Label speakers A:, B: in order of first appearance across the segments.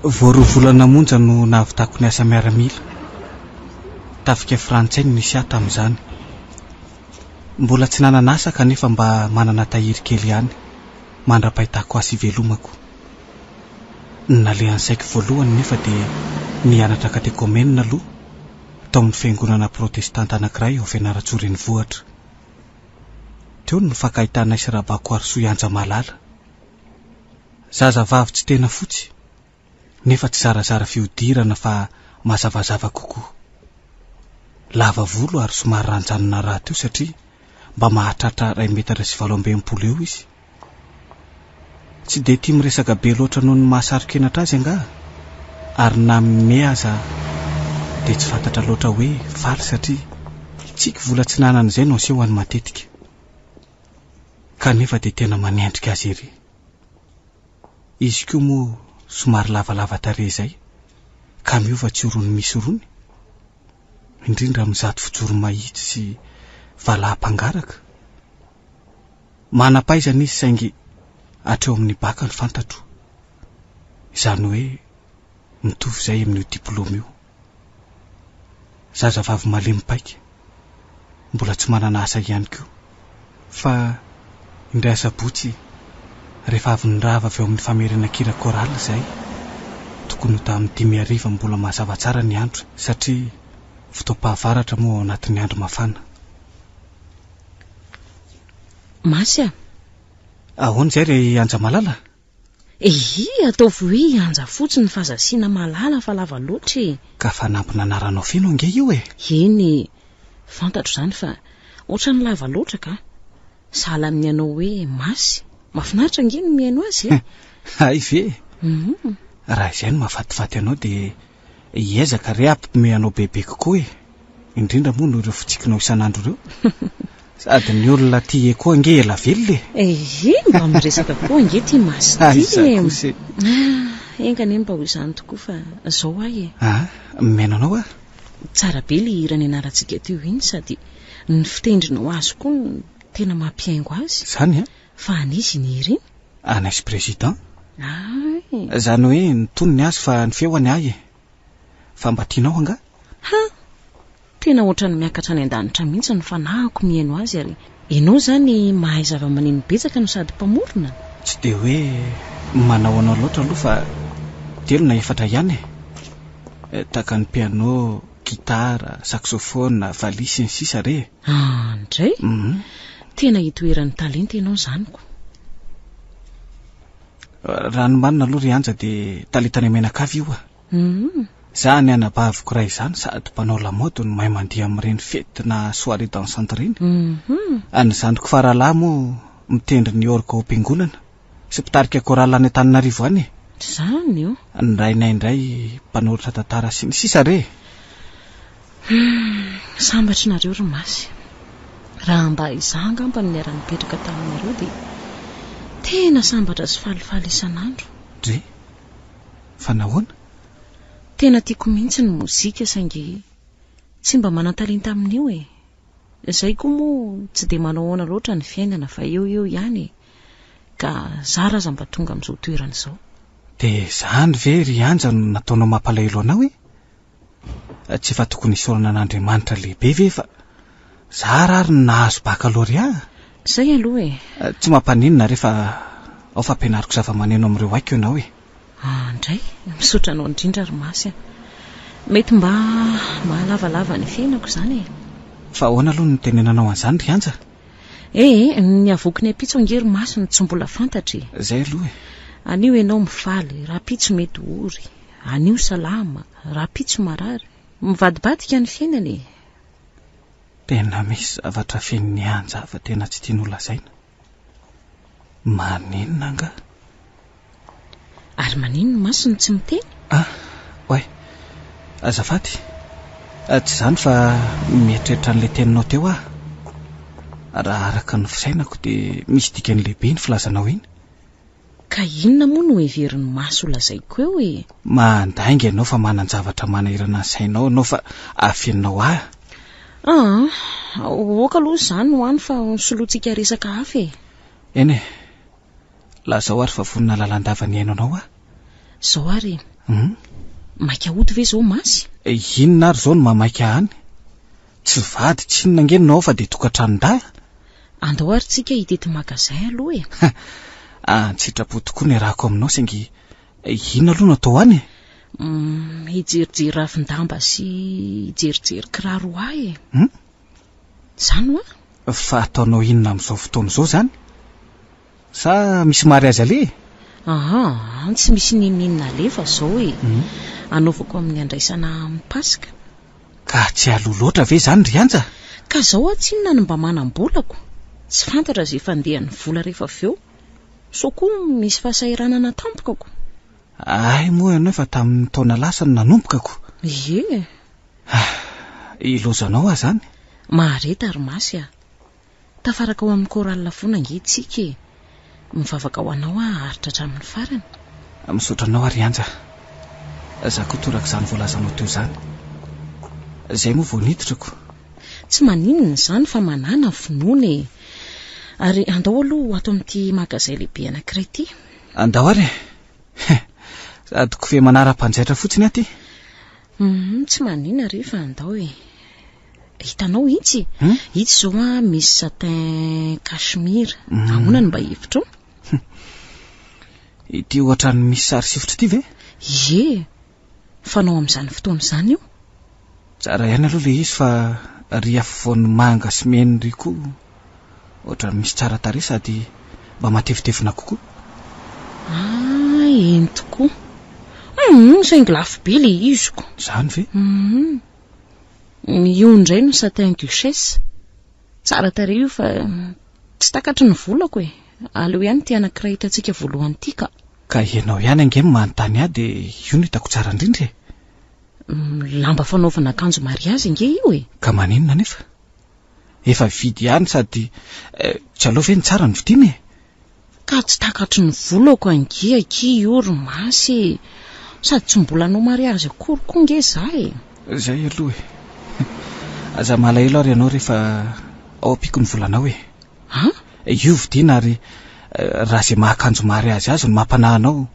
A: Vao roa volana monja no nahavitako ny asa miaramila. Tafika frantsay no nisy ahy tamin'izany. Mbola tsy nanana asa kanefa mba manana tahiry kely ihany mandra-pahitako asa hivelomako. Ny nalehan'ny saiko voalohany nefa dia ny hianatra katekomenina aloha tao amin'ny fiangonana protestanta anankiray ao Fianarantsoa renivohitra. Teo no nifankahitanay sy Rabakoarisoa Ianja Malala. Zazavavy tsy tena fotsy, nefa tsy zarazara fihodirana fa mazavazava kokoa. Lava volo ary somary ranjanana rahateo satria mba mahatratra iray metatra sy 68 eo izy. Tsy dia tia miresaka be loatra noho ny maha saro-kenatra azy angaha? Ary na mimehy aza dia tsy fantatra loatra hoe faly satria tsiky vola tsy nanana izay no asehony matetika. Kanefa dia tena manendrika azy ery. Izy koa moa somary lavalava tarehy izay ka miova tsy ho rony misy rony, indrindra amin'izato fijoro mahitsy sy valaham-pangaraka. Manam-pahaizana izy saingy hatreo amin'ny baka no fantatro. Izany hoe mitovy izay amin'io diplaoma io. Zazavavy malemy paika, mbola tsy manana asa ihany koa. Fa indray asabotsy, rehefa avy nirava avy ao amin'ny famerenan-kira chorale izahay, tokony ho tamin'ny dimy hariva mbola mazava tsara ny andro satria fotoam-pahavaratra moa ao anatin'ny andro mafana.
B: Masy a!
A: Ahoana izay ry Anja malala?
B: Ehy, ataovy hoe i Anja fotsiny fa aza asiana malala fa lava loatra e!
A: Ka fanampin'anaranao feno ange io e!
B: Eny e, fantatro izany fa ohatran'ny lava loatra ka! Sahala amin'ny anao hoe Masy, mahafinaritra ange ny mihaino azy e!
A: Hay ve? Raha izay no mahafatifaty anao dia hiezaka re hampiomehy anao bebe kokoa e! Indrindra moa noho ireo fitsikinao isan'andro ireo. Sady ny olona tia koa ange ela velona
B: e! Ehe, mba miresaka koa ange ity Masy ity e!
A: Aiza kosa e!
B: Ah, enga anie mba ho izany tokoa fa izao aho e!
A: Ah, mihaino anao aho.
B: Tsara be ilay hira nianarantsika teo iny sady ny fitendrinao azy koa no tena mampihaingo azy.
A: Izany an?
B: Fa an'iza iny hira iny?
A: An'Ice Président.
B: Ay!
A: Izany hoe ny tonony azy fa ny feony ahy e! Fa mba tianao angaha?
B: Ha! Tena ohatran'ny miakatra any an-danitra mihitsy ny fanahiko mihaino azy ary ianao izany mahay zava-maneno betsaka no sady mpamorona?
A: Tsy dia hoe manahoanao loatra aloha fa telo na efatra ihany e! Tahaka ny piano, gitara, saxophone, valiha sy ny sisa re e!
B: Andray! Tena itoeran'ny talenta ianao izany ko!
A: Raha ny marina aloha ry Anja dia talentanay mianakavy io a! Za ny anabaviko iray izany sady mpanao lamaody no mahay mandihy amin'ireny fety na soirée dansante ireny. Ny zandriko faralahy moa mitendry ny orgue ao am-piangonana sy mpitarika chorale any Antananarivo any e!
B: Izany o!
A: Ny rainay indray mpanoratra tantara sy ny sisa re e!
B: Humm, sambatra nareo ry Masy. Raha mba izaho angamba no niara-nipetraka taminareo dia tena sambatra sy falifaly isan'andro.
A: Dre, fa nahoana?
B: Tena tiako mihitsy ny mozika saingy tsy mba manan-talenta amin'io e. Izay koa moa tsy dia manao ahoana loatra ny fiainana fa eo eo ihany e. Ka zara aza mba tonga amin'izao toerana izao.
A: Dia izany ve ry Anja no nataonao mampalahelo anao e? Tsy efa tokony hisaorana an'Andriamanitra lehibe ve fa zara ary ny nahazo baccalauréat?
B: Izay aloha e!
A: Tsy mampaninona re fa ao fa ampianariko zava-maneno amin'ireo haiko ianao e!
B: Andray, misaotra anao indrindra ry Masy a! Mety mba mahalavalava ny fiainako izany e!
A: Fa ahoana aloha no nitenenanao an'izany ry Anja?
B: Ee, ny havoaky ny ampitso ange ry Masy no tsy mbola fantatra e!
A: Izay aloha e!
B: Anio ianao mifaly, rahampitso mety ho ory. Anio salama, rahampitso marary. Mivadibadika ny fiainana e!
A: Tena misy zavatra fenon'i Anja fa tena tsy tiany holazaina. Maninona angaha?
B: Ary maninona mantsy no tsy miteny?
A: Ah, oay. Azafady. Tsy izany fa mieritreritra an'ilay teninao teo aho. Raha araka ny fisainako dia misy dikany lehibe iny filazanao iny.
B: Ka inona moa no heverin'ny maso ho lazaiko eo e?
A: Mandainga ianao fa manan-javatra manahirana ny sainao ianao fa afeninao ahy.
B: Aa, ok aloha izany ho any fa solointsika resaka hafa e.
A: Eny e, lazao ary fa vonona lalandava ny hihaino anao aho.
B: Izao ary e.
A: Hum.
B: Maika hody ve izao Masy?
A: Inona ary izao no mahamaika any? Tsy vady tsinona ange no ao fa dia tokantranon-dahy.
B: Andao ary tsika hitety magasin aloha e.
A: An-tsitrapo tokoa ny iarahako aminao saingy inona aloha no atao any e?
B: Hum, hijerijery ravin-damba sy hijerijery kiraro ho ahy e.
A: Hum?
B: Izany hoa?
A: Fa ataonao inona amin'izao fotoana izao izany? Sa misy mariazy aleha e?
B: Aa, tsy misy n'inon'inona aleha fa izao e. Anaovako amin'ny andraisana amin'ny Paska.
A: Ka tsy aloha loatra ve izany ry Anja?
B: Ka izao aho tsinona no mba manam-bolako. Tsy fantatra izay fandehan'ny vola rehefa avy eo. Sao koa misy fahasahiranana tampoka ko.
A: Hay moa ianao efa tamin'ny taona lasa no nanomboka ko.
B: Ie.
A: Ah, ilaozanao aho izany.
B: Mahareta ry Masy a. Tafaraka ao amin'ny chorale foana ange tsika e! Mivavaka ho anao aho haharitra hatramin'ny farany.
A: Misaotra anao ary Anja. Za koa torak'izany voalazanao teo izany. Zay moa vao niditra ko.
B: Tsy maninona izany fa manàna finoana e! Ary andao aloha ho ato amin'ity magazay lehibe anankiray ity.
A: Andao ary e! Sady kofehy manara-panjaitra fotsiny aho ity.
B: Hum, tsy maninona re fa andao e! Hitanao itsy?
A: Hmm?
B: Itsy izao an, misy satin cachemire.
A: Hmm.
B: Ahoana no mba hevitrao?
A: Ity ohatran'ny misy sary sifotra ity ve?
B: Ie, fanao amin'izany fotoana izany io.
A: Tsara ihany aloha ilay izy fa ry afovoan'ny manga sy mena ry koa ohatran'ny misy tsara tarehy sady mba matevitevina kokoa.
B: Ah, eny tokoa. Hum, saingy lafo be ilay izy ko.
A: Izany ve?
B: Hum. Io indray no satin duchesse. Tsara tarehy io fa tsy takatry ny volako e. Aleo ihany ity anankiray hitantsika voalohany ity ka.
A: Ka ianao ihany ange no manontany ahy dia io no hitako tsara indrindra e.
B: Lamba fanaovana akanjo mariazy ange io e.
A: Ka maninona anefa? Efa vidy ihany sady tsy aleo ve ny tsara no vidiana e?
B: Ka tsy takatry ny volako ange akia io ry Masy e! Sady tsy mbola hanao mariazy akory koa nge za e!
A: Zay aloha e! Aza malahelo ary ianao rehefa ao ampiako ny volanao e!
B: An?
A: Io vidiana ary raha izay maha akanjo mariazy azy no mampanahy anao,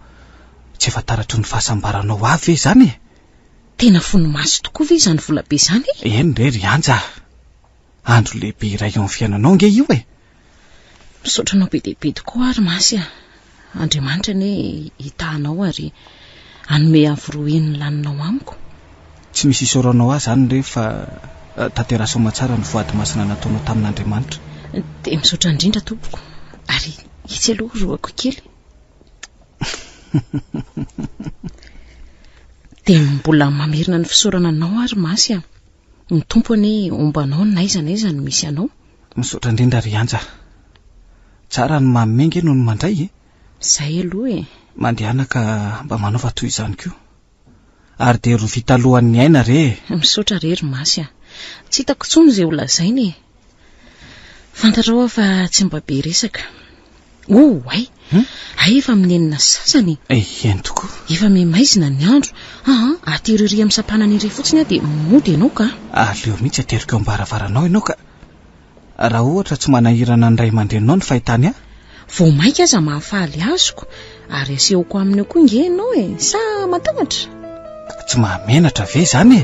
A: tsy efa taratry ny fahasambaranao avy ve izany e?
B: Tena fony Masy tokoa ve izany volabe izany e?
A: Eny re ry Anja a! Andro lehibe iray eo amin'ny fiainanao ange io e!
B: Misaotra anao be dia be tokoa ary Masy a! Andriamanitra anie hitaha anao ary hanome avo roa heny ny laninao amiko.
A: Tsy misy isaoranao ahy izany re fa tanteraho soamatsara ny voady masina nataonao tamin'Andriamanitra.
B: Dia misaotra indrindra tompoko. Ary itsy aloha rohako kely. Dia mbola mamerina ny fisaorana anao ary Masy a! Ny Tompo anie homba anao n'aiza n'aiza no misy anao.
A: Misaotra indrindra ry Anja. Tsara ny manome nge noho ny mandray e.
B: Izay aloha e.
A: Mandehana ka mba manaova toy izany koa. Ary dia rovita alohan'ny aina re e.
B: Misaotra re ry Masy a. Tsy hitako intsony izay ho lazaina e. Fantatrao aho fa tsy mba be resaka. Oh, hay!
A: Hmm?
B: Hay efa amin'ny enina sy sasany
A: e. Eh, eny tokoa.
B: Efa mihamaizina ny andro. Aa, atero ery amin'ny sampanana ery fotsiny aho dia mody ianao ka.
A: Aleo mihitsy ateriko eo am-baravaranao ianao ka. Raha ohatra tsy manahirana ny ray aman-dreninao ny fahitany ahy.
B: Vao mainka aza mahafaly azoko ary asehoko aminy eo koa nge ianao e. Sa matahotra?
A: Tsy mahamenatra ve izany e?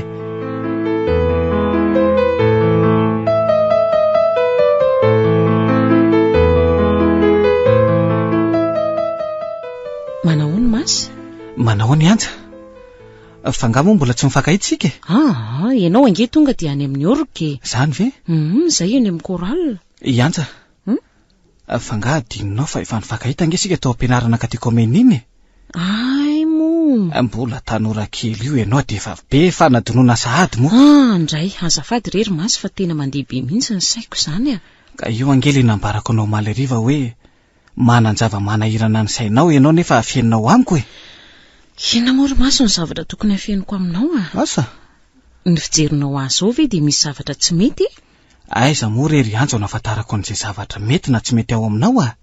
B: Manahoana Masy?
A: Manahoana i Anja? Fa angaha moa mbola tsy mifankahita isika e?
B: Aa, ianao ange tonga dia any amin'ny orgue e.
A: Izany ve?
B: Hum, izay eny amin'ny chorale.
A: I Anja?
B: Hum?
A: Fa angaha adinonao fa efa nifankahita ange isika tao am-pianarana katekomena iny e?
B: Hay moa!
A: Mbola tanora kely io ianao dia efa be fanadinoana sahady moa.
B: Ah, ndray, azafady re ry Masy fa tena mandeha be mihitsy ny saiko izany a!
A: Ka io ange ilay nambarako anao omaly hariva hoe manan-java-manahirana ny sainao ianao nefa afeninao amiko e!
B: Inona moa ry Masy no zavatra tokony hafeniko aminao a?
A: Asa?
B: Ny fijerinao ahy izao ve dia misy zavatra tsy mety e?
A: Aiza moa re ry Anjo no ahafantarako an'izay zavatra mety na tsy mety ao aminao a!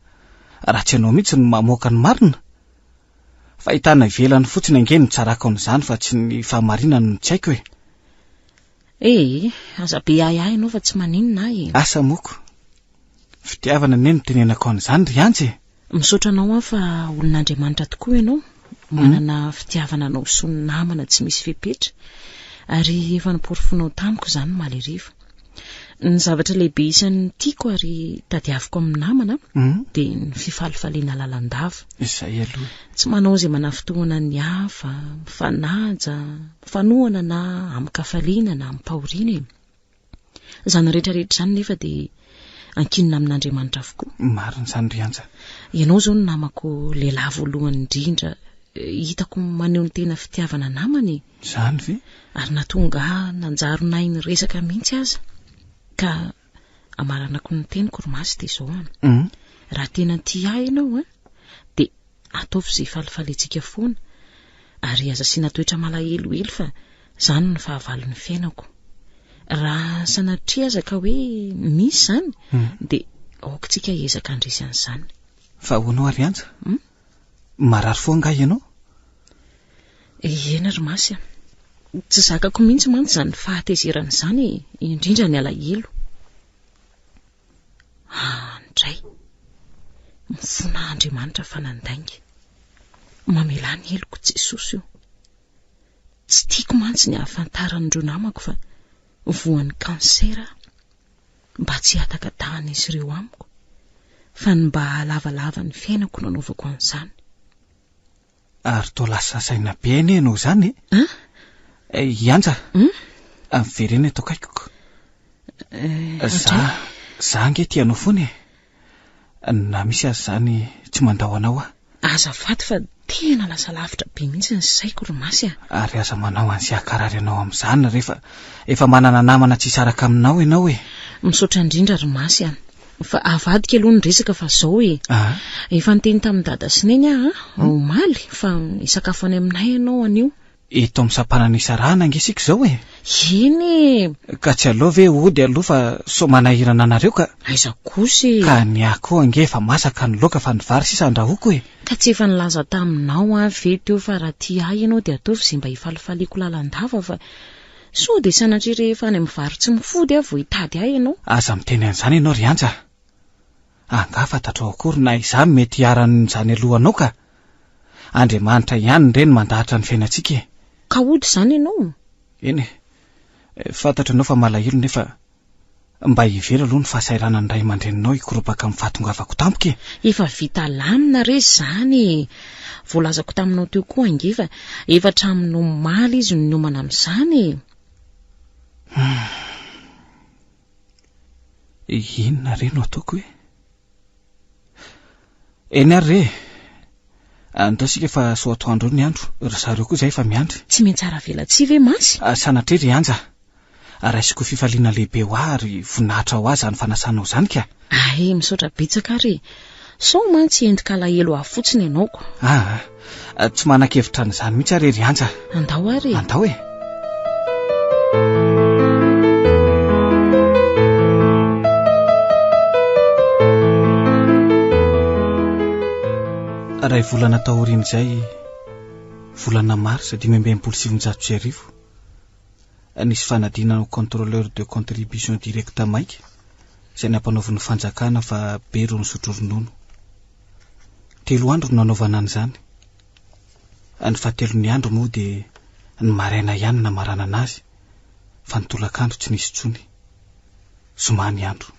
A: Raha tsy ianao mihitsy no mamoaka ny marina? Fahitana ivelany fotsiny ange no tsarako an'izany fa tsy ny fahamarinana no tsy haiko e!
B: Ee, aza be ahiahy ianao fa tsy maninona ahy e!
A: Asa moko. Fitiavana anie no tenenako an'izany ry Anjo e!
B: Misaotra anao aho fa olon'Andriamanitra tokoa ianao. Manana fitiavana anao sy ny namana tsy misy fepetra ary efa noporofoinao tamiko izany omaly hariva. Ny zavatra lehibe isan'ny tiako ary tadiaviko amin'ny namana dia ny fifalifaliana lalandava.
A: Izay aloha.
B: Tsy manao izay manafintohina ny hafa, mifanaja, mifanohana na amin-kafaliana na amim-pahoriana e. Izany rehetra rehetra izany nefa dia ankinina amin'Andriamanitra avokoa.
A: Marina izany ry Anja.
B: Ianao izao no namako lehilahy voalohany indrindra hitako maneho ny tena fitiavana namana e.
A: Izany ve?
B: Ary nahatonga ahy nanjary nahay niresaka mihitsy aza. Ka amaranako ny teniko ry Masy dia izao an. Raha tena tia ahy ianao an, dia ataovy izay hifalifaliantsika foana. Ary aza asiana toetra malahelohelo fa izany no fahavalon'ny fiainako. Raha sanatria aza ka hoe misy izany, dia aoka isika hiezaka handresy an'izany.
A: Fa ahoana ho'a ry Anja? Marary fo angaha ianao?
B: Eny ry Masy a! Tsy zakako mihitsy mantsy izany fahatezerana izany e, indrindra ny alahelo. Andray! Mifona Andriamanitra fa nandainga. Mamelà ny heloko Jesosy o! Tsy tiako mantsy ny hahafantaran'ireo namako fa voan'ny kansera aho. Mba tsy hihatakatahan'izy ireo amiko, fa ny mba hahalavalava ny fiainako no anaovako an'izany.
A: Ary toa lasa saina be anie ianao izany e!
B: An?
A: I Anja,
B: Hum?
A: miverena eto akaikiko.
B: Eh,
A: Za, za ange tia anao foana e! Na misy aza izany tsy mandao anao aho.
B: Azafady fa tena lasa lavitra be mihitsy ny saiko ry Masy a!
A: Ary aza manao an'izay hankarary anao amin'izany rehefa efa manana namana tsy hisaraka aminao ianao e!
B: Misaotra indrindra ry Masy a! Fa avadika aloha ny resaka fa zao e! Efa niteny tamin'i Dada sy Neny aho omaly fa hisakafo any aminay ianao anio.
A: Eto amin'ny sampanana isarahana ange isika izao e!
B: Eny e!
A: Ka tsy aleo ve hody aloha fa sao manahirana anareo ka!
B: Aiza kosa e!
A: Ka ny ahy koa ange efa masaka ny laoka fa ny vary sisa andrahoako e!
B: Ka tsy efa nilaza taminao aho ve teo fa raha tia ahy ianao dia ataovy izay mba hifalifaliako lalandava fa sao dia sanatria rehefa any amin'ny vary tsy mifody aho vao hitady ahy ianao?
A: Aza miteny an'izany ianao ry Anja a! Angaha fantatrao akory na izaho mety hiharan'izany alohanao ka! Andriamanitra ihany re no mandahatra ny fiainantsika e!
B: Ka hody izany ianao?
A: Eny e! Fantatro ianao fa malahelo nefa mba hevero aloha ny fahasahiranan'ny ray aman-dreninao hikoropaka amin'ny fahatongavako tampoka e!
B: Efa vita lamina re izany e! Voalazako taminao teo koa ange fa efa hatramin'ny omaly izy no niomana amin'izany e!
A: Hum. Inona re no ataoko e? Eny ary re e! Andao isika fa sao atoandro eo ny andro, ry zareo koa izay efa miandry.
B: Tsy miantsara velatsihy ve mantsy?
A: Sanatria ry Anja a! Raisiko ho fifaliana lehibe ho ahy ary voninahitra ho ahy izany fanasanao izany ka!
B: Hay, misaotra betsaka ary e! Sao mantsy entin-kalahelo ahy fotsiny ianao ko!
A: Aa! Tsy manan-kevitra an'izany mihitsy aho re ry Anja.
B: Andao ary e.
A: Andao e. Iray volana taorian'izay, volana marsa 1965, nisy fanadinana ho contrôleur de contribution directe maika izay nampanaovin'ny fanjakana fa be ireo nisotro ronono. Telo andro no nanaovana an'izany. Ny fahatelon'ny andro moa dia ny maraina ihany namaranana azy fa ny tolakandro tsy nisy intsony. Zoma ny andro.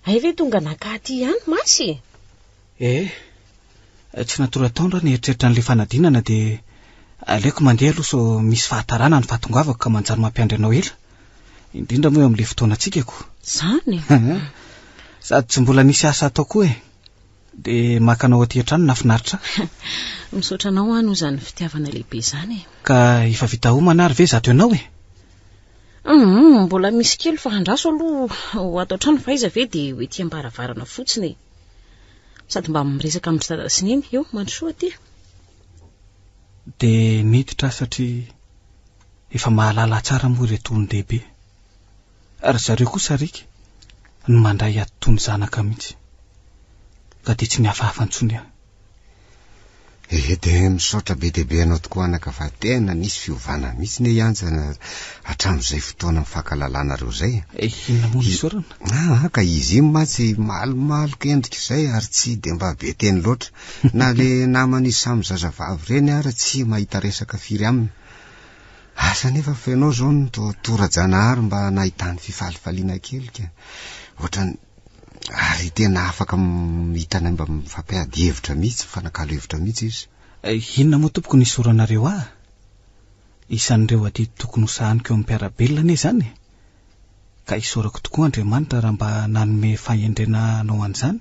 B: Hay ve tonga naka aty ihany Masy e?
A: Eh, tsy natory ataondro aho nieritreritra an'ilay fanadinana dia aleoko mandeha aloha sao misy fahatarana ny fahatongavako ka manjary mampiandry anao ela. Indrindra moa eo amin'ilay fotoanantsika ko.
B: Izany?
A: Sady tsy mbola nisy asa atao koa e. Dia maka anao aty an-trano nahafinaritra ahy.
B: Misaotra anao aho noho izany fitiavana lehibe izany e.
A: Ka efa vita homana ary ve izato ianao e?
B: Hum, mbola misy kely fa andraso aloha ho ato an-trano fa aiza ve dia ho ety am-baravarana fotsiny e. Sady mba miresaka amin-dry dada sy neny. Eo, mandrosoa aty.
A: Dia niditra aho satria efa mahalala tsara moa ireto olon-dehibe. Ry zareo koa sariaka no mandray ahy toy ny zanaka mihitsy. Ka dia tsy nihafahafa intsony aho.
C: Ehe dia misaotra be dia be anao tokoa anaka fa tena nisy fiovana mihitsy ne i Anja hatramin'izay fotoana nifankahalalanareo izay.
A: Eh, inona moa no isaorana?
C: Ah, ka izy iny mantsy malomaloka endrika izay ary tsy dia mba be teny loatra. Na le naman'izy samy zazavavy ireny ara tsy mahita resaka firy aminy. Asa anefa fa ianao izao no toa tora-janahary mba nahitany fifalifaliana kely ka. Ohatran'ny Ary tena afaka hitanay mba mifampiady hevitra mihitsy, mifanakalo hevitra mihitsy izy.
A: Inona moa tompoko ny isaoranareo ahy? Isan'ireo adidy tokony ho sahaniko eo amin'ny mpiara-belona anie izany e! Ka isaorako tokoa Andriamanitra raha mba nanome fahendrena hanao an'izany.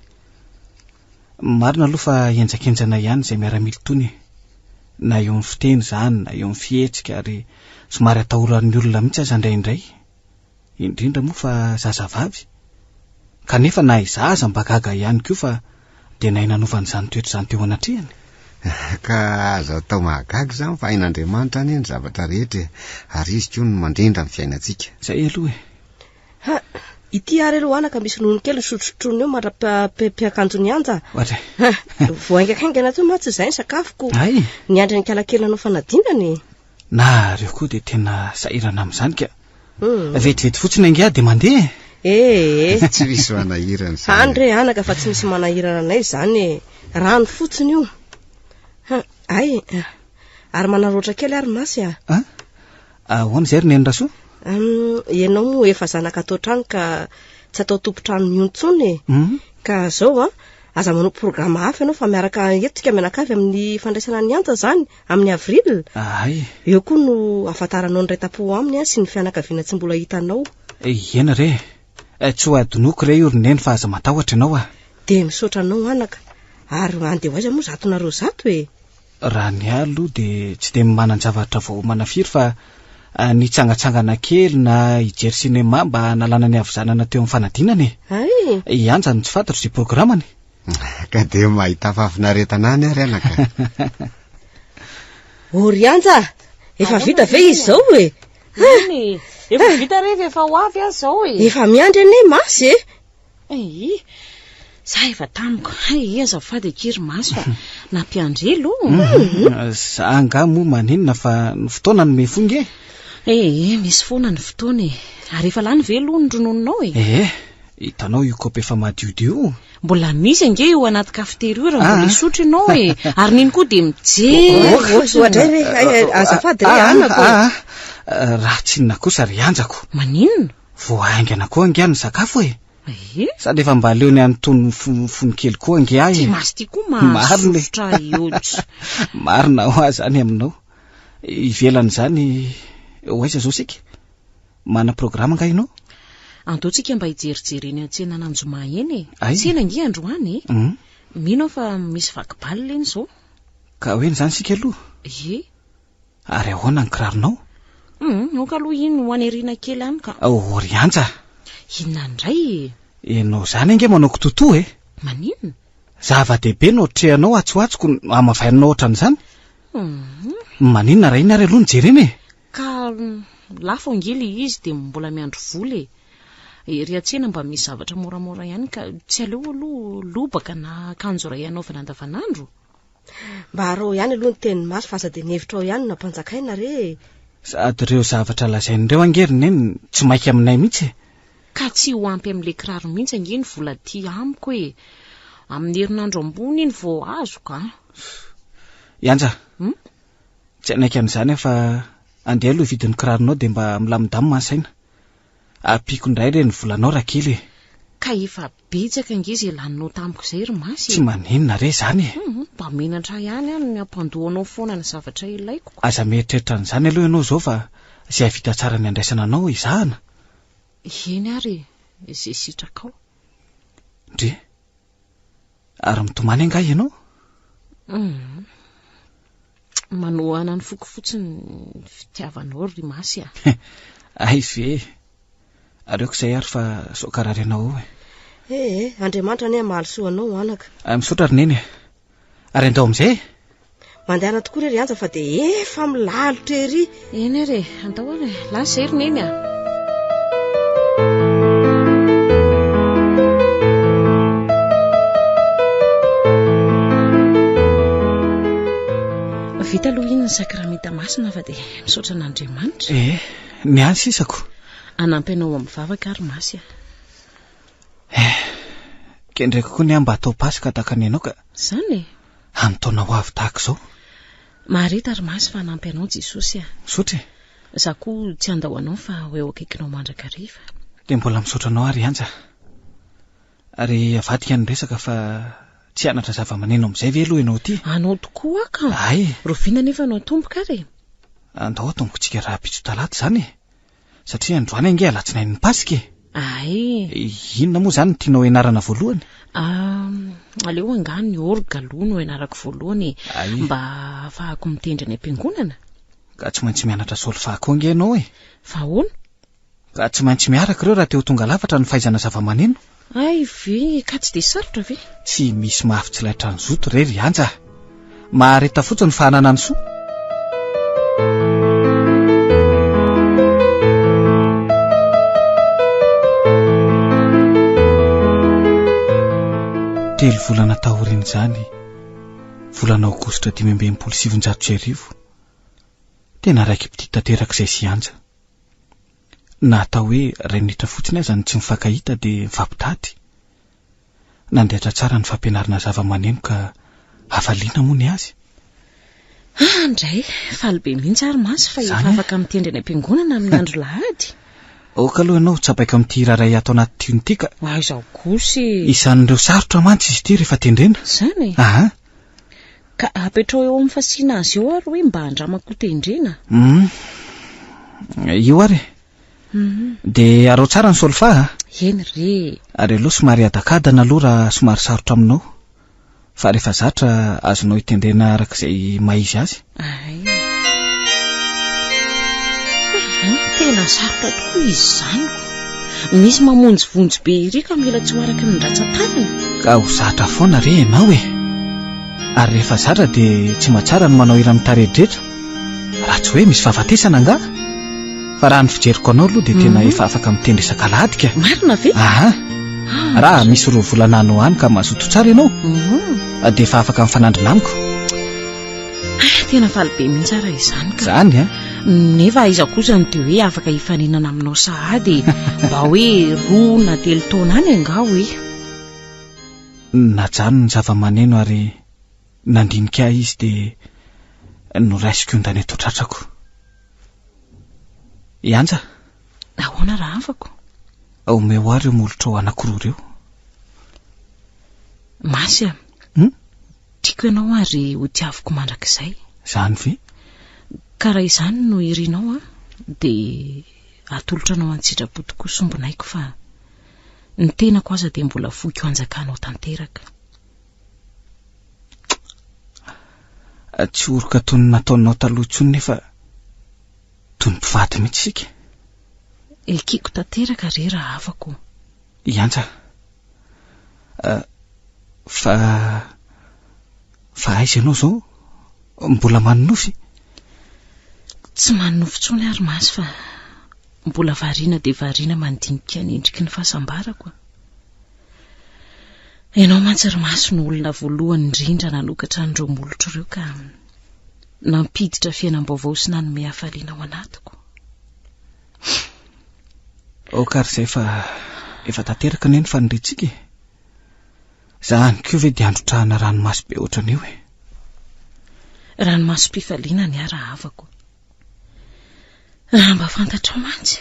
A: Marina aloha fa henjakenjana ihany izay miaramila itony e! Na eo amin'ny fiteny izany, na eo amin'ny fihetsika ary somary atahoran'ny olona mihitsy aza indraindray. Indrindra moa fa zazavavy. Kanefa na izaho aza mba gaga ihany koa fa dia nahay nanova an'izany toetra izany teo anatrehany.
C: Ka aza atao mahagaga izany fa hain'Andriamanitra anie ny zavatra rehetra e! Ary Izy koa no mandrindra ny fiainantsika.
A: Izay aloha e!
D: Ha! Ity ary aloha anaka misy ronono kely sotrosotroina eo mandra-piakanjon'i Anja.
A: Ohatra e!
D: Ha! Vao haingankaingana teo mantsy izay ny sakafoko.
A: Hay!
D: Niandry an'i Kalakely hanao fanadinana e!
A: Nareo koa dia tena sahirana amin'izany ka. Vetivety fotsiny ange aho dia mandeha
D: e. Ee.
C: Tsy misy manahirana izany.
D: Any re anaka fa tsy misy manahirana anay izany e. Rano fotsiny io. Ha, ay, ary manaraotra kely ary Masy a.
A: A? Ahoana izay ry Neny Rasoa?
D: Ianao moa efa zanaka ato an-trano ka tsy atao tompon-trano mihontsony e. Ka zao a, aza manao programa hafa ianao fa miaraka eto tsika mianakavy amin'ny fandraisana an'i Anja izany. Amin'ny avril?
A: Ahay.
D: Eo koa no ahafantaranao ny iray tampo aminy sy ny fianakaviana tsy mbola hitanao.
A: Eny re e. Tsy ho adinoiko re io ry Neny fa aza matahotra ianao a.
D: Dia misaotra anao anaka. Ary handeha ho aiza moa zato nareo zato e?
A: Raha ny ahy aloha dia tsy dia manan-javatra voaomana firy fa ny hitsangatsangana kely na hijery cinéma mba hanalana ny havizanana teo amin'ny fanadinana e.
D: Hay!
A: I Anja no tsy fantatro izay programany.
C: Ka dia mahita fahafinaretana any ary anaka.
D: O ry Anja, efa vita ve izy izao e?
B: Eny e, efa vita re fa efa ho avy aho izao e.
D: Efa miandry anie Masy e.
B: Ei, za efa tamiko. Hay, azafady akia ry Masy fa nampiandry ela o.
A: Za angaha moa maninona fa ny fotoana no mifoha nge.
B: Ee, misy foana ny fotoana e. Ary efa lany ve aloha ny ronononao e?
A: Ee, hitanao io kaopy efa madiodio io.
B: Mbola misy ange io anaty cafeteria io raha mbola hisotro ianao e. Ary nino koa dia mijery
D: fotsiny. Oadray re, azafady re anako.
A: Raha tsy inona kosa ry anjako.
B: Maninona?
A: Vao haingana koa ange ny sakafo e.
B: Ee?
A: Sady efa mba leo ny an'itony fony kely koa ange ahy
B: e. Ty masy ty koa mahasosotra eo.
A: Marina ho ahy izany aminao. Ivelan'izany, ho aiza izao isika? Manana programa angaha ianao?
B: Andao tsika mba hijerijery eny an-tsenan'Anjoma eny e.
A: Ay.
B: Tsena ange androany e. Mino aho fa misy vaky balle eny izao.
A: Ka ho eny izany isika aloha?
B: Ie.
A: Ary ahoana ny kiraronao?
B: Hum, aoka aloha iny ho any aoriana kely any ka.
A: Oh, ry Anja!
B: Inona indray e?
A: Ianao izany ange manao kitotoa e.
B: Maninona?
A: Zava-dehibe no atrehanao atsy ho atsy ko hamavainao ohatran'izany.
B: Hum.
A: Maninona raha iny ary aloha no jerena e?
B: Ka lafo ange le izy dia mbola miandry vola e. Ery an-tsena mba misy zavatra moramora ihany ka tsy aleo aloha lobaka na akanjo iray hanaovana andavanandro?
D: Mba araho ihany aloha ny tenin'i Masy fa aza dia ny hevitrao ihany no ampanjakaina re e.
A: Sady ireo zavatra lazainy ireo ange ry Neny tsy maika aminay mihitsy e.
B: Ka tsy ho ampy amin'ilay kiraro mihitsy ange ny vola aty amiko e. Amin'ny herinandro ambony iny vao azoko a.
A: Ianja,
B: Hum?
A: Tsy hanaiky an'izany aho fa andeha aloha hividy ny kiraronao dia mba milamindamina ny saina. Ampiako indray re ny volanao Rakely e!
B: Ka efa betsaka ange izay laninao tamiko izay ry Masy e!
A: Tsy maninona re izany e!
B: Hum, mba menatra ihany aho ny hampandoa anao foana ny zavatra ilaiko.
A: Aza mieritreritra an'izany aloha ianao izao fa izay hahavita tsara ny handraisana anao ezahana.
B: Eny ary e, izay sitrakao.
A: Ndry! Ary mitomany angaha ianao?
B: Hum. Manohana ny foko fotsiny ny fitiavanao ry Masy a.
A: Hay ve. Aleoko izay ary fa sao karary anao eo e.
D: Ee, Andriamanitra anie hamaly soa anao anaka.
A: Ah, misaotra ry Neny e. Ary andao amin'izay e.
D: Mandehana tokoa re ry Anja fa dia efa milalotra ery.
B: Eny ary e, andao ary e. Lasa izay ry Neny a. Vita aloha iny ny sakramenta masina fa dia misaotra an'Andriamanitra.
A: Eh, ny ahy sisako.
B: Hanampy anao amin'ny vavaka ary Masy a.
A: Eh, kendraiko koa ny ahy mba atao Paska tahaka ny anao ka.
B: Izany e?
A: Amin'ny taona ho avy tahaka izao.
B: Mahareta ry Masy fa hanampy anao Jesosy a.
A: Misaotra e.
B: Za koa tsy handao anao fa ho eo akaikinao mandrakariva.
A: Dia mbola misaotra anao ary Anja. Ary avadika ny resaka fa tsy hianatra zava-maneno amin'izay ve aloha ianao ity?
B: Anao tokoa aho ka!
A: Hay!
B: Rahoviana anefa no hatomboka ary e?
A: Andao hatombokintsika rahampitso talata izany e! Satria androany ange alatsinain'ny Paska e!
B: Hay!
A: Inona moa izany no tianao hianarana voalohany?
B: Aleo angaha ny orgue aloha no hianarako voalohany e!
A: Hay!
B: Mba hahafahako mitendry any am-piangonana.
A: Ka tsy maintsy mianatra solfa koa ange ianao e!
B: Fa ahoana?
A: Ka tsy maintsy miaraka ireo raha te ho tonga lafatra ny fahaizana zava-maneno.
B: Hay ve, ka tsy dia sarotra ve?
A: Tsy misy mafy tsy laitran'ny zoto re ry Anja a! Mahareta fotsiny fa hanana ny soa. Telo volana taorian'izany, volana aogositra 1965, tena raiki-pitia tanteraka izay sy Anja. Na atao hoe iray minitra fotsiny aza no tsy mifankahita dia mifampitady. Nandaitra tsara ny fampianarana zava-maneno ka hafaliana moa ny azy.
B: Ah ndray, faly be mihitsy ary mantsy fa efa afaka mitendry any am-piangonana amin'ny andro lahady.
A: Aoka aloha ianao ho tsapaiko amin'ity hira iray ato anaty tune ity ka.
B: Aiza kosa e!
A: Isan'ireo sarotra mantsy izy ity rehefa tendrena.
B: Izany e?
A: Aha.
B: Ka apetrao eo amin'ny fasiana azy eo ary hoe mba andramako tendrena.
A: Hum. Io ary e.
B: Hum.
A: Dia arao tsara ny solfa a.
B: Eny re e.
A: Ary aloha somary adakadana aloha raha somary sarotra aminao. Fa rehefa zatra azonao itendrena araka izay maha izy azy.
B: Ay. Hum, tena sarotra tokoa izy izany ko. Misy mamonjivonjy be ery ka mila tsy ho araky ny rantsan-tanana.
A: Ka ho zatra foana re ianao e! Ary rehefa zatra dia tsy mahatsara ny manao hira mitaredretra, raha tsy hoe misy fahafatesana angaha? Fa raha ny fijeriko anao aloha dia tena efa afaka mitendry isak'alahady ka!
B: Marina ve?
A: Aha! Raha misy roa volana any ho any ka mazoto tsara ianao, dia efa afaka mifanandrina amiko.
B: Ah, tena faly be mihitsy aho raha izany ka.
A: Izany an?
B: Nefa aiza kosa no dia hoe afaka hifaninana aminao sahady e. Mba hoe roa na telo taona any angaha hoe.
A: Najanony ny zava-maneno ary nandinika ahy izy dia noraisiko ondana eto tratrako. I Anja?
B: Ahoana rahavako?
A: Omeo ahy ireo molotrao anankiroa ireo.
B: Masy a.
A: Hmm?
B: Tiako ianao ary ho tiaviko mandrakizay.
A: Izany ve?
B: Ka raha izany no irinao an, dia atolotra anao an-tsitrapo tokoa sombinaiko fa ny tenako aza dia mbola foiko hanjakanao tanteraka.
A: Tsy oroka toy ny nataonao taloha intsony nefa toy ny mpivady mihitsy isika.
B: Ekeko tanteraka re rahavako.
A: Iantsa. Fa fa aiza ianao izao? Mbola manonofy?
B: Tsy manonofy intsony ary Masy fa mbola variana dia variana mandinika ny endriky ny fahasambarako. Ianao mantsy ry Masy no olona voalohany indrindra nanokatra an'ireo molotro ireo ka nampiditra fiainam-baovao sy nanome hafaliana ao anatiko.
A: Aoka ary izay fa efa tanteraka anie ny faniriantsika e. Zany koa ve dia androtrahana ranomaso be ohatran'io e.
B: Ranomasom-pifaliana ny ahy rahavako. Raha mba fantatrao mantsy.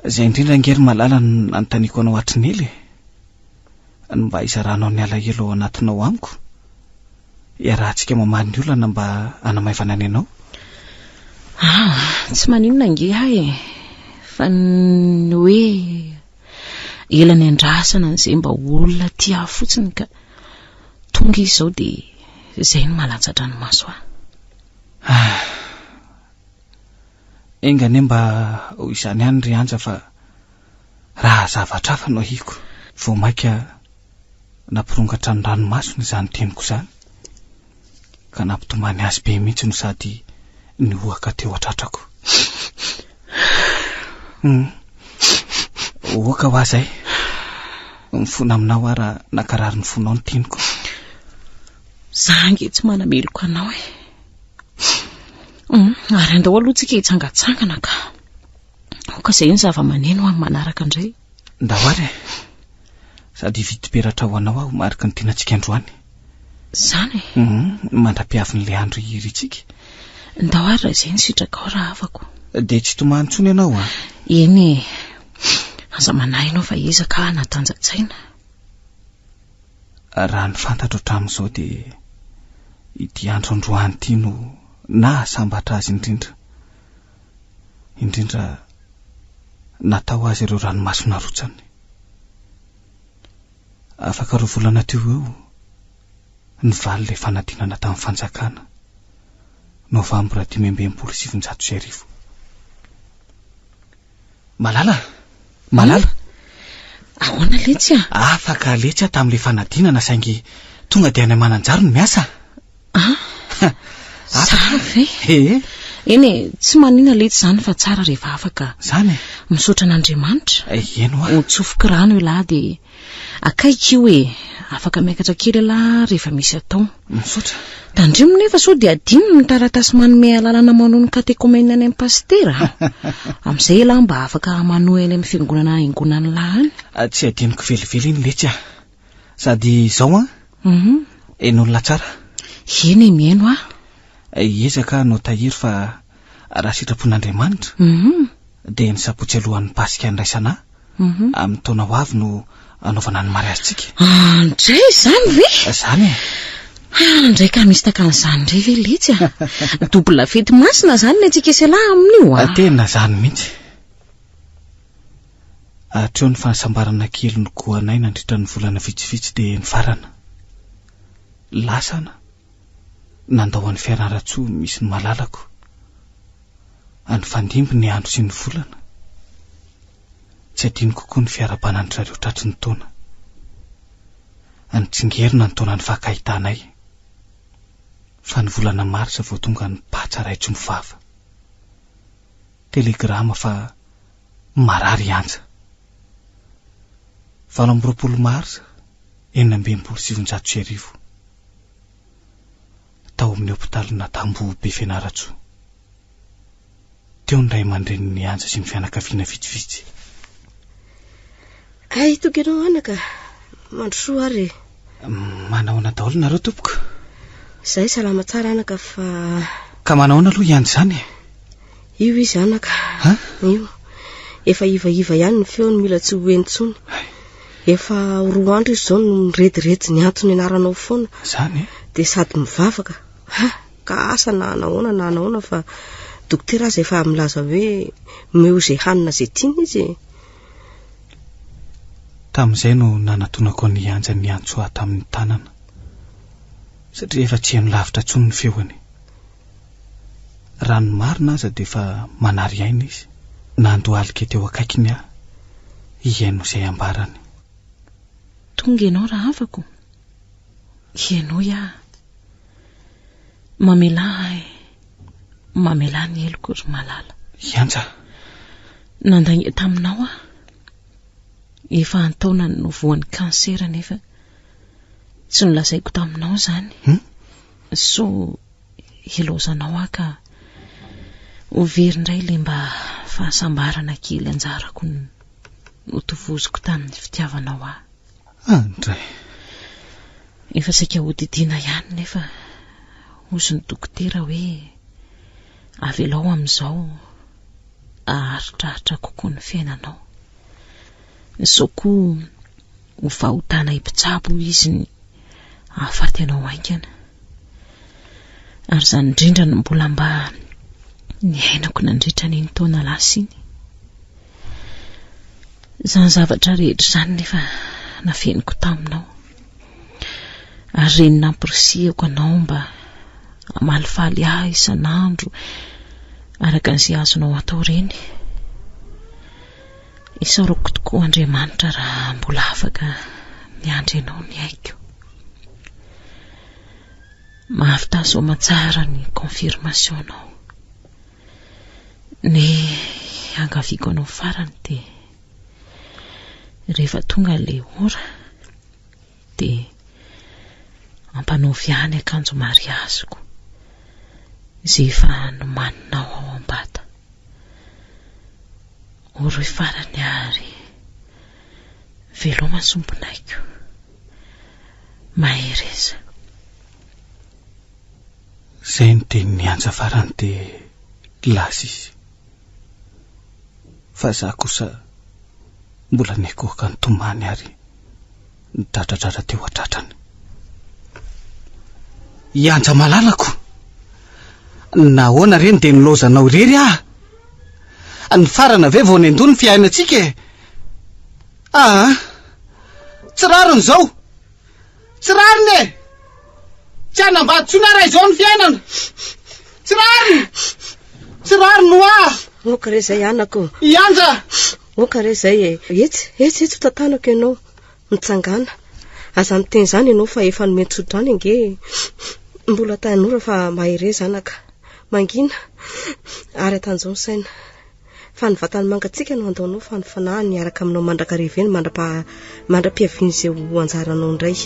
A: Izay indrindra ange ry Malala no nanontaniako anao hatry ny ela e. Ny mba hizaranao ny alahelo ao anatinao amiko. Iarahantsika mamaly ny olana mba hanamaivana ny anao.
B: Ah, tsy maninona ange ahy e. Fa ny hoe ela niandrasana an'izay mba olona tia ahy fotsiny ka tonga izy izao dia izay no mahalatsa-dranomaso ahy.
A: Ah. Enga anie mba ho izany ihany ry Anja fa raha zavatra hafa no ahiako. Vao mainka nampirongatra ny ranomasony izany teniko izany ka nampitomany azy be mihitsy no sady nihohaka teo an-tratrako. Hmm. Oka ho azy ay. Mifona aminao aho raha nankarary ny fonao ny teniko.
B: Za ange tsy manameloka anao e. Hum, ary andao aloha tsika hitsangatsangana ka. Aoka izay ny zava-maneno amin'ny manaraka indray.
A: Ndao ary e. Sady hividy peratra ho anao aho mariky ny tenantsika androany.
B: Izany e?
A: Hum, mandra-piavin'ilay andro hihirintsika.
B: Ndao ary raha izay no sitrakao rahavako.
A: Dia tsy tomany intsony ianao an?
B: Eny e. Aza manahy ianao fa hiezaka aho hanatanjan-tsaina.
A: Raha ny fantatro hatramin'izao dia ity andro androany ity no nahasambatra azy indrindra. Indrindra natao azy ireo ranomaso narotsany. Afaka roa volana teo ho eo, nivaly ilay fanadinana tamin'ny fanjakana, novambra 1965. Malala! Malala!
B: Ahoana letsy a?
A: Afaka letsy aho tamin'ilay fanadinana saingy tonga dia any Mananjary no miasa.
B: Ah! Zany ve?
A: Ee.
B: Eny e, tsy manina letsy izany fa tsara rehefa afaka.
A: Zany e?
B: Misaotra an'Andriamanitra.
A: Eny hoa.
B: Ho tsofiko rano elah dia akaiky io e. Afaka miakatra kely elah rehefa misy atao.
A: Misaotra.
B: Tandremo nefa sao dia adino ny taratasy manome alalana manohy ny katekomena any amin'ny pasitera a. Amin'izay elah mba afaka manohy any amin'ny fiangonana haingonan'lah any.
A: Tsy adinoko velively iny letsy a. Sady izao an. Henoin'lah tsara.
B: Eny e, mihaino aho.
A: Hiezaka aho hanao tahiry fa raha sitrapon'Andriamanitra dia ny sabotsy alohan'ny Paska handraisana ahy amin'ny taona ho avy no hanaovana ny mariazintsika.
B: Andray izany ve?
A: Izany e.
B: Andray ka misy takan'izany indray ve letsy a? Double fety masina izany ny antsika sy ialahy amin'io a.
A: Tena izany mihitsy. Hatreo ny fahasambarana kely nogohanay nandritra ny volana vitsivitsy dia nifarana. Lasana. Nandao an'i Fianarantsoa misy ny malalako. Nifandimby ny andro sy ny volana. Tsy adinoko koa ny fiarahabana an-dry zareo tratry ny taona. Nitsingerina ny taona nifankahitanay. Fa ny volana marsa vao tonga ny patsa iray tsy mivava. Telegrama fa marary i Anja. 28 marsa 1966. Tao amin'ny hopitalin'Antambohobe Fianarantsoa. Teo ny ray aman-drenin'i Anja sy ny fianakaviana vitsivitsy.
D: Hay toky ianao anaka. Mandrosoa ary e.
A: Manahoana daholo nareo tompoko?
D: Izahay salama tsara anaka fa...
A: Ka manahoana aloha i Anja izany e?
D: Io izy anaka.
A: Ha?
D: Io. Efa ivaiva ihany ny feony mila tsy ho heno intsony. Efa roa andro izy izao no mirediredy ny antony anaranao foana.
A: Izany e?
D: Dia sady mivavaka. Ha! Ka asa na nahoana na nahoana fa dokotera aza efa milaza hoe omeo izay hanina izay tiany izy e.
A: Tamin'izay no nanatonako an'i Anja niantso ahy tamin'ny tanana. Satria efa tsy heno lavitra intsony ny feony. Raha ny marina aza dia efa manary aina izy. Nandohalika teo akaikiny aho hihaino izay ambarany.
B: Tonga ianao rahavako. Henoy aho. Mamelà ahy. Mamelà ny heloko ry malala.
A: Hiantsa.
B: Nandainga taminao aho. Efa an-taonany no voan'ny kansera nefa tsy nolazaiko taminao izany.
A: Hmm?
B: Sao hilaozanao aho ka ho very indray ilay mba fahasambarana kely anjarako notovoziko tamin'ny fitiavanao ahy.
A: Andray.
B: Efa saika hodidiana ihany nefa hozy ny dokotera hoe avelao amin'izao haharitraritra kokoa ny fiainanao. Sao koa ho fahotana mpitsabo izy ny hahafaty anao haingana. Ary izany indrindra no mbola mba niainako nandritra an'iny taona lasa iny. Izany zavatra rehetra izany nefa nafeniko taminao. Ary ireny nampirisihako anao mba hamalifaly ahy isan'andro araka izay azonao atao ireny. Isaorako tokoa Andriamanitra raha mbola afaka miandry anao ny aiko. Mahavita soamantsara ny confirmation-nao. Ny iangaviako anao farany dia rehefa tonga ilay ora dia ampanaovy ahy ny akanjo mariaziko. Izay efa nomaninao ao am-bata. Oroy farany ary veloma sombinaiko. Mahereza.
A: Izay no tenin'i Anja farany dia lasa izy. Fa izaho kosa mbola nikohaka nitomany ary nidradradradra teo an-tratrany. I Anja malalako! Nahoana re no dia nilaozanao irery aho? Nifarana ve vao nendoa ny fiainantsika e? Aa! Tsy rariny izao! Tsy rariny e! Tsy hanambady intsony aho raha izao ny fiainana! Tsy rariny! Tsy rariny ho ahy!
D: Oka re izay anako!
A: I Anja!
D: Oka re izay e! Etsy, etsy, etsy ho tantanako ianao. Mitsangàna. Aza miteny izany ianao fa efa nomen-tsodrano ange e! Mbola tanora fa mahereza anaka. Mangina ary atanjao ny saina. Fa ny vatany mangatsiaka no handaonao fa ny fanahiny hiaraka aminao mandrakariva eny mandrapaha mandra-piavian'izay ho anjaranao indray.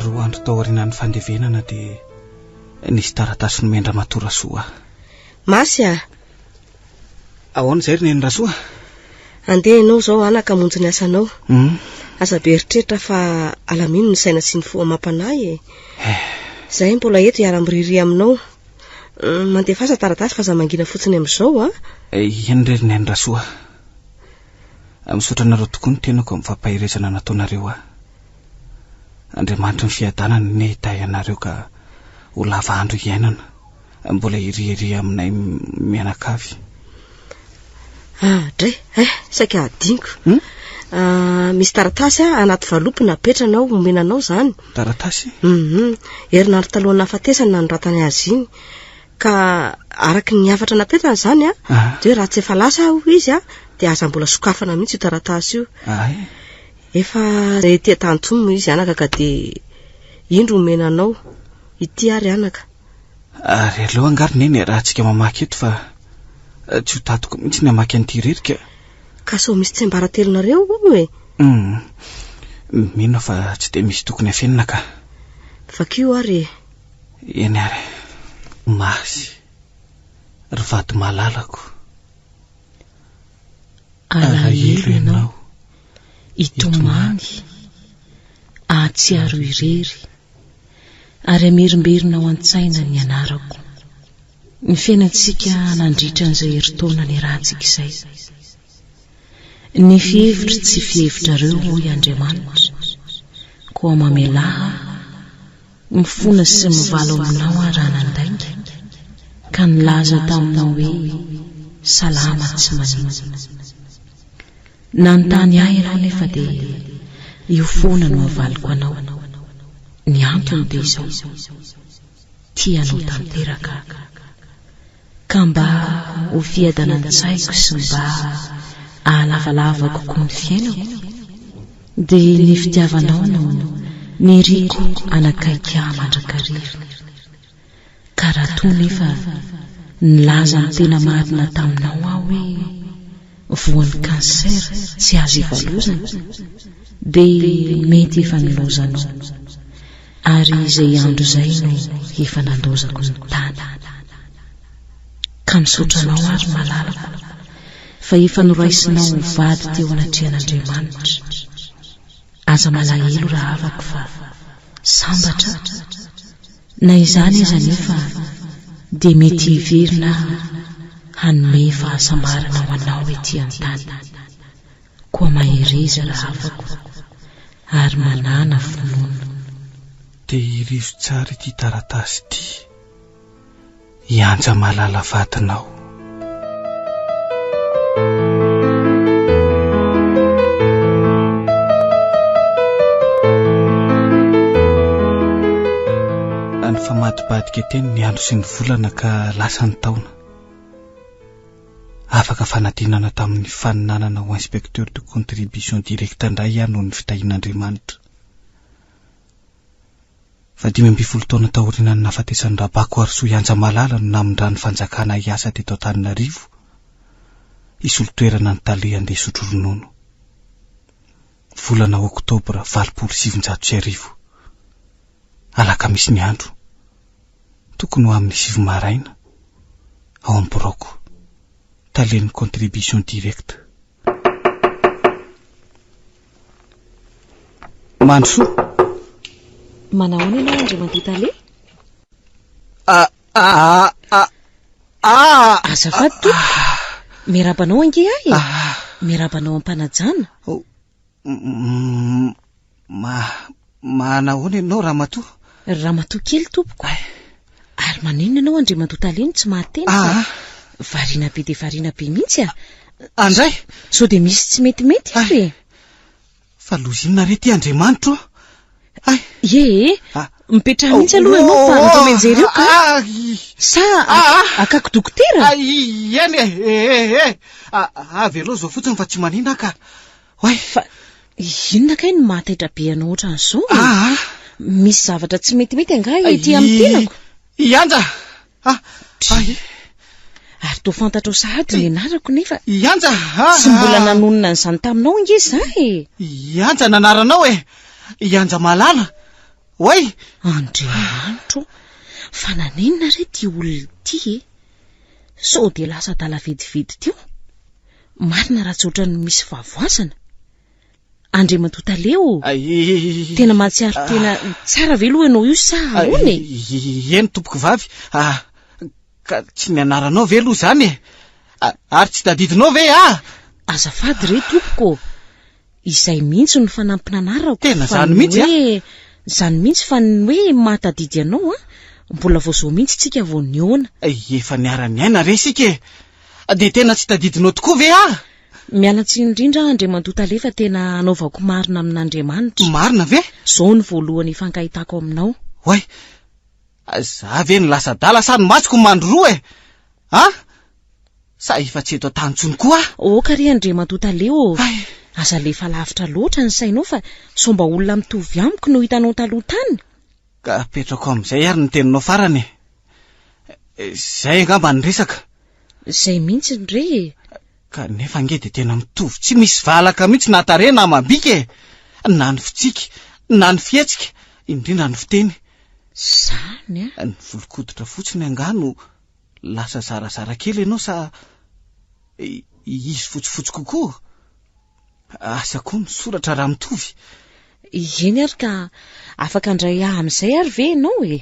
A: Roa andro tao aorianan'ny fandevenana dia nisy taratasy nomen-dRamatoa Rasoa ahy.
D: Masy a!
A: Ahoana izay ry Neny Rasoa?
D: Andeha ianao izao anaka hamonjy ny asanao. Aza be eritreritra fa alamino ny saina sy ny fo amam-panahy e. Izahay mbola eto hiara-miririha aminao. Mandefasa taratasy fa aza mangina fotsiny amin'izao a.
A: Eny re ry Neny Rasoa. Misaotra anareo tokoa ny tenako amin'ny fampaherezana nataonareo ahy. Andriamanitry ny fiadanana anie hitahy anareo ka ho lava andro hiainana. Mbola hiriaria aminay mianakavy.
D: Ah, dray, eh, saika hadinoko. Hmm? Ah, misy taratasy ah, anaty valopy napetranao omena anao izany.
A: Taratasy?
D: Mhm. Herinandro talohan'ny nahafatesany nanoratany azy iny. Ka araka ny hafatra napetrany izany ah, ah. dia hoe raha tsy efa lasa aho izy ah, dia aza mbola sokafana mihitsy io taratasy io.
A: Ah, eh.
D: Efa ety an-tany intsony moa izy anaka ka dia indro omena anao. Ity ary anaka.
A: Ary aleo angaha ry Neny iarahantsika mamaky eto fa tsy ho tatiko mihitsy ny hamaky an'ity irery ka.
D: Ka sao misy tsiambaratelonareo hono e?
A: Hum, mino aho fa tsy dia misy tokony hafenina ka.
D: Vakio ary e.
A: Eny ary. Masy, ry vady malalako.
B: Alahelo ianao, hitomany, hahatsiaro irery. ary hamerimberina ao an-tsaina ny anarako. Ny fiainantsika nandritra an'izay herintaona niarahantsika izay. Ny fihevitro tsy fihevitrareo, hoy Andriamanitra, koa mamelà aho, mifona sy mivalo aminao aho raha nandainga, ka nilaza taminao hoe salama tsy maninona. Nanontany ahy ianao nefa dia io foana no avaliko anao. Ny antony dia izao, tia anao tanteraka aho. Ka mba ho fiadanan-tsaiko sy mba ahalavalava kokoa ny fiainako, dia ny fitiavanao no niriko hanakaiky ahy mandrakariva. Ka raha toa nefa nilaza ny tena marina taminao aho hoe voan'ny cancer tsy azo ivalozana dia mety efa nilaozanao ary izay andro izay no efa nandaozako ny tany. Ka misaotra anao ary malalako fa efa noraisinao ho vady teo anatrehan'Andriamanitra. Aza malahelo rahavako fa sambatra Na izany aza anefa dia mety hiverina aho hanome fahasambarana ho anao ety an-tany. Koa mahereza rahavako ary manàna finoana.
A: Tehirizo tsara ity taratasy ity. I Anja malala vadinao. Nifamadibadika teny ny andro sy ny volana ka lasa ny taona. Afaka fanadinana tamin'ny faninanana ho inspecteur de contribution directe indray aho noho ny fitahian'Andriamanitra. Fa 15 taona taorianan'ny nahafatesan'i Rabako Harisoa Ianja Malala no namindran'ny fanjakana hiasa teto Antananarivo. hisolo toerana ny tale handeha hisotro ronono. Volana oktobra 1980. Alakamisy ny andro. Tokony ho amin'ny sivy maraina. Ao amin'ny biraoko. Talen'ny contribution directe. Mandrosoa.
B: Manahoana ianao Andriamatoa Tale?
A: Ah, ah, ah, ah!
B: Azafady tompoko. Miarahaba anao ange ahy e.
A: Ah.
B: Miarahaba anao am-panajana.
A: Oh, ma, manahoana ianao ramatoa?
B: Ramatoa kely tompoko. Ary maninona ianao Andriamatoa Tale no tsy mahateny fa
A: Ah.
B: variana be dia variana be mihitsy ah.
A: Andray!
B: Sao dia misy tsy metimety ary e?
A: Fa loza inona re ity Andriamanitro ô? Hay!
B: Ie e!
A: Ah.
B: Mipetraha mihitsy aloha ianao fa
A: Oh,
B: ndao mianjery eo ka.
A: ah, i-
B: Sa
A: Ah, ah.
B: akako dokotera?
A: Ah, i- eny e! E, e, e. Ah, avelao izao fotsiny fa tsy manina aho ka. Oay!
B: Fa inona kay no mahataitra be anao ohatran'izao e?
A: Ah, ah.
B: Misy zavatra tsy metimety angaha ety amin'ny tenako?
A: I Anja! Ah, ah, i-
B: Ary toa fantatrao sahady ny anarako nefa
A: I Anja! Ah,
B: tsy mbola
A: ah.
B: nanonona an'izany taminao ange za e!
A: I Anja nanaranao e! I Anja malala! Oay!
B: Andriamanitro ô! Fa naninona re ity olona ity e? Sao dia lasa adala vetivety teo? Marina raha tsy ohatran'ny misy fahavoazana. Andriamatoa Tale ô! Tena mahatsiaro tena tsara ve aloha ianao io sa ahoana e?
A: Eny tompoko vavy, ah, ka tsy ny anaranao ve aloha izany e? Ary tsy tadidinao ve ah?
B: Azafady re tompoko ô! Izay mihitsy no fanampin'anarako.
A: Tena izany mihitsy
B: a! Izany mihitsy fa ny hoe mahatadidy anao an, mbola vao izao mihitsy tsika vao nihaona.
A: Efa niara-niaina re isika e! Dia tena tsy tadidinao tokoa ve aho?
B: Miala tsiny indrindra aho Andriamatoa Tale fa tena anaovako marina amin'Andriamanitra.
A: Marina ve?
B: Izao no voalohany ifankahitako aminao.
A: Oay! Za ve no lasa adala sa ny masoko no mandroroa e? An? Sa efa tsy eto an-tany intsony koa aho?
B: Aoka re Andriamatoa Tale ô!
A: Hay!
B: Aza alefa lavitra loatra ny sainao fa sao mba olona mitovy amiko no hitanao taloha tany.
A: Ka apetrako amin'izay ary ny teninao farany e! Izay angamba ny resaka.
B: Izay mihitsy re e!
A: Kanefa ange dia tena mitovy tsy misy valaka mihitsy na tarehy na amam-bika e! Na ny fitsiky, na ny fihetsika, indrindra ny fiteny.
B: Izany
A: an! Ny volon-koditra fotsiny angaha no lasa zarazara kely ianao sa izy fotsifotsy kokoa? Asa koa ny soratra raha mitovy.
B: Eny ary ka afaka handray ahy amin'izay ary ve ianao e?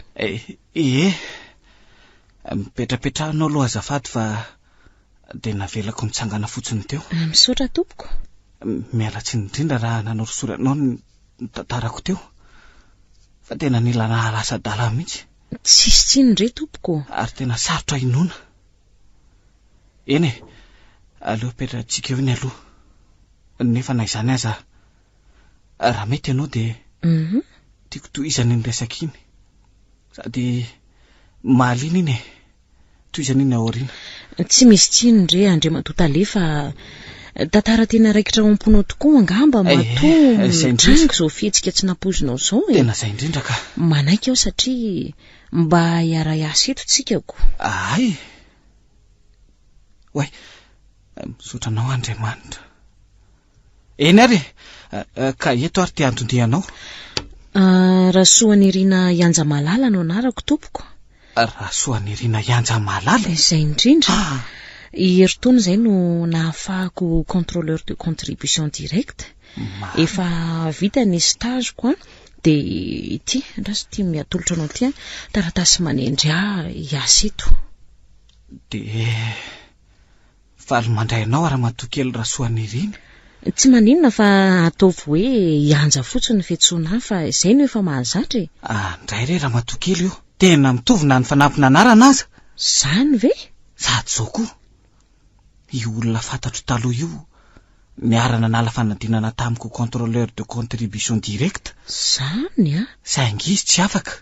A: Ie. Mipetrapetraha anao aloha azafady fa dia navelako nitsangana fotsiny teo.
B: Misaotra tompoko.
A: Miala tsiny indrindra raha nanorisory anao ny tantarako teo. Fa tena nila nahalasa adala mihitsy.
B: Tsisy tsiny re tompoko.
A: Ary tena sarotra inoana. Eny e, aleo apetratsika eo iny aloha. Nefa na izany aza, raha mety ianao dia
B: mhm.
A: tiako tohizana iny resaka iny. Sady mahaliana iny e. Tohizana iny aoriana.
B: Tsy misy tsiny re Andriamatoa Tale fa tantara tena raikitra ao am-ponao tokoa angamba
A: eh,
B: matoa
A: eh,
B: mitranga izao fihetsika tsy nampoizinao izao e.
A: Tena izay indrindra ka.
B: Manaiky aho satria Mba hiara-hiasa eto tsika ko.
A: Ahay! Oay! Misaotra anao Andriamanitra. Eny ary e! Ka eto ary ty anton-dianao.
B: Ah, Rasoanirina Ianjamalala no anarako tompoko.
A: Rasoanirina Ianjamalala?
B: Izay indrindra.
A: Ah.
B: Herintaona izay no nahafahako contrôleur de contribution directe.
A: Marina.
B: Efa vita ny stage-ko an. Dia ity, andraso ity atolotra anao ity an, taratasy manendry ahy hiasa eto.
A: Dia faly mandray anao Ramatoa kely Rasoanirina.
B: Tsy maninona fa ataovy hoe hianja fotsiny ny fiantsoana ahy fa izay no efa mahazatra e.
A: Andray re Ramatoa kely io, tena mitovy na ny fanampin'anarana aza.
B: Izany ve?
A: Sady izao koa, Io olona fantatro taloha io niara-nanala fanadinana tamiko contrôleur de contribution directe.
B: Zany a!
A: Saingy izy tsy afaka.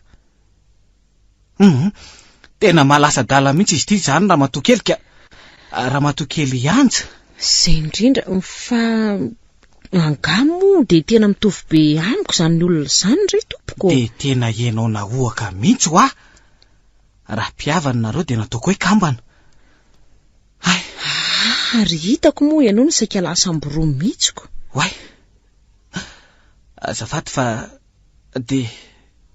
A: Hum, tena mahalasa adala mihitsy izy ity izany ramatoa kely ka. Ramatoa kely Ianja.
B: Izay indrindra, fa angaha moa dia tena mitovy be amiko izany olona izany re tompoko?
A: Dia tena ianao nahoaka mihitsy hoa. Raha mpihavana nareo dia nataoko hoe kambana. Hay!
B: Ah! Ary hitako moa ianao no saika lasa ambiroa mihitsy ko.
A: Oay! Azafady fa dia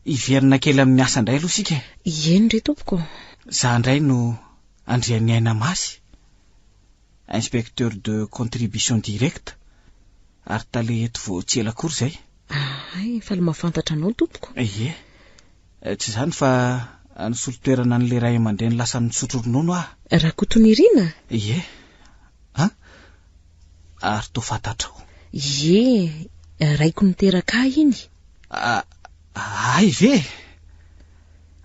A: hiverina kely amin'ny asa indray aloha isika e.
B: Eny re tompoko.
A: Za indray no Andrianiaina Masy, inspecteur de contribution directe ary tale eto vao tsy ela akory izay.
B: Ahay, faly mahafantatra anao tompoko.
A: Ie. Tsy izany fa nisolo toerana an'ilay ray aman-dreny lasa nisotro ronono aho.
B: Rakotonirina?
A: Ie. An? Ary toa fantatrao.
B: Ie, raiko niteraka ahy iny.
A: Hay ve?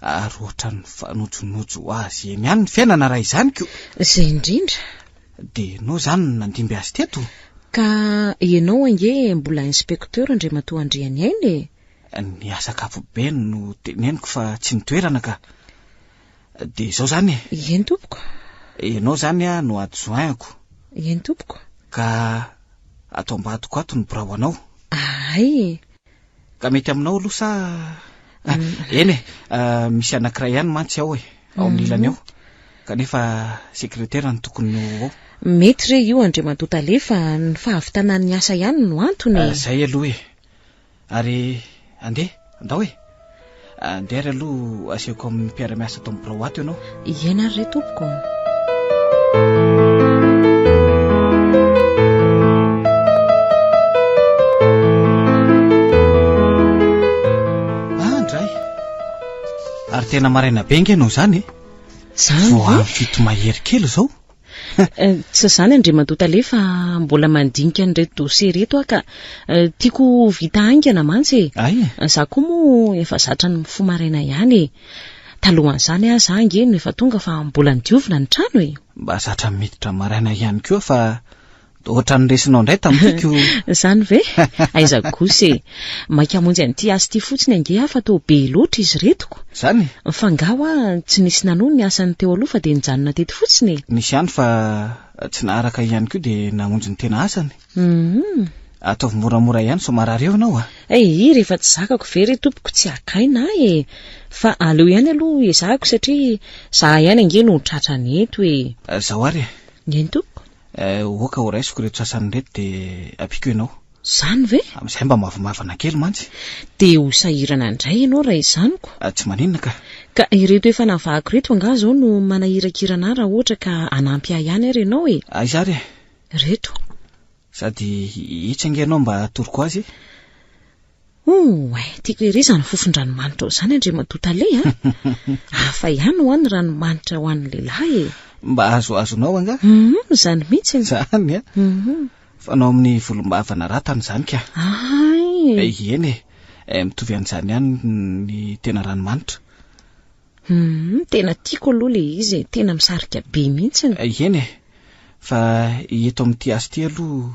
A: Ary ohatran'ny mifanojonojo ho azy eny ihany ny fiainana raha izany ko.
B: Izay indrindra.
A: Dia ianao izany no nandimby azy teto?
B: Ka ianao ange mbola inspecteur Andriamatoa Andrianiaina e!
A: Ny asa ankapobeny no teneniko fa tsy ny toerana ka. Dia izao izany e.
B: Eny tompoko.
A: Ianao izany no adjoint-ko.
B: Eny tompoko.
A: Ka ato ambadiko ato ny birao anao.
B: Ahay.
A: Ka mety aminao aloha sa? Eny e, misy anankiray ihany mantsy ao e, ao amin'ny ilany ao. Kanefa sekretera no tokony ho ao.
B: Mety re io Andriamatoa Tale fa ny fahavitana ny asa ihany no antony e.
A: Izay aloha e. Ary andeha, andao e! Andeha ary aloha asehoko amin'ny mpiara-miasa ato amin'ny birao ato ianao.
B: Eny ary re tompoko.
A: Ah, ndray. Ary tena maraina be ange ianao izany e.
B: Izany
A: ve? Vao amin'ny fito mahery kely izao.
B: Tsy izany Andriamatoa Tale fa mbola mandinika an'ireto dossier ireto aho ka tiako ho vita haingana mantsy e.
A: Ay e.
B: Izaho koa moa efa zatra ny mifoha maraina ihany e. Talohan'izany aza aho ange no efa tonga fa mbola nodiovina ny trano e.
A: Mba zatra miditra maraina ihany koa fa Ohatran'ny resinao indray tamin'ity ko.
B: Izany ve? Aiza kosa e. Maika hamonjy an'ity asa ity fotsiny ange aho fa toa be loatra izy ireto ko.
A: Izany
B: e? Fa angaha hoa tsy nisy nanohy ny asany teo aloha fa dia nijanona teto fotsiny e?
A: Nisy ihany fa tsy naharaka ihany koa dia namonjy ny tena asany.
B: Hum.
A: Ataovy moramora ihany sao marary eo ianao a.
B: Eii rehefa tsy zakako ve re tompoko tsy hakaina ahy e. Fa aleo ihany aloha ezahako satria za ihany ange no ho tratrany eto e.
A: Zao ary e.
B: Eny tompoko.
A: Eh, oka ho raisiko ireto sasany ireto dia ampiako ianao.
B: Izany ve?
A: Amin'izay mba mavomavana kely mantsy.
B: Dia ho sahirana indray ianao raha izany ko.
A: Ah, tsy maninona ka.
B: Ka ireto efa navahako ireto angaha izao no manahirakirana ahy raha ohatra ka hanampy ahy ihany ary ianao e?
A: Aiza ary e?
B: Ireto.
A: Sady itsy ange ianao mba atoroko azy e.
B: Oay, tiako ery izany fofon-dranomanitra ao izany Andriamatoa Tale a! Hafa ihany hoa ny ranomanitra ho an'ny lehilahy e!
A: Mba azoazonao angaha?
B: Hum, izany mihitsy.
A: Izany a!
B: Hum.
A: Fanao amin'ny volombava naratana izany ka.
B: Ay!
A: Eny e, mitovy an'izany ihany ny tena ranomanitra.
B: Hum, tena tiako aloha ilay izy e, tena misarika be mihitsy.
A: Eny e, fa eto amin'ity asa ity aloha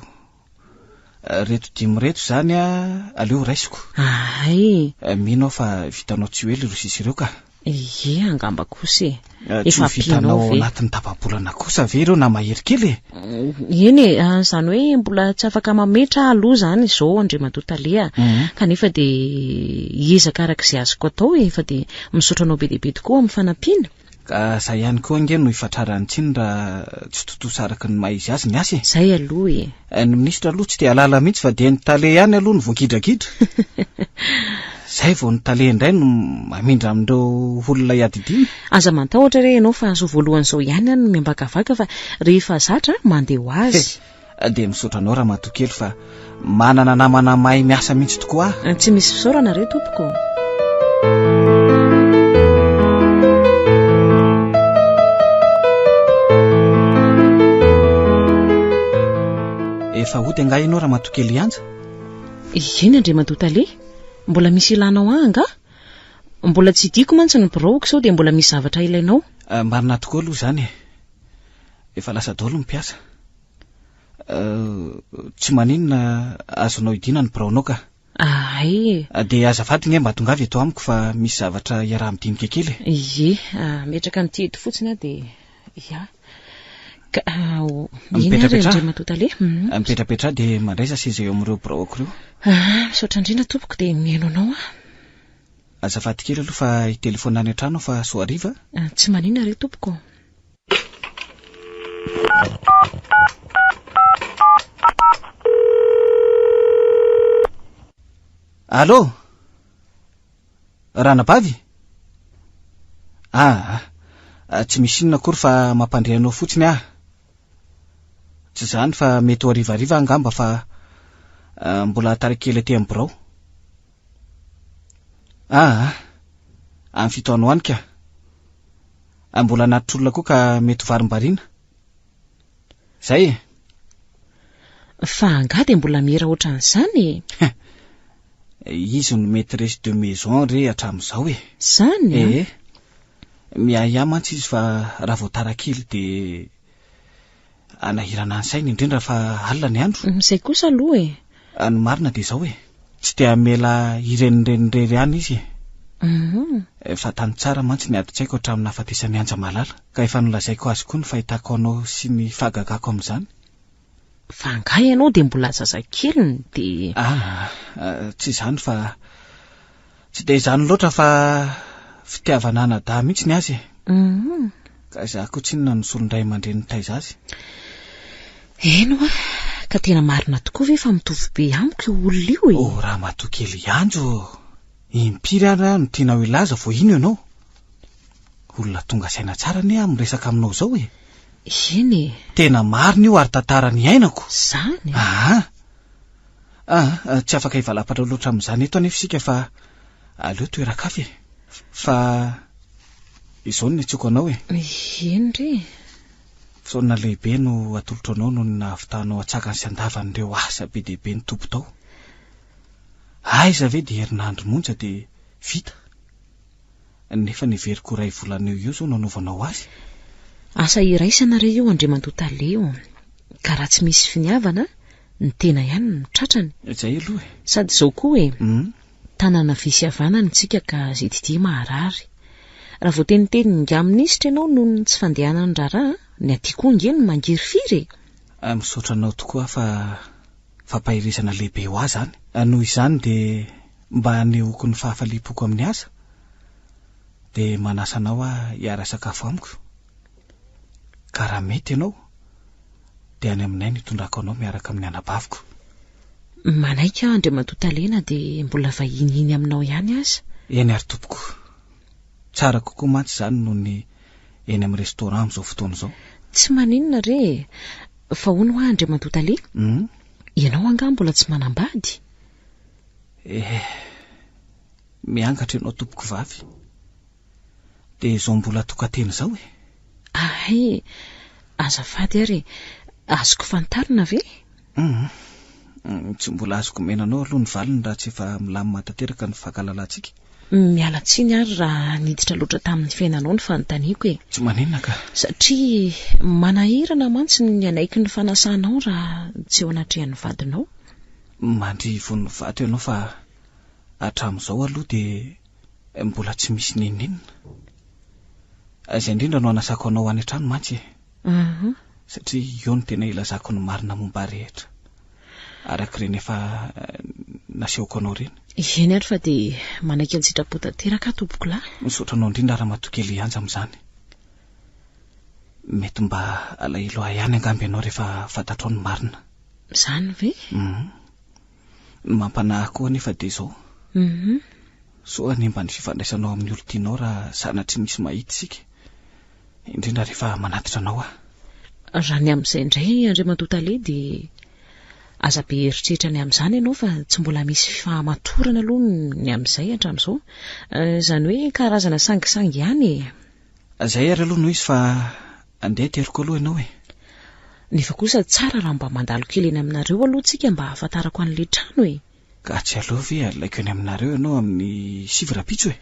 A: Reto dimy reto izany aleo raisiko.
B: Ahay.
A: Mino aho fa vitanao tsy ho ela ireo sisa ireo ka.
B: Ie, angamba kosa e.
A: Tsy ho vitanao ao anatin'ny tapa-bolana kosa ve ireo na mahery kely e?
B: Eny e, izany hoe mbola tsy afaka mametra aho aloha izany izao Andriamatoa Tale a. Kanefa dia hiezaka araka izay azoko atao e, fa dia misaotra anao be dia be tokoa amin'ny fanampiana.
A: Ka zay ihany koa ange no ifatraran'ny tsiny raha tsy tontosa araka ny maha izy azy ny asa e!
B: Zay aloha e!
A: Ny minisitra aloha tsy te hahalala mihitsy fa dia ny tale ihany aloha no voagidragidra. Zay vao ny tale indray no mamindra amin'ireo olona iadidiany.
B: Aza matahotra re ianao fa zao voalohany izao ihany aho no miambakavaka fa rehefa zatra mandeha ho azy.
A: Dia misaotra anao ramatoa kely fa manana namana mahay miasa mihitsy tokoa
B: aho. Tsy misy fisaorana re tompoko.
A: Efa hody angaha ianao ramatoa kely Anja?
B: Eny Andriamatoa Tale, mbola misy ilanao ahy angaha? Mbola tsy hidiako mantsy ny biraoko sao dia mbola misy zavatra ilainao.
A: Marina tokoa aloha izany e. Efa lasa daholo ny mpiasa. Tsy maninona azonao hidiana ny biraonao ka.
B: Ahay
A: e. Dia azafady nge mba tongava eto amiko fa misy zavatra iaraha-midinika kely
B: e. Ie, ametraka an'ity eto fotsiny aho dia ya. Ka eny ary Andriamatoa Tale.
A: Mipetrapetraha dia mandraisa seza eo amin'ireo biraoko ireo.
B: Ah, misaotra indrindra tompoko dia mihaino anao aho.
A: Azafady kely aloha fa hitelefaonina any an-trano aho fa soa hariva
B: a. Tsy maninona re tompoko.
A: Allô? Ranabavy? Ah, tsy misy inona akory fa mampandre anao fotsiny aho. Tsy izany fa mety ho harivariva angamba fa mbola tara kely aty amin'ny birao. Ah, amin'ny fito any ho any ka. Mbola anaty olona koa ka mety ho varimbariana. Zay e.
B: Fa angaha dia mbola mira ohatran'izany e?
A: Izy no maîtresse de maison re hatramin'izao e.
B: Zany an?
A: Ee. Miahiahy mantsy izy fa raha vao tara kely dia hanahirana ny sainy, indrindra fa alina ny andro.
B: Izay kosa aloha e.
A: Ny marina dia izao e. Tsy te hamela hirenireny irery ihany izy e. Fantany tsara mantsy ny adin-tsaiko hatramin'ny nahafatesan'i Anja Malala, ka efa nolazaiko azy koa ny fahitako anao sy ny fahagagako amin'izany.
B: Fa angaha ianao dia mbola zazakeliny dia.
A: Ah, tsy izany fa tsy dia izany loatra fa fitiavana anadahy mihitsy ny azy e. Ka izaho koa tsinona no solon-dray aman-dreny nitaiza azy.
B: Eny hoa, ka tena marina tokoa ve fa mitovy be amiko io olona io e?
A: Oh, ramatoa kely Anjo ô! Impiry ary aho no tianao hilaza vao hino ianao? Olona tonga saina tsara anie aho miresaka aminao izao e!
B: Eny e!
A: Tena marina io ary tantara niainako.
B: Izany?
A: Aa! Ah, tsy afaka hivalapatra loatra amin'izany eto anefa isika fa aleo toeran-kafa e! Fa izao no niantsoako anao e!
B: Eny re!
A: Fisaorana lehibe no atolotro anao noho ny nahavitanao antsakany sy andavan'ireo asa be dia be nitoby tao. Aiza ve dia herinandro monja dia vita? Nefa neveriko ho iray volana eo eo izao no anaovanao azy.
B: Asa iraisana re io Andriamatoa Tale o! Ka raha tsy misy finiavana, ny tena ihany no tratrany.
A: Izay aloha e!
B: Sady izao koa e! Tanana havia sy havanana isika ka izay didia maharary. Raha vao teniteniny ingahy minisitra ianao noho ny tsy fandehanan'ny raharaha, ny aty koa ange no mangirifiry e!
A: Misaotra anao tokoa aho fa fampaherezana lehibe ho ahy izany. Noho izany dia mba hanehoako ny fahafaliam-poko amin'ny asa dia manasa anao aho hiara-sakafo amiko. Ka raha mety ianao dia any aminay no hitondrako anao miaraka amin'ny anabaviko.
B: Manaiky aho Andriamatoa Tale na dia mbola vahiny aminao ihany aza.
A: Eny ary tompoko. Tsara kokoa mantsy izany noho ny eny amin'ny restaurant amin'izao fotoana izao.
B: Tsy maninona re e! Fa hono hoa Andriamatoa Tale, ianao angaha mbola tsy manambady?
A: Eh, miangatra ianao tompoko vavy. Dia izao mbola tokan-tena izao e?
B: Ahay, azafady ary e, azoko fantarina ve?
A: Hum, tsy mbola azoko omena anao aloha ny valiny raha tsy efa milamina tanteraka ny fankalalantsika.
B: Miala tsiny ary raha niditra loatra tamin'ny fiainanao ny fanontaniako e.
A: Tsy maninona ka.
B: Satria manahirana mantsy ny hanaiky ny fanasanao raha tsy eo anatrehan'ny vadinao.
A: Mandry ivon'ny vato ianao fa hatramin'izao aloha dia mbola tsy misy n'inon'inona. Izay indrindra no hanasako anao any an-trano mantsy e. Satria eo no tena ilazako ny marina momba ahy rehetra. Araka ireny efa nasehoko anao ireny.
B: Eny ary fa dia manaiky an-tsitrapo tanteraka aho tompokolahy.
A: Misaotra anao indrindra Ramatoa kely Anja amin'izany. Mety mba alahelo ahy ihany angamba ianao rehefa fantatrao ny marina.
B: Izany ve?
A: Ny mampanahy ahy koa anefa dia izao. Sao hanimba ny fifandraisanao amin'ny olon-tianao raha sanatria misy mahita isika. Indrindra rehefa manatitra anao aho.
B: Raha ny amin'izay indray Andriamatoa Tale dia aza be eritreritra ny amin'izany ianao fa tsy mbola misy fahamatorana aloha ny amin'izay hatramin'izao. Izany hoe karazana sangisangy ihany e.
A: Izay ary aloha no izy fa andeha ateriko aloha ianao e.
B: Nefa kosa tsara raha mba mandalo kely eny aminareo aloha tsika mba hahafantarako an'ilay trano e.
A: Ka tsy aleo ve alaiko eny aminareo ianao amin'ny sivy rahampitso e?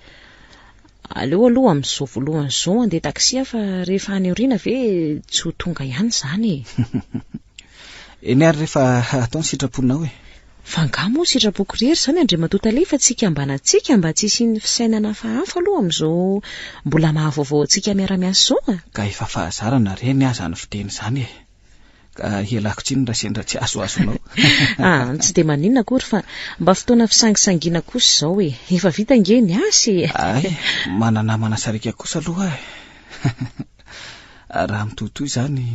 B: Aleo aloha amin'izao voalohany izao handeha taxi aho fa rehefa any aoriana ve tsy ho tonga ihany izany e?
A: Eny ary rehefa atao ny sitraponao e.
B: Fa angaha moa sitrapoko irery izany Andriamatoa Tale fa tsy ikambanantsika mba tsy hisian'ny fisainana hafahafa aloha amin'izao mbola maha vaovao antsika miara-miasa izao a!
A: Ka efa fahazarana re ny ahy izany fiteny izany e! Ka ialako tsiny raha sendra tsy azoazonao.
B: Ah, tsy dia maninona akory fa mba fotoana fisangisangiana kosa izao e. Efa vita ange ny asa e.
A: Ay, mana-namana sariaka kosa aloha aho e. Raha mitohitohy izany,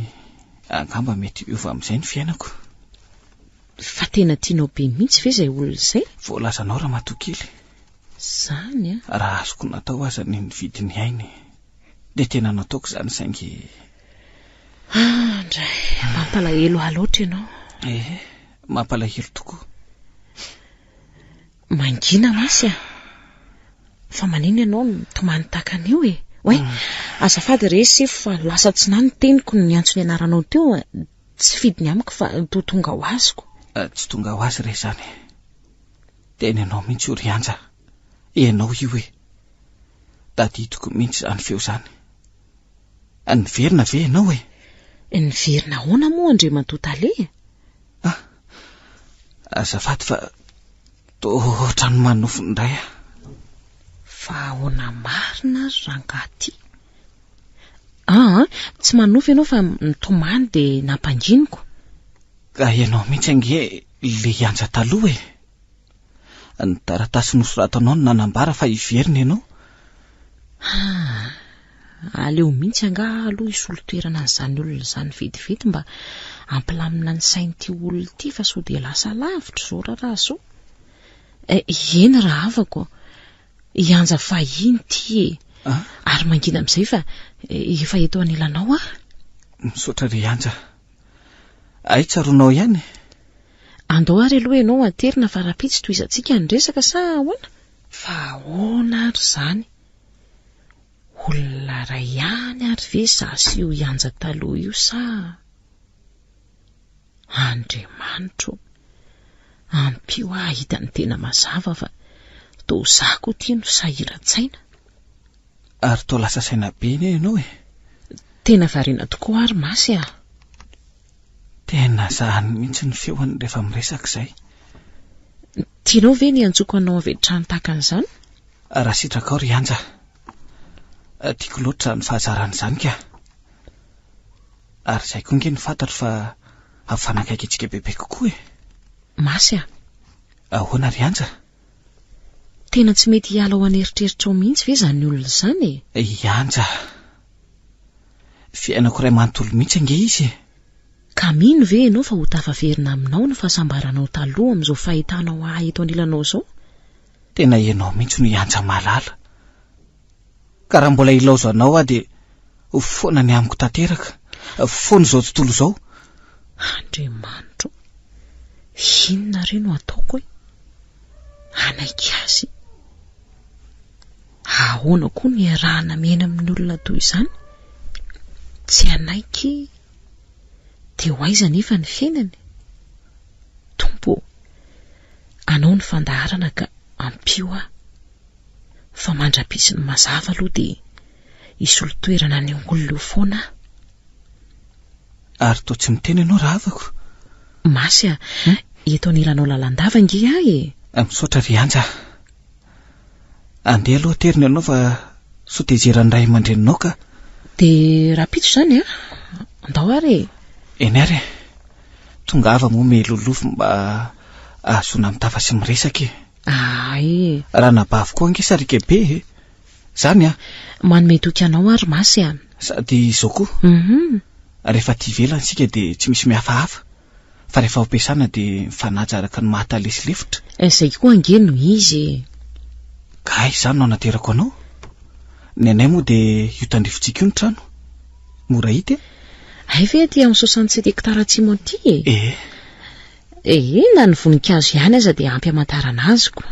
A: angamba mety hiova amin'izay ny fiainako.
B: Fa tena tianao be mihitsy ve izay olona izay?
A: Voalazanao ramatoa kely.
B: Izany an!
A: Raha azoko natao aza ny nividy ny ainy dia tena nataoko izany saingy.
B: Ah ndray, mampalahelo ahy loatra ianao.
A: Ee, mampalahelo tokoa.
B: Mangina masy a! Fa manina ianao no mitomany tahaka an'io e? Oay, azafady re sefo fa lasa tsy nahy ny teniko ny niantso ny anaranao teo a! Tsy fidiny amiko fa toa tonga ho aziko.
A: Tsy tonga ho azy re izany e! Tena ianao mihitsy io ry Anja! Ianao io e! Tadidiko mihitsy izany feo izany. Niverina ve ianao e?
B: Niverina ahoana moa Andriamatoa Tale?
A: Ah, azafady fa toa ohatran'ny manofy indray aho.
B: Fa ahoana marina ary rangahy ity? Aa, tsy manofy ianao fa mitomany dia nampanginiko.
A: Ka ianao mihitsy ange ilay Anja taloha e! Ny taratasy nosoratanao no nanambara fa hiverina ianao.
B: Haa, aleo mihitsy angaha aloha hisolo toerana an'izany olona izany vetivety mba hampilamina ny sain'ity olona ity fa sao dia lasa lavitra izao raharaha izao. Eh, eny rahavako, hianja fahiny ity e. Ary mangina amin'izay fa efa eto anilanao aho.
A: Misaotra ry Anja. Hay tsaroanao ihany e.
B: Andao ary aloha ianao aterina fa rahampitso tohizantsika ny resaka sa ahoana? Fa ahoana ary izany? Olona iray ihany ary ve za sy io Ianja taloha io sa? Andriamanitra ô! Ampio aho hahita ny tena mazava fa toa za koa ity no sahiran-tsaina.
A: Ary toa lasa saina be anie ianao e!
B: Tena variana tokoa ary Masy a!
A: Tena zahany mihitsy ny feony rehefa miresaka izay.
B: Tianao ve ny hiantsoako anao avy hatrany tahaka an'izany?
A: Raha sitrakao ry Anja. Tiako loatra izany fahazarana izany ka. Ary izay koa ange no fantatro fa hampifanakaiky antsika bebe kokoa e.
B: Masy a!
A: Ahoana ry Anja?
B: Tena tsy mety hiala ao an'eritreritrao mihitsy ve izany olona izany e?
A: I Anja. Fiainako iray manontolo mihitsy ange izy e!
B: Ka mino ve ianao fa ho tafaverina aminao ny fahasambaranao taloha amin'izao fahitanao ahy eto anilanao izao?
A: Tena ianao mihitsy no i Anja malala. Ka raha mbola ilaozanao aho dia ho foana ny amiko tanteraka, foana izao tontolo izao.
B: Andriamanitro ô! Inona re no ataoko e? Hanaiky azy? Ahoana koa no iarahana miaina amin'ny olona toy izany? Tsy hanaiky dia ho aiza anefa ny fiainany? Tompo ô, Anao ny fandaharana ka ampio aho. Fa mandra-pisy ny mazava aloha dia hisolo toerana an'io olona io foana aho.
A: Ary toa tsy miteny ianao rahavako?
B: Masy a, eto anilanao lalandava ange aho e!
A: Misaotra ry Anja a! Andeha aloha aterina ianao fa sao tezeran'ny ray aman-dreninao ka.
B: Dia rahampitso izany a! Andao ary e!
A: Eny ary e! Tongava moa melolofy mba ahazoana mitafa sy miresaka e!
B: Ahay e!
A: Ranabavy koa ange sariaka be e! Zany a!
B: Manome toky anao aho ry Masy a!
A: Sady izao koa, rehefa aty ivelany isika dia tsy misy mihafahafa, fa rehefa ao am-piasana dia mifanaja araka ny maha tale sy lefitra.
B: Izay koa ange no izy e!
A: Ka aiza izany no anaterako anao? Ny anay moa dia io tandrifintsika io ny trano. Mora hita e!
B: Hay ve aty amin'ny 67 hectares atsimo aty e?
A: Ee.
B: Ee, na ny voninkazo ihany aza dia ampy hamantarana azy ko.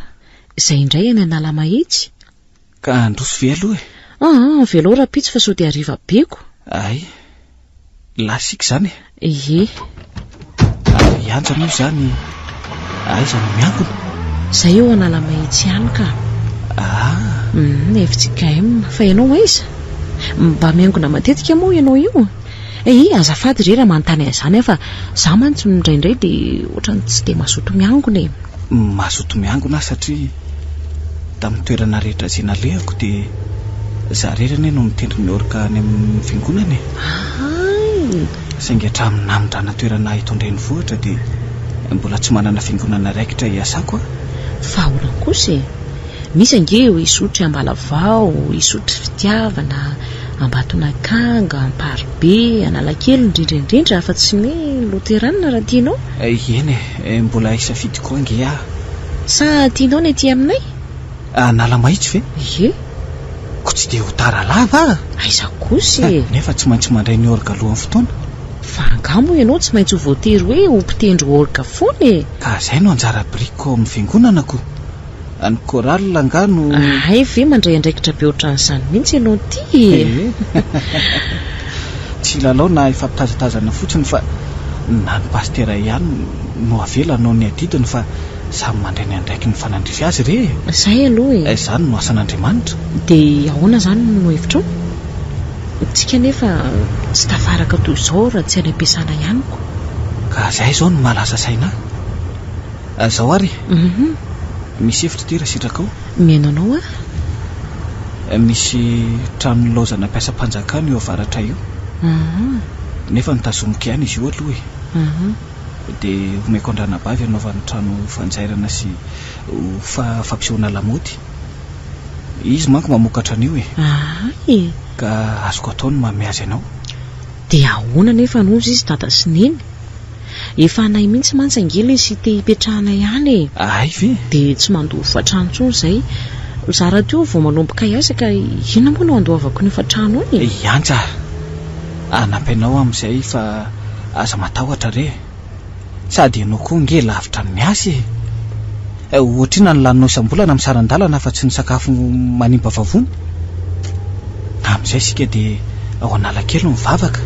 B: Izay indray any Analamahitsy.
A: Ka handroso ve aloha e?
B: Aa, avelao rahampitso fa sao dia hariva be ko.
A: Hay, lasa isika izany e?
B: Ie.
A: Ary i Anja moa izany aiza no miangona?
B: Izay eo Analamahitsy ihany ka.
A: Ah.
B: Hum, fjkm. Fa ianao aiza? Mba miangona matetika moa ianao io? Ee, azafady re raha manontany an'izany aho fa za mantsy indraindray dia ohatran'ny tsy dia mazoto miangona e.
A: Mazoto miangona aho satria tamin'ny toerana rehetra izay nalehako dia za irery anie no mitendry ny orga any amin'ny fiangonana e.
B: Hay!
A: Saingy hatramin'ny namindrana toerana ahy eto an-drenivohitra dia mbola tsy manana fiangonana raikitra hiasako aho.
B: Fa ahoana kosa e? Misy ange eo Isotry Ambalavao, Isotry Fitiavana. Ambatonakanga, Amparibe, Analakely indrindra indrindra afa-tsy ny hoe Loterana raha tianao.
A: Eny e, mbola hisafidy koa ange aho.
B: Sa tianao ny aty aminay?
A: Analamahitsy ve?
B: Ie.
A: Ko tsy dia ho tara lava aho.
B: Aiza kosa e!
A: Nefa tsy maintsy mandray ny orga alohan'ny fotoana.
B: Fa angaha moa ianao tsy maintsy ho voatery hoe ho mpitendry orga foana e?
A: Ka izay no anjara birikiko ao amin'ny fiangonana ko. Ny chorale angaha no.
B: Hay ve mandray andraikitra be ohatran'izany mihitsy ianao ity e!
A: Tsy hilalao na hifampitazatazana fotsiny fa na ny pasitera ihany no avela hanao ny adidiny fa samy mandray ny andraikiny mifanandrify azy re e!
B: Izay aloha e!
A: Izany no asan'Andriamanitra.
B: Dia ahoana izany no hevitrao? Tsika anefa tsy tafaraka toy izao raha tsy any am-piasana ihany ko.
A: Ka izay izao no maha lasa saina ahy. Izao ary e! Misy hevitra ity raha sitrakao.
B: Mihaino anao aho.
A: Misy trano nilaozana mpiasam-panjakana io avaratra io. Nefa notazomiko ihany izy io aloha e. Dia omeko an-dranabavy hanaovany trano fanjairana sy ho fampisehoana lamaody. Izy manko mamokatra an'io e.
B: Ahay e!
A: Ka azoko atao ny manome azy anao.
B: Dia ahoana anefa no hozy izy dada sy neny? Efa anay mihitsy mantsy ange ilay cité ipetrahanay any e!
A: Hay ve?
B: Dia tsy mandoa hofantrano intsony izay. Za rahateo vao manomboka hiasa ka inona moa no handoavako ny hofantrano any e?
A: I Antsa a! Hanampy anao aho amin'izay fa aza matahotra re e! Sady ianao koa ange lavitra ny miasa e! Ohatrinona ny laninao isam-bolana amin'ny saran-dalana afa-tsy ny sakafo manimba vavony? Amin'izay isika dia ao Analakely no mivavaka.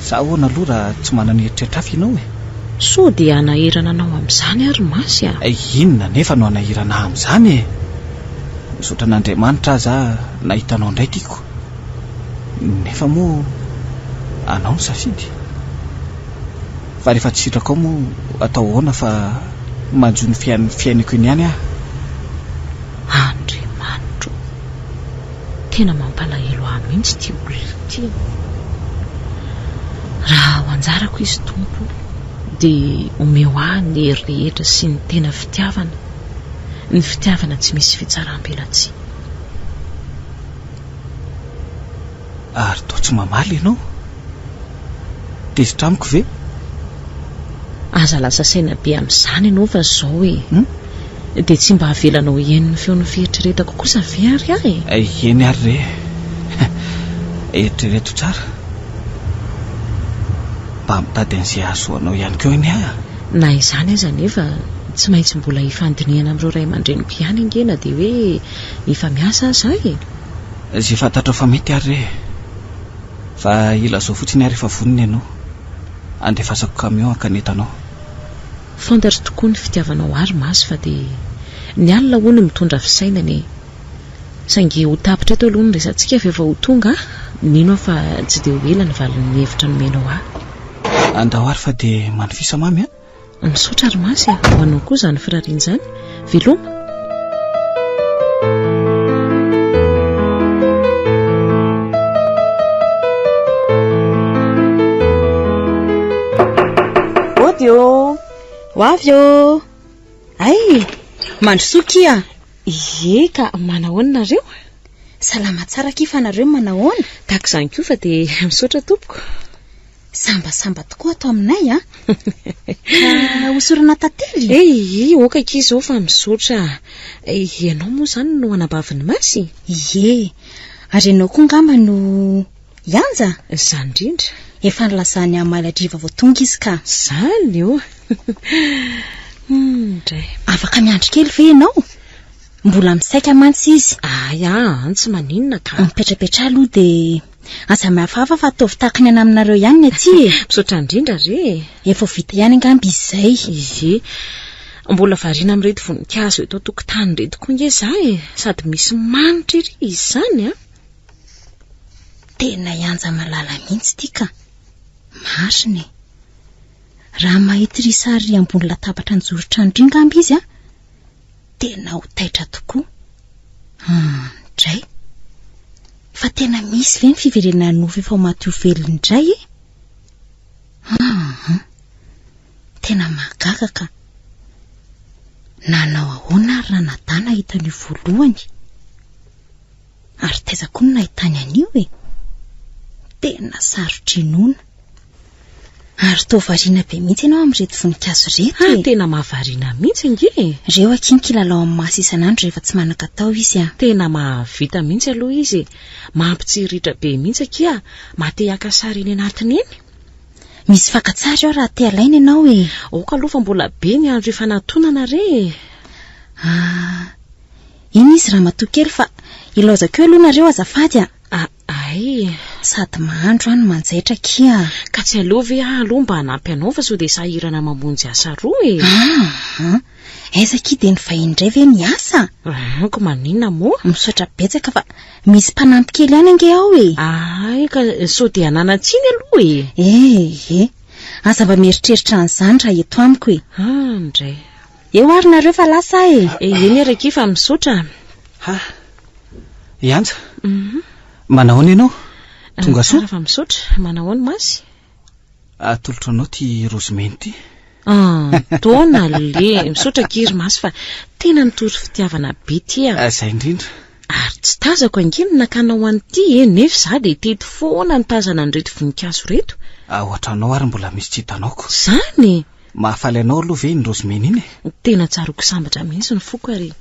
A: Sa ahoana aloha raha tsy manana eritreritra hafa ianao e?
B: Sao dia hanahirana anao amin'izany ary Masy a!
A: Inona anefa no hanahirana ahy amin'izany e? Misaotra an'Andriamanitra aza aho nahita anao indray tiako. Nefa moa anao ny safidy. Fa rehefa tsy sitrakao moa atao ahoana fa manjo ny fiainako eny ihany aho.
B: Andriamanitro o! Tena mampalahelo ahy mihitsy ity olona ity. Raha ho anjarako izy Tompo o, dia omeo ahy ny hery rehetra sy ny tena fitiavana, ny fitiavana tsy misy fitsaram-belatsihy.
A: Ary toa tsy mamaly ianao? Tezitra amiko ve?
B: Aza lasa saina be amin'izany ianao fa izao e! Dia tsy mba avelanao hihaino ny feon'ny fieritreretako kosa ve ary aho
A: e? Eny ary re e! Eritrereto tsara. Mba mitady an'izay hahasoa anao ihany koa anie aho.
B: Na izany aza anefa, tsy maintsy mbola hifandinihana amin'ireo ray aman-dreniko ihany ange na dia hoe efa miasa aza aho e!
A: Izay fantatrao fa mety ary re e! Fa ilazao fotsiny ary efa vonona ianao. Andefasako camion hakaneta anao.
B: Fantatro tokoa ny fitiavanao ahy ry Masy fa dia ny alina hono mitondra fisainana e! Saingy ho tapitra eto aloha ny resatsika fa efa ho tonga aho, mino aho fa tsy dia ho ela ny valin'ny hevitra nomenao ahy.
A: Andao ary fa dia manofisa mamy a!
B: Misaotra ry Masy a! Ho anao koa izany firariana izany. Veloma!
D: Ody ô! Ho avy ô! Hay! Mandrosoa kia!
B: Ie ka, manahoana nareo?
D: Salama tsara akia fa nareo manahoana?
B: Tahaka izany koa fa dia misaotra tompoko.
D: Sambasamba tokoa ato aminay an! Ka hosorana tantely?
B: Eii, ok akia izao fa misaotra. Ianao moa izany no anabavin'i Masy?
D: Ie, ary ianao koa angamba no i Anja?
B: Izany indrindra.
D: Efa nilazan'i Amaly Adriva vao tonga izy ka.
B: Izany ô! Hum, dray.
D: Afaka miandry kely ve ianao? Mbola misaika mantsy izy.
B: Hay an, tsy maninona ka.
D: Mipetrapetraha aloha dia aza mihafahafa fa ataovy tahaky ny anaminareo ihany ny aty e.
B: Misaotra indrindra re e.
D: Efa ho vita ihany angamba izy izay.
B: Ie. Mbola variana amin'ireto voninkazo eto an-tokotany ireto koa ange izaho e. Sady misy manitra ery izy izany an.
D: Tena i Anja malala mihitsy ity ka. Marina e. Raha mahita iry sary iry ambony latabatra anjoron-trano iry angamba izy an, Tena ho taitra tokoa. Hum, dray. Fa tena misy ve ny fiverenan'ny nofo efa ho maty ho velona indray e? Hum, tena mahagaga ka. Nanao ahoana ary Ranadahy nahita an'io voalohany?
E: Ary taiza koa no nahitany an'io e? Tena sarotra inoana. Ary toa variana be mihitsy ianao amin'ireto voninkazo ireto e.
B: Ah, tena mahavariana mihitsy ange e.
E: Ireo akia ny kilalao amin'ny maso isan'andro rehefa tsy manan-katao izy a.
B: Tena mahavita mihitsy aloha izy e. Mampitsiriritra be mihitsy akia, maha te haka sary eny anatiny eny.
E: Misy fakan-tsary ao raha te halaina ianao e.
B: Aoka aloha fa mbola be ny andro ifanatonana re e.
E: Ah, iny izy ramatoa kely fa ilaozako eo aloha nareo azafady a.
B: Ah, ay.
E: Sady mahandro aho no manjaitra akia.
B: Ka tsy aleo ve aho aloha mba hanampy anao fa sao dia sahirana mamonjy asa roa e.
E: Ah, aiza akia dia ny vahiny indray ve miasa?
B: Ko maninona moa?
E: Misaotra betsaka fa misy mpanampy kely ihany ange ao e.
B: Ay, ka sao dia ananan-tsiny aloha e.
E: Eh, eh. Aza mba mieritreritra an'izany raha eto amiko e.
B: Ah, ndray.
E: Eo ary nareo fa lasa aho e.
B: Eh, eny ary akia fa misaotra.
A: Ha. Iantsa. Mhm. Manahoana ianao? Tonga soa?
B: Tsara fa misaotra. Manahoana Masy?
A: Atolotro anao ity raozy mena ity.
B: Ah, taona le. Misaotra akia ry Masy fa tena nitory fitiavana be ity a.
A: Ah, izay indrindra.
B: Ary tsy tazako ange ny nakanao an'ity e, nefa izaho dia teto foana nitazana an'ireto voninkazo ireto.
A: Ah, ohatranao ary mbola misy tsy hitanao ko.
B: Izany?
A: Mahafaly anao aloha ve iny raozy mena iny e?
B: Tena tsaroako sambatra mihitsy ny foko ary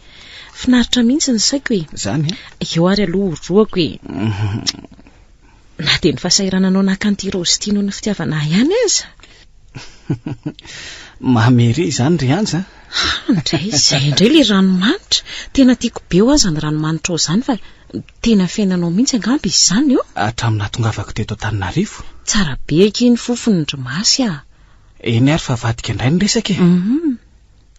B: finaritra mihitsy ny saiko e.
A: Izany e?
B: Eo ary aloha horohako e. Na dia ny fahasahirananao naka an'ity raozy ity noho ny fitiavana ahy ihany aza.
A: Mamy ery izany ry Anja a!
B: Ha, indray, izay indray ilay ranomanitra. Tena tiako be hoa izany ranomanitrao izany fa tena fiainanao mihitsy angamba izy izany ô?
A: Hatramin'ny nahatongavako teto Antananarivo.
B: Tsara be akia ny fofony ry Masy a!
A: Eny ary fa avadika indray ny resaka e!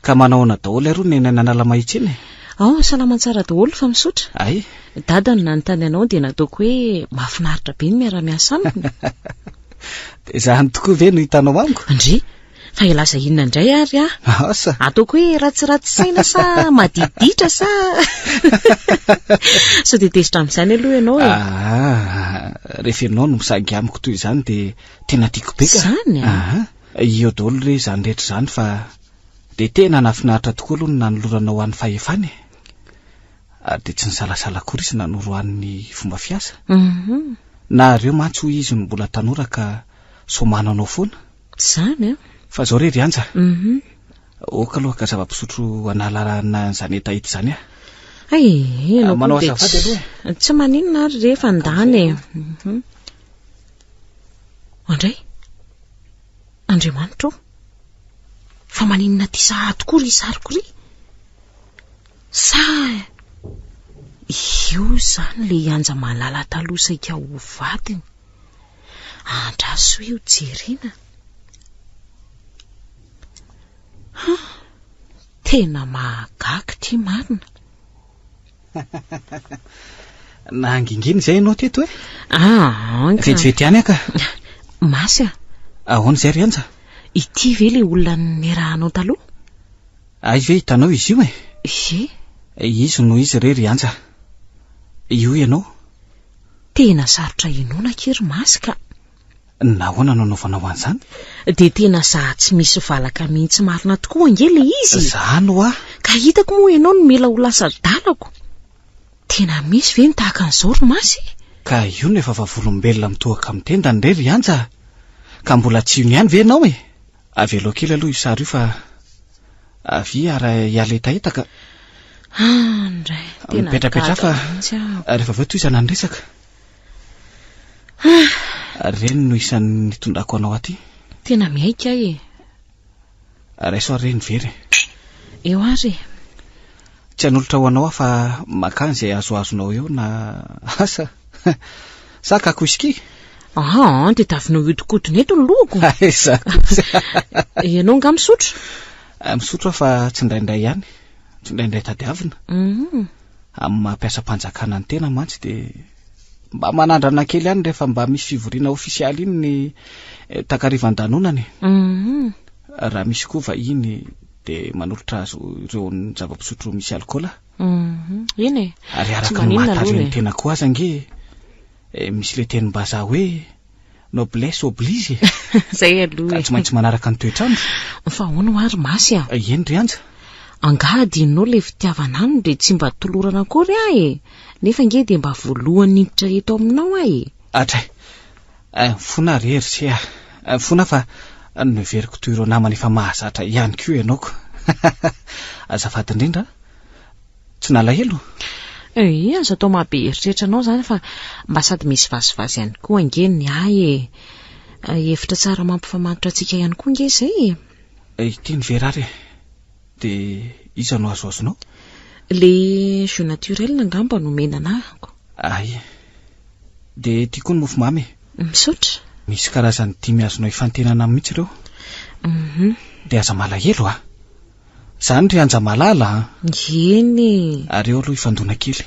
A: Ka manao ahoana daholo aloha ny eny Analamahitsy eny e?
B: Ao, salama tsara daholo fa misaotra.
A: Ay.
B: Dada no nanontany anao dia nataoko hoe mahafinaritra be ny miara-miasa aminy.
A: Dia izany tokoa ve no hitanao amiko?
B: Ndry, fa hilaza inona indray ary aho?
A: Asa.
B: Ataoko hoe ratsiratsy saina sa madiditra sa Sao dia tezitra amin'izany aloha ianao e?
A: Ah, rehefa ianao no misangy amiko toy izany dia Tena tiako be ka.
B: Izany a?
A: Aha. Eo daholo re izany rehetra izany fa dia tena nahafinaritra tokoa aloha ny nanoloranao ahy ny fahefana e. Ary dia tsy nisalasala akory izy nanoro ahy ny fomba fiasa.
B: Mhm.
A: Nareo mantsy hoy izy no mbola tanora ka sao mananao foana.
B: Izany a?
A: Fa izao re ry Anja.
B: Mhm.
A: Ok aloha ka zava-pisotro analana an'izany hetaheta izany aho.
B: Hay, ianao koa
A: Manao
B: dia
A: azafady
B: tsy
A: aloha e.
B: Tsy maninona ary re fa ndany e. Mhm. Andray! Andriamanitra ô! Fa maninona aty sahady koa ry sariko ry? Sa io izany ilay Anja malala taloha saika ho vadiny? Andraso io jerena. Ha! Tena mahagaga ity marina.
A: Nangingina izay ianao teto e?
B: Ah, anka.
A: Vetivety ihany aka.
B: Masy a.
A: Ahoana izay ry Anja?
B: Ity ve ilay olona niarahanao taloha?
A: Hay ve hitanao izy io e?
B: Ie.
A: Izy no izy re ry Anja. Io ianao.
B: Tena sarotra inoana akia ry Masy ka.
A: Nahoana no anaovanao an'izany?
B: Dia tena za tsy misy valaka mihitsy marina tokoa ange ilay izy e!
A: Zany hoa!
B: Ka hitako moa ianao no mila ho lasa adalako. Tena misy ve ny tahaka an'izao ry Masy?
A: Ka io no efa vavolombelona mitohaka amin'ny tendany re ry Anja a! Ka mbola tsy hino ihany ve ianao e? Avelao kely aloha io sary io fa avia ary hiala hetaheta ka.
B: Ah, ndray, tena
A: Mipetrapetraha
B: gaga
A: fa
B: mihitsy aho.
A: rehefa avy eo tohizana ny resaka. Reny no isan'ny nitondrako anao aty.
B: Tena miaiky aho e.
A: Raiso ary re ny vera e.
B: Eo ary e.
A: Tsy hanolotra ho anao aho fa makà izay azoazonao eo na asa. Sa hakako whisky?
B: Aa, dia tavinao hiodikodina eto ny lohako.
A: Aiza kosa.
B: Ianao angaha misotro?
A: Misotro aho fa tsindraindray ihany. Tsindraindray tadiavina.
B: Mhm.
A: Amin'ny maha mpiasam-panjakana ny tena mantsy dia mba manandrana kely ihany rehefa mba misy fivoriana ofisialy iny ny eh, takarivan-danonana e.
B: Mhm.
A: Raha misy koa vahiny dia manolotra azy ireo zava-pisotro misy alikaola.
B: Mhm. Eny e.
A: Ary
B: Tsy
A: araka ny
B: maninona
A: maha
B: aloha
A: ny
B: e.
A: tena koa aza ange eh, misy ilay tenim-bazaha hoe noblesse oblige e.
B: Zay aloha
A: Ka
B: e.
A: tsy maintsy manaraka ny toetr'andro.
B: Fa ahoana hoa ry Masy a?
A: Eny ry Anja.
B: Angaha adinonao ilay fitiavana any dia tsy mba tolorana akory aho e! Nefa ange dia mba voalohany niditra eto aminao aho e!
A: Atray! Mifona ry hery se a! Mifona fa noheveriko toy ireo namana efa mahazatra ihany koa ianao ko! Azafady indrindra a! Tsy nalahelo?
B: Ee, aza atao maha be eritreritra anao izany fa mba sady misy vazivazy ihany koa ange ny ahy e! Hevitra tsara mampifamatotra antsika ihany koa ange izay e!
A: Ity ny vera ary e! Dia iza no azoazonao?
B: Le jus naturel angamba no omena anahako.
A: Ay. Dia ity koa ny mofomamy e.
B: Misaotra.
A: Misy karazany dimy azonao ifantenana mihitsy ireo.
B: Mhm.
A: Dia aza malahelo a. Izany ry Anja malala a.
B: Eny e.
A: Ary eo aloha hifandona kely.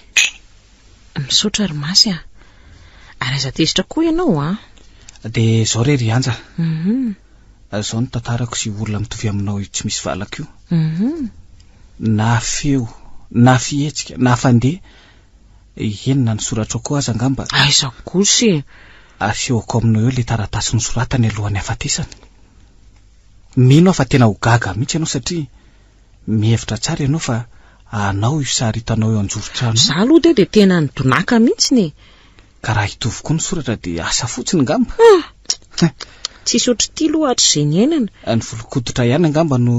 B: Misaotra ry Masy a. Ary aza tezitra koa ianao a.
A: Dia izao re ry Anja.
B: Mhm.
A: Izao no tantarako sy olona mitovy aminao io tsy misy valako io.
B: Mhm.
A: Na feo, na fihetsika, na fandeha, eny na ny soratrao koa aza angamba.
B: Aiza kosa e!
A: Asehoko aminao eo ilay taratasy nosoratany alohan'ny hafatesany. Mino aho fa tena ho gaga mihitsy ianao satria mihevitra tsara ianao fa anao io sary hitanao eo anjoron-trano io.
B: Za aloha teo dia tena nidonaka mihitsiny e!
A: Ka raha hitovy koa ny soratra dia asa fotsiny ngamba.
B: Ah! Tsisy ohatr'ity aloha hatrizay niainana.
A: Ny volon-koditra ihany angamba no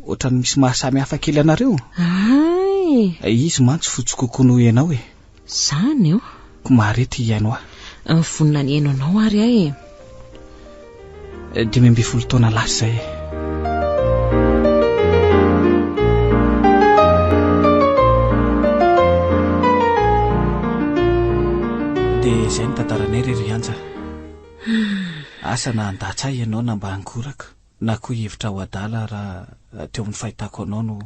A: ohatran'ny misy maha samy hafa kely anareo.
B: Hay!
A: Izy mantsy fotsy kokoa noho ianao e.
B: Zany o!
A: Ko mahareta hihaino ahy.
B: Vonona ny hihaino anao ary aho e.
A: 15 taona lasa izay e. Dia izay ny tantaranay re ry Anja. Asa na handatsa ahy ianao na mba hangoraka na koa hihevitra ho adala raha teo amin'ny fahitako anao no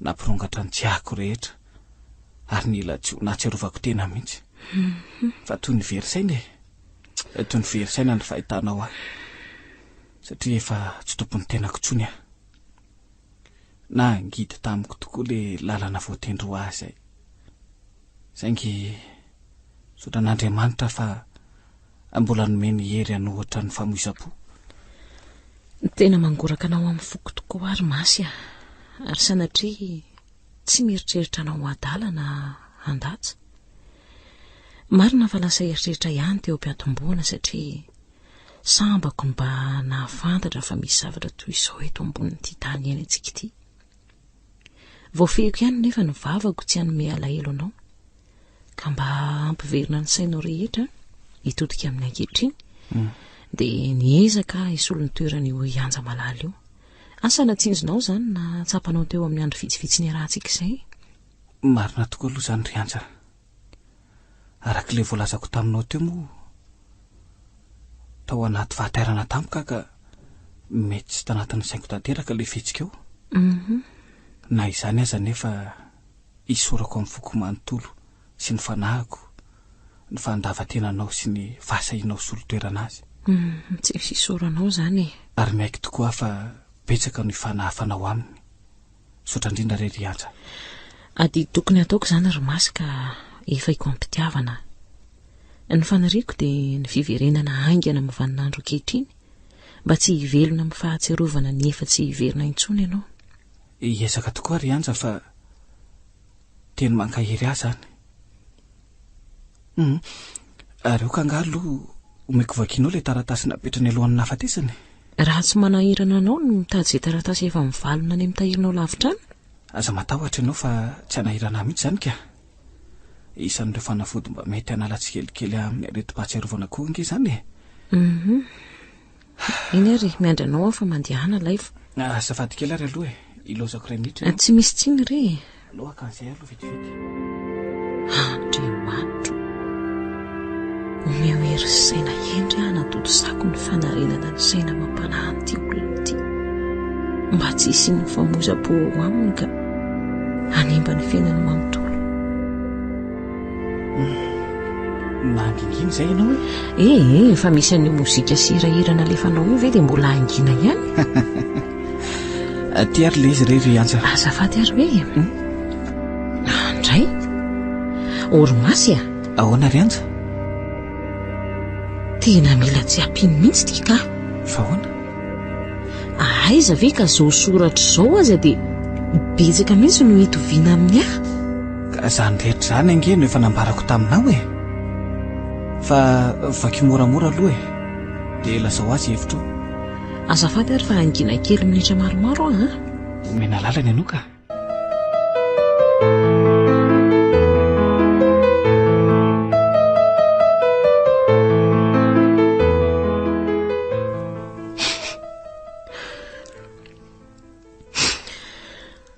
A: nampirongatra ny tsiahiko rehetra ary nila tsy ho nahatsiarovako tena mihitsy. Fa toy ny very saina e. Toy ny very saina ny fahitanao ahy. Satria efa tsy tompon'ny tenako intsony aho. Nangidy tamiko tokoa ilay lalana voatendry ho ahy izay. Saingy misaotra an'Andriamanitra fa mbola nomeny hery hanohitra ny famoizam-po.
B: Tena mangoraka anao amin'ny foko tokoa aho ry Masy a! Ary sanatria tsy mieritreritra anao ho adala na handatsa. Marina fa lasa eritreritra ihany teo am-piantombohana satria sambako ny mba nahafantatra fa misy zavatra toy izao eto ambonin'ity tany iainantsika ity. Voafehiko ihany nefa ny vavako tsy hanome alahelo anao ka mba hampiverina ny sainao rehetra hitodika amin'ny ankehitriny mm. dia niezaka hisolo ny toeran'io Ianja Malala io. Asa na tsinjonao izany na tsapanao teo amin'ny andro vitsivitsy niarahantsika izay.
A: Marina tokoa aloha izany ry Anja. Araka ilay voalazako taminao teo moa, tao anaty fahatairana tampoka aho ka mety tsy tanatin'ny saiko tanteraka ilay fihetsikao.
B: Mhm.
A: Na izany aza anefa isaorako amin'ny foko manontolo sy ny fanahiko ny fandavan-tenanao sy ny fahasahianao hisolo toerana azy.
B: Mhm, tsy misy isaoranao izany e.
A: Ary miaiky tokoa aho fa betsaka no ifanahafanao aminy. Misaotra indrindra re ry Anja.
B: Adidy tokony hataoko izany ry Masy ka efaiko am-pitiavana. Ny faniriako dia ny fiverenana haingana amin'ny vaninandro ankehitriny mba tsy hivelona amin'ny fahatsiarovana ny efa tsy hiverina intsony ianao.
A: Hiezaka tokoa ry Anja fa teny mankahery ahy izany. Hum, ary aoka angaha aloha omeko vakianao ilay taratasy napetrany alohan'ny nahafatesany e.
B: Raha tsy manahirana anao ny mitady izay taratasy efa mivalona any amin'ny tahirinao lavitra any.
A: Aza matahotra ianao fa tsy hanahirana ahy mihitsy izany ka. Isan'ireo fanafody mba mety hanala tsikelikely ahy amin'ny aretim-pahatsiarovana koa ange izany e.
B: Hum. Eny ary, miandry anao aho fa mandehana alaivo.
A: Azafady kely ary aloha e, ilaozako iray minitra ianao.
B: Tsy misy tsiny re e.
A: Aleo haka an'izay aloha vetivety.
B: Andriamanitro, omeo hery sy saina hendry aho hanatontosako ny fanarenana ny saina amam-panahy an'ity olona ity. Mba tsy hisian'ny famoizam-po ao aminy ka hanimba ny fiainany manontolo.
A: Mangingina izay ianao
B: e? Eh, eh, efa misy an'io mozika sy hirahira nalefanao io ve dia mbola hangina ihany?
A: Aty ary ilay izy re ry Anja.
B: Azafady ary hoe. Hmm? Andray? Oromasy a!
A: Ahoana ry Anja?
B: Tena mila tsy hampino mihitsy ity ka.
A: Fa ahoana?
B: Aiza ve ka zao soratra izao aza dia betsaka mihitsy no itoviana amin'ny ahy.
A: Ka izany rehetra izany ange no efa nambarako taminao e. Fa vakio moramora aloha e. Dia lazao azy hevitrao.
B: Azafady ary fa hangina kely minitra maromaro aho an.
A: Omena lalana ianao ka.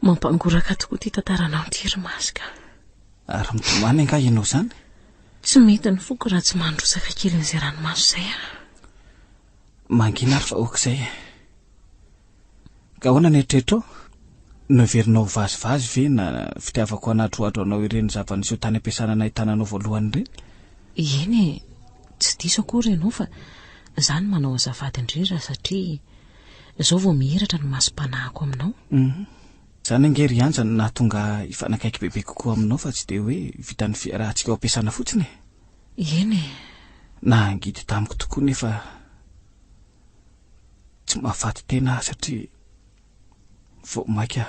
B: Mampangoraka tokoa ity tantaranao ity ry Masy ka.
A: Ary mitomany angaha ianao izany?
B: Tsy mety ny foko raha tsy mandrotsaka kely an'izay ranomaso izay aho.
A: Mangina ary fa aok'izay e. Ka ahoana ny eritreritrao? Noheverinao ho vazivazy ve na fitiavako hanadrohadro anao ireny zava-niseho tany am-piasana nahitana anao voalohany ireny?
B: Eny e, tsy diso akory ianao fa za no manao azafady indrindra satria izao vao mihiratra ny masom-panahiko aminao.
A: Hum. Izany ange ry Anja no nahatonga ahy hifanakaiky bebe kokoa aminao fa tsy dia hoe vitan'ny fiarahantsika ao am-piasana fotsiny e.
B: Eny e.
A: Nahangidy tamiko tokoa nefa Tsy mahafaty tena aho satria vao mainka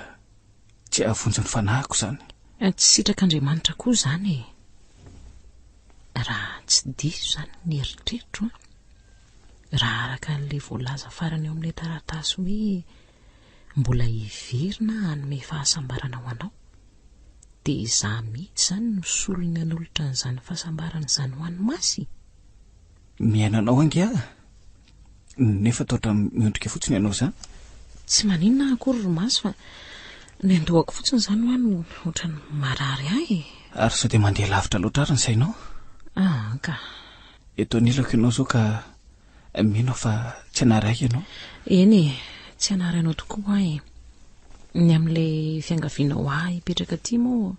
A: tsy hahavonjy ny fanahiko izany.
B: Tsy sitrak'Andriamanitra koa izany e. Raha tsy diso izany ny eritreritro an, raha araka an'ilay voalaza farany eo amin'ilay taratasy hoe mbola hiverina hanome fahasambarana ho anao, dia izaho mihitsy izany no solony hanolotra an'izany fahasambarana izany ho an'i Masy.
A: Mihaino anao ange aho Nefa toa ohatran'ny miondrika fotsiny ianao izany.
B: Tsy maninona aho akory ry Masy fa ny andohako fotsiny izany hoa no ohatran'ny marary ahy e.
A: Ary sao dia mandeha lavitra loatra ary ny sainao?
B: Ah ka.
A: Eto anilako ianao izao ka mino aho fa tsy hanary ahy ianao.
B: Eny e, tsy hanary anao tokoa aho e. Ny amin'ilay fiangavianao ahy hipetraka aty moa,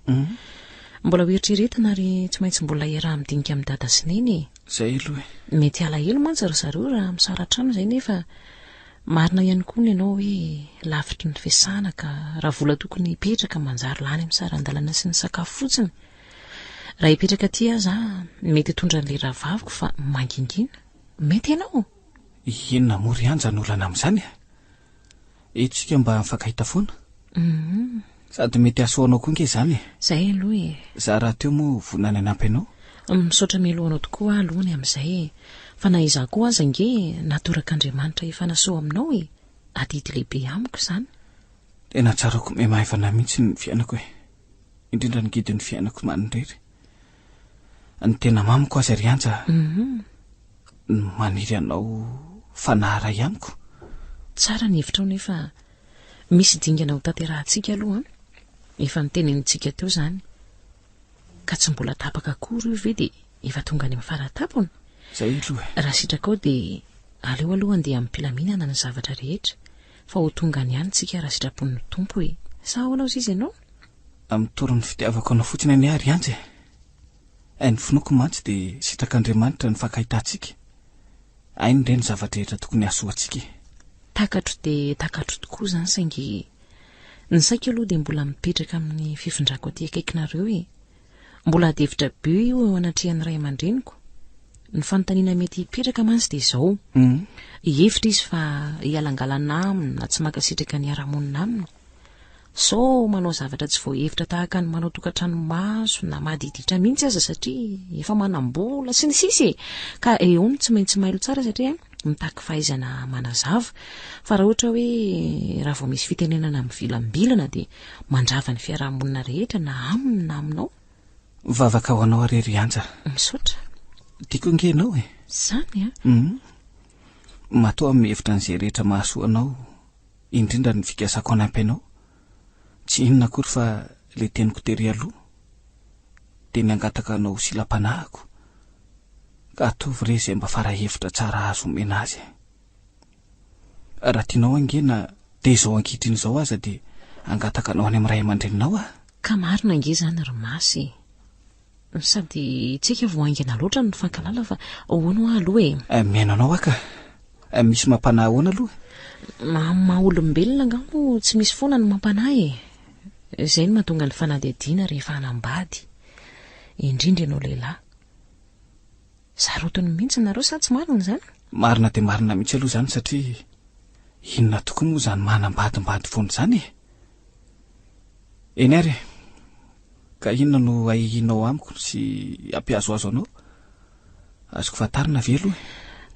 B: mbola ho eritreretina ary tsy maintsy mbola iaraha-midinika amin'i Dada sy Neny e.
A: Izay aloha
B: e. Mety halahelo mantsy ry zareo raha misara-trano izay nefa marina ihany koa ny anao hoe lavitry ny fiasana ka raha vola tokony hipetraka manjary lany amin'ny saran-dalana sy ny sakafo fotsiny. Raha hipetraka aty aza aho mety hitondra an'ilay rahavaviko fa mangingina. Mety ianao?
A: Inona moa ry Anja no olana amin'izany e? Eto isika mba mifankahita foana. Sady mety hahasoa anao koa ange izany e.
B: Izay aloha e.
A: Izaho rahateo moa vonona ny hanampy anao.
B: Misaotra mialoha anao tokoa aho aloha ny amin'izay e. Fa na izaho koa aza ange natorak'Andriamanitra hifanasoa aminao e. Adidy lehibe amiko izany.
A: Tena tsaroako mihamaivana mihitsy ny fiainako e. Indrindra ny ngidin'ny fiainako manirery. Ny tena mamiko aza ry Anja, ny maniry anao fanahy iray amiko.
B: Tsara ny hevitrao nefa misy dingana ho tanterahantsika aloha an! Efa notenenintsika teo izany. Ka tsy mbola tapaka akory io ve dia efa tonga any amin'ny fara-tampony?
A: Izay aloha
B: e. Raha sitrakao dia aleo aloha handeha amim-pilaminana ny zavatra rehetra fa ho tonga any ihany tsika raha sitrapon'ny Tompo e! Sa ahoana hozy izy ianao?
A: Mitory ny fitiavako anao fotsiny anie aho ry Anja e! Ny finoako mantsy dia sitrak'Andriamanitra ny fankahitantsika. Hainy re ny zava-drehetra tokony hahasoa antsika e!
B: Takatro dia takatro tokoa izany saingy ny saiko aloha dia mbola mipetraka amin'ny fifindrako aty akaikinareo e! Mbola ady hevitra be io eo anatrehan'ny ray aman-dreniko. Ny fanontaniana mety hipetraka mantsy dia izao, hihevitra izy fa hialangalana aminy na tsy mankasitraka ny hiara-monina aminy? Sao manao zavatra tsy voahevitra tahaka ny manao tokantrano maso na madiditra mihitsy aza satria efa manam-bola sy ny sisa e! Ka eo no tsy maintsy mailo tsara satria mitaky fahaizana manazava fa raha ohatra hoe raha vao misy fitenenana mivilambilana dia mandrava ny fiaraha-monina rehetra na aminy na aminao.
A: Mivavaka ho anao ary ry Anja.
B: Misaotra.
A: Tiako ange ianao e.
B: Izany
A: an? Hum. Matoa mihevitra an'izay rehetra mahasoa anao indrindra ny fikasako hanampy anao, tsy inona akory fa ilay teniko tery aloha, dia ny hangataka anao ho silam-panahiko, ka ataovy re izay mba fara-hevitra tsara azo omena azy e. Raha tianao ange na dia izao ankehitriny izao aza dia hangataka anao any amin'ny ray aman-dreninao aho.
B: Ka marina ange izany ry Masy e. Sady tsika vao haingana loatra no nifankahalala fa hono hoa aloha e.
A: Eh, mihaino anao aho ka. Eh, misy mampanahy ahoana aloha?
B: Amin'ny maha olombelona angaha moa tsy misy foana ny mampanahy e. Izay no mahatonga ny fanadihadiana rehefa hanambady. Indrindra ianao lehilahy. Sarotiny mihitsy nareo sa tsy marina izany?
A: Marina dia marina mihitsy aloha izany satria inona tokoa moa izany manambadimbady foana izany e? Eny ary e! Ka inona no ahiahianao amiko sy hampihazohazo anao? Azoko fantarina ve aloha e?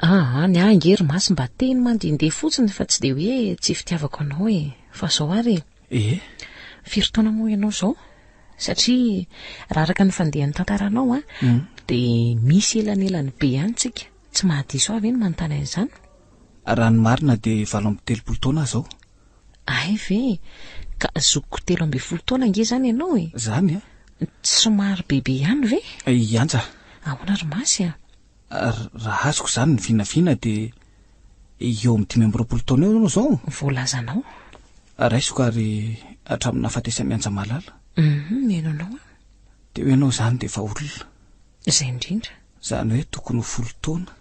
B: Aa, ny ahy ange ry Masy mba teny mandehandeha fotsiny fa tsy dia hoe tsy fitiavako anao e! Fa zao ary e!
A: Ee.
B: Firy taona moa ianao izao? Satria raha araka ny fandehan'ny tantaranao an, dia misy elanelany be ihany tsika. Tsy mahadiso ahy ve ny manontany an'izany?
A: Raha ny marina dia 38 taona aho izao.
B: Hay ve? Ka zokiko 13 taona ange izany ianao e!
A: Izany an?
B: Tsy somary bebe ihany ve?
A: I Anja.
B: Ahoana ry Masy a?
A: Raha azoko izany ny vinavina dia eo amin'ny 25 taona eo ianao izao?
B: Voalazanao.
A: Raisiko ary hatramin'ny nahafatesan'i Anja Malala.
B: Hum, mihaino anao aho.
A: Teo ianao izany dia efa olona.
B: Izay indrindra.
A: Izany hoe tokony ho folo taona.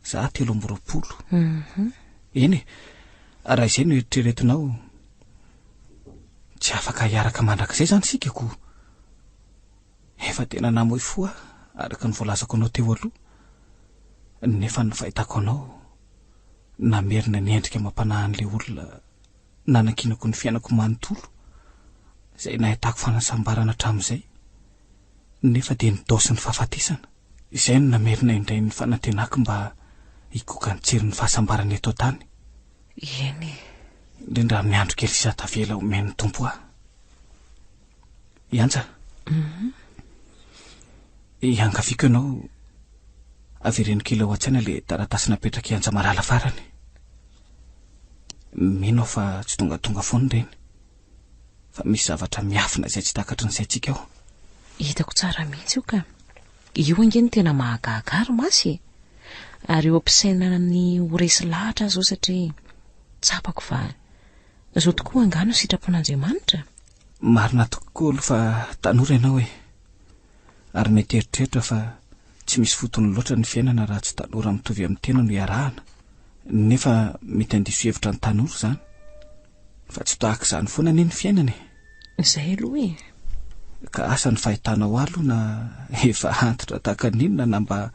A: Za 23. Hum. Eny e, raha izay no eritreretinao, tsy afaka hiaraka mandrakizay izany isika ko. Efa tena namoy fo aho, araka ny voalazako anao teo aloha. Nefa ny fahitako anao, namerina ny endrika amam-panahin'ilay olona nanankinako ny fiainako manontolo, izay nahitako fanasambarana hatramin'izay, nefa dia nidaosin'ny fahafatesana. Izay no namerina indray ny fanantenako mba higoka ny tsiron'ny fahasambarana eto an-tany.
B: Eny e.
A: Indrindra amin'ny andro kely sisa tavela omen'ny Tompo ahy. Iantsa. Iangaviako ianao avereno kely ao an-tsaina ilay taratasy napetrak'i Antsa Malala farany. Mino aho fa tsy tongatonga foana ireny. Fa misy zavatra miafina izay tsy takatry ny saintsika ao.
B: Hitako tsara mihitsy io ka. Io ange no tena mahagaga ahy ry Masy e! Ary eo am-pisainana ny ho resy lahatra aho izao satria tsapako fa izao tokoa angaha no sitrapon'Andriamanitra?
A: Marina tokoa aloha fa tanora ianao e! Ary mety hieritreritra fa tsy misy fotony loatra ny fiainana raha tsy tanora mitovy amin'ny tena no iarahana. Nefa mety handiso hevitra ny tanora izany. Fa tsy tahaka izany foana anie ny fiainana e!
B: Izay aloha e!
A: Ka asa ny fahitanao ahy aloha na efa antitra tahaka ny inona na mba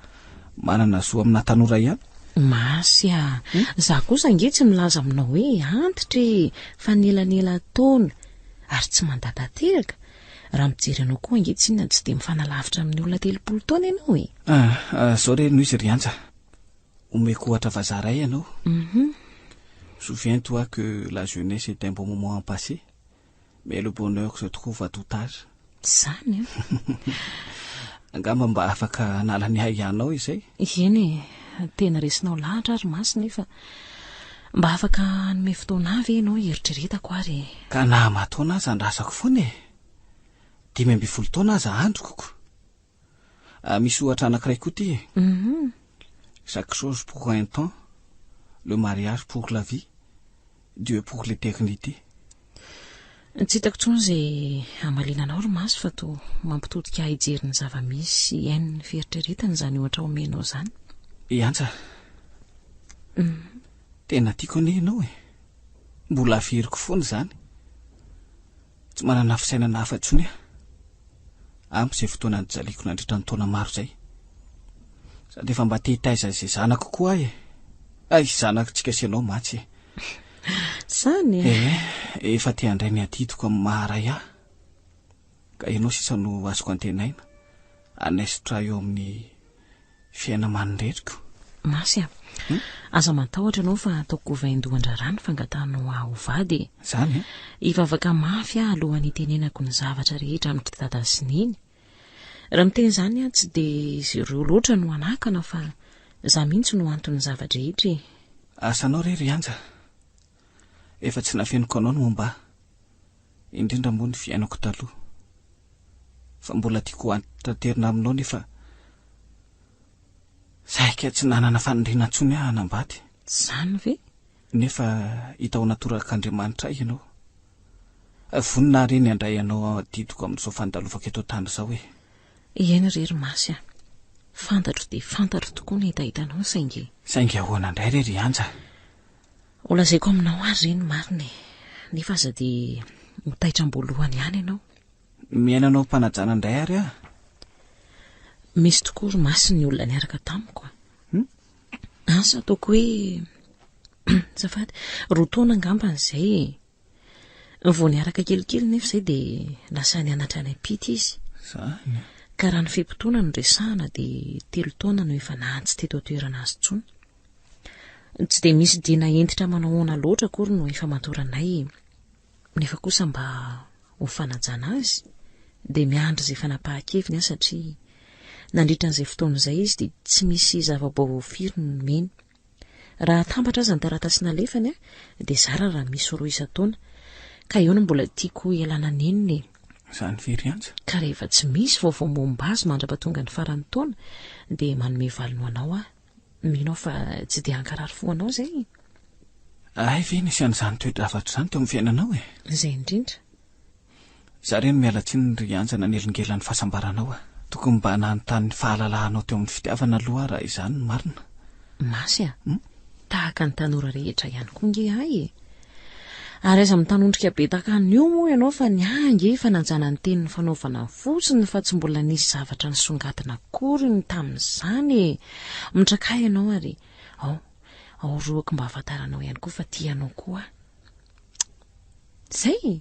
A: manana zo amina tanora ihany.
B: Masy a! Za kosa ange tsy milaza aminao hoe antitra e! Fa nielanelan-taona ary tsy mandà tanteraka. Raha mijery anao koa ange tsinona tsy dia mifanalavitra amin'ny olona 30 taona ianao e!
A: Ah, zao re no izy ry Anja. Omeko ohatra vazaha iray ianao. Souviens-toi que la jeunesse est un bon moment à passer, mais le bonheur se trouve à tout âge.
B: Izany an!
A: Angamba mba afaka hanala ny ahiahinao izay?
B: Eny e, tena resinao lahatra ary Masy nefa mba afaka hanome fotoana ahy ve ianao hieritreretako ary e?
A: Ka na aman-taona aza andrasako foana e! 15 taona aza andriko ko! Ah, misy ohatra anankiray koa ity e. Chaque chose pour un temps, le mariage pour la vie, Dieu pour l'éternité.
B: Tsy hitako intsony izay hamaliana anao ry Masy fa toa mampitodika ahy hijery ny zava-misy sy hihaino ny fieritreretana izany ohatra omenao izany.
A: I Antsa, tena tiako anie ianao e. Mbola averiko foana izany. Tsy manana fisainana hafa intsony aho. Ampy izay fotoana nijaliako nandritra ny taona maro izay. Sady efa mba te hitaiza izay zanako koa aho e. Ay, zanakitsika sy ianao mantsy e.
B: Zany e?
A: Eh, efa te handray ny adidiko amin'ny maha ray ahy. Ka ianao sisa no azoko antenaina hanaisotra ahy eo amin'ny Fiaina-manireriko.
B: Masy a! Aza matahotra ianao fa ataoko ho vaindohan-draharaha ny fangatahanao ahy ho vady e!
A: Izany e?
B: Hivavaka mafy aho alohan'ny hitenenako ny zavatra rehetra amin-dry Dada sy Neny. Raha miteny izany aho tsy dia izy ireo loatra no hanakana fa izaho mihitsy no anton'ny zava-drehetra e!
A: Asanao re ry Anja. Efa tsy nafeniko anao ny momba ahy. Indrindra moa ny fiainako taloha. Fa mbola tiako ho antitraterina aminao nefa saika tsy nanana faniriana intsony aho hanambady.
B: Izany ve?
A: Nefa hita ho natorak'Andriamanitra ahy ianao. Vonona aho re ny handray anao adidiko amin'izao fandalovako eto an-tany izao e.
B: Eny re ry Masy a. Fantatro dia fantatro tokoa ny hetahetanao saingy.
A: Saingy ahoana indray re ry Anja?
B: Ho lazaiko aminao ary re ny marina e. Nefa aza dia ho taitra am-boalohany ihany ianao.
A: Miaina anao am-panajana indray ary aho.
B: Misy tokoa ry Masy ny olona niaraka tamiko a. Asa ataoko hoe azafady, 2 taona angambany izay e. Vao niaraka kelikely nefa izay dia lasa nianatra any am-pita izy.
A: Izany?
B: Ka raha ny fe-potoana no resahana dia telo taona no efa naha tsy teto an-toerana azy intsony. Tsy dia misy dina hentitra manao ahoana loatra akory no ifamatoranay nefa kosa mba ho fanajana azy dia miandry izay fanapahan-keviny aho satria nandritra an'izay fotoana izay izy dia tsy misy zava-baovao firy no nomeny. Raha atambatra aza ny taratasy nalefany dia zara raha misy roa isan-taona. Ka eo no mbola tiako hialana nenina e.
A: Izany ve ry Anja?
B: Ka rehefa tsy misy vaovao momba azy mandra-pahatonga ny faran'ny taona dia manome valiny ho anao aho. Mino aho fa tsy dia hankarary fo anao izay e.
A: Hay ve nisy an'izany toe-javatra izany teo amin'ny fiainanao e?
B: Izay indrindra.
A: Za re no miala tsiny ry Anja nanelingelina ny fahasambaranao a! Tokony mba nanontany ny fahalalahanao teo amin'ny fitiavana aloha aho raha izany no marina.
B: Masy a! Tahaka ny tanora rehetra ihany koa nge ahy e! Ary aza mitanondrika be tahaka an'io moa ianao fa ny ahy ange fanajana ny teny nifanaovana fotsiny fa tsy mbola nisy zavatra nisongadina akory ny tamin'izany e! Mitrakà ianao ary ao, ao roako mba hahafantaranao ihany koa fa tia anao koa aho. Zay e!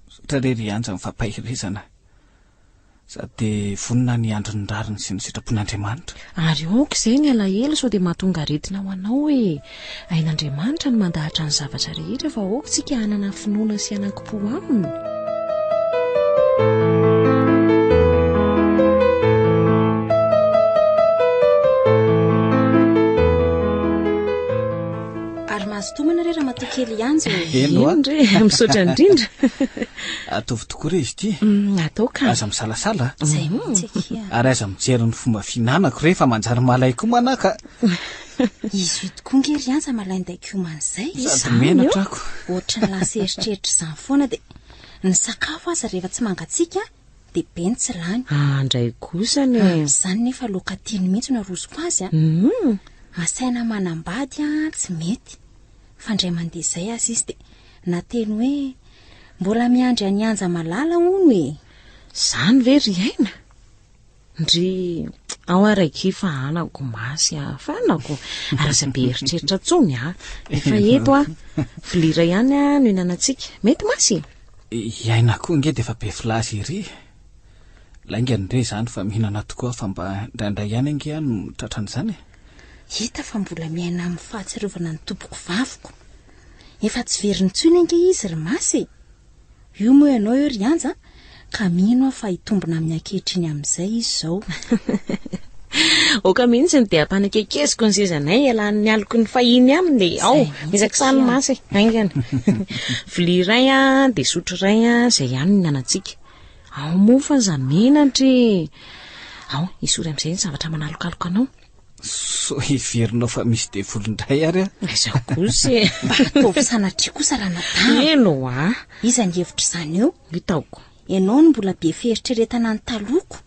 A: Misaotra re ry Anja ny fampaherezana. Sady dia vonona ny hiandry ny rariny sy ny sitrapon'Andriamanitra.
B: Ary aoka izay ny alahelo sao dia mahatonga aretina ho anao e! Hain'Andriamanitra ny mandahatra ny zavatra rehetra fa aoka tsika hanana finoana sy hanankim-po aminy.
E: Ary mazotoa manao re ramatoa kely Anjo e.
A: Eny hoa.
B: Eny re, misaotra indrindra.
A: Ataovy tokoa re izy ity.
B: Mm, atao ka.
A: Aza misalasala.
E: Izay mihitsy akia.
A: Ary aza mijery ny fomba fihinanako re fa manjary malay koa manaka.
E: Izy io tokoa nge ry Anja malain-daiko izay.
A: Sady menatra ako.
E: Ohatran'ny lasa eritreritra izany foana dia ny sakafo aza rehefa tsy mangatsiaka dia be ny tsy lany.
B: Ah, ndray kosany e.
E: Amin'izany nefa laoka tiany mihitsy no arosoko azy a.
B: Mm.
E: Asaina manambady a, tsy mety. Fa indray mandeha izay aza izy dia nateny hoe mbola miandry an'i Anja malala hono e.
B: Izany ve ry Aina? Ndry, ao ary akia fa anako masy a, fa anako. Ary aza be eritreritra tsony a. Efa eto a. Vilia iray ihany a no ihinanantsika. Mety masy e?
A: I Aina koa ange dia efa be filaza ery e. Laingany re izany fa mihinana tokoa fa mba indraindray ihany ange aho no tratran'izany e.
E: Hita fa mbola miaina amin'ny fahatsiarovana ny tompoko vaviko. Efa tsy very intsony ange izy ry Masy e. Io moa ianao eo ry Anja ka mino aho fa hitombina amin'ny ankehitriny amin'izay izy izao.
B: Aoka mihitsy ny dia ampanakekeziko ny sezanay hialan'ny aloky ny fahiny aminy e. Ao, miezaka ny masy e, haingana. Vilia iray a, dia sotro iray a, izay ihany no hinanantsika. Ao moa fa aza menatra e. Ao, esory amin'izay ny zavatra manalokaloka anao.
A: Sao heverinao fa misy devoly indray ary aho?
B: Aiza kosa e!
E: Mba ataovy sanatria kosa ranadahy.
B: Eny hoa!
E: Iza ny hevitr'izany eo?
B: Hitako.
E: Ianao no mbola be fieritreretana ny talohako.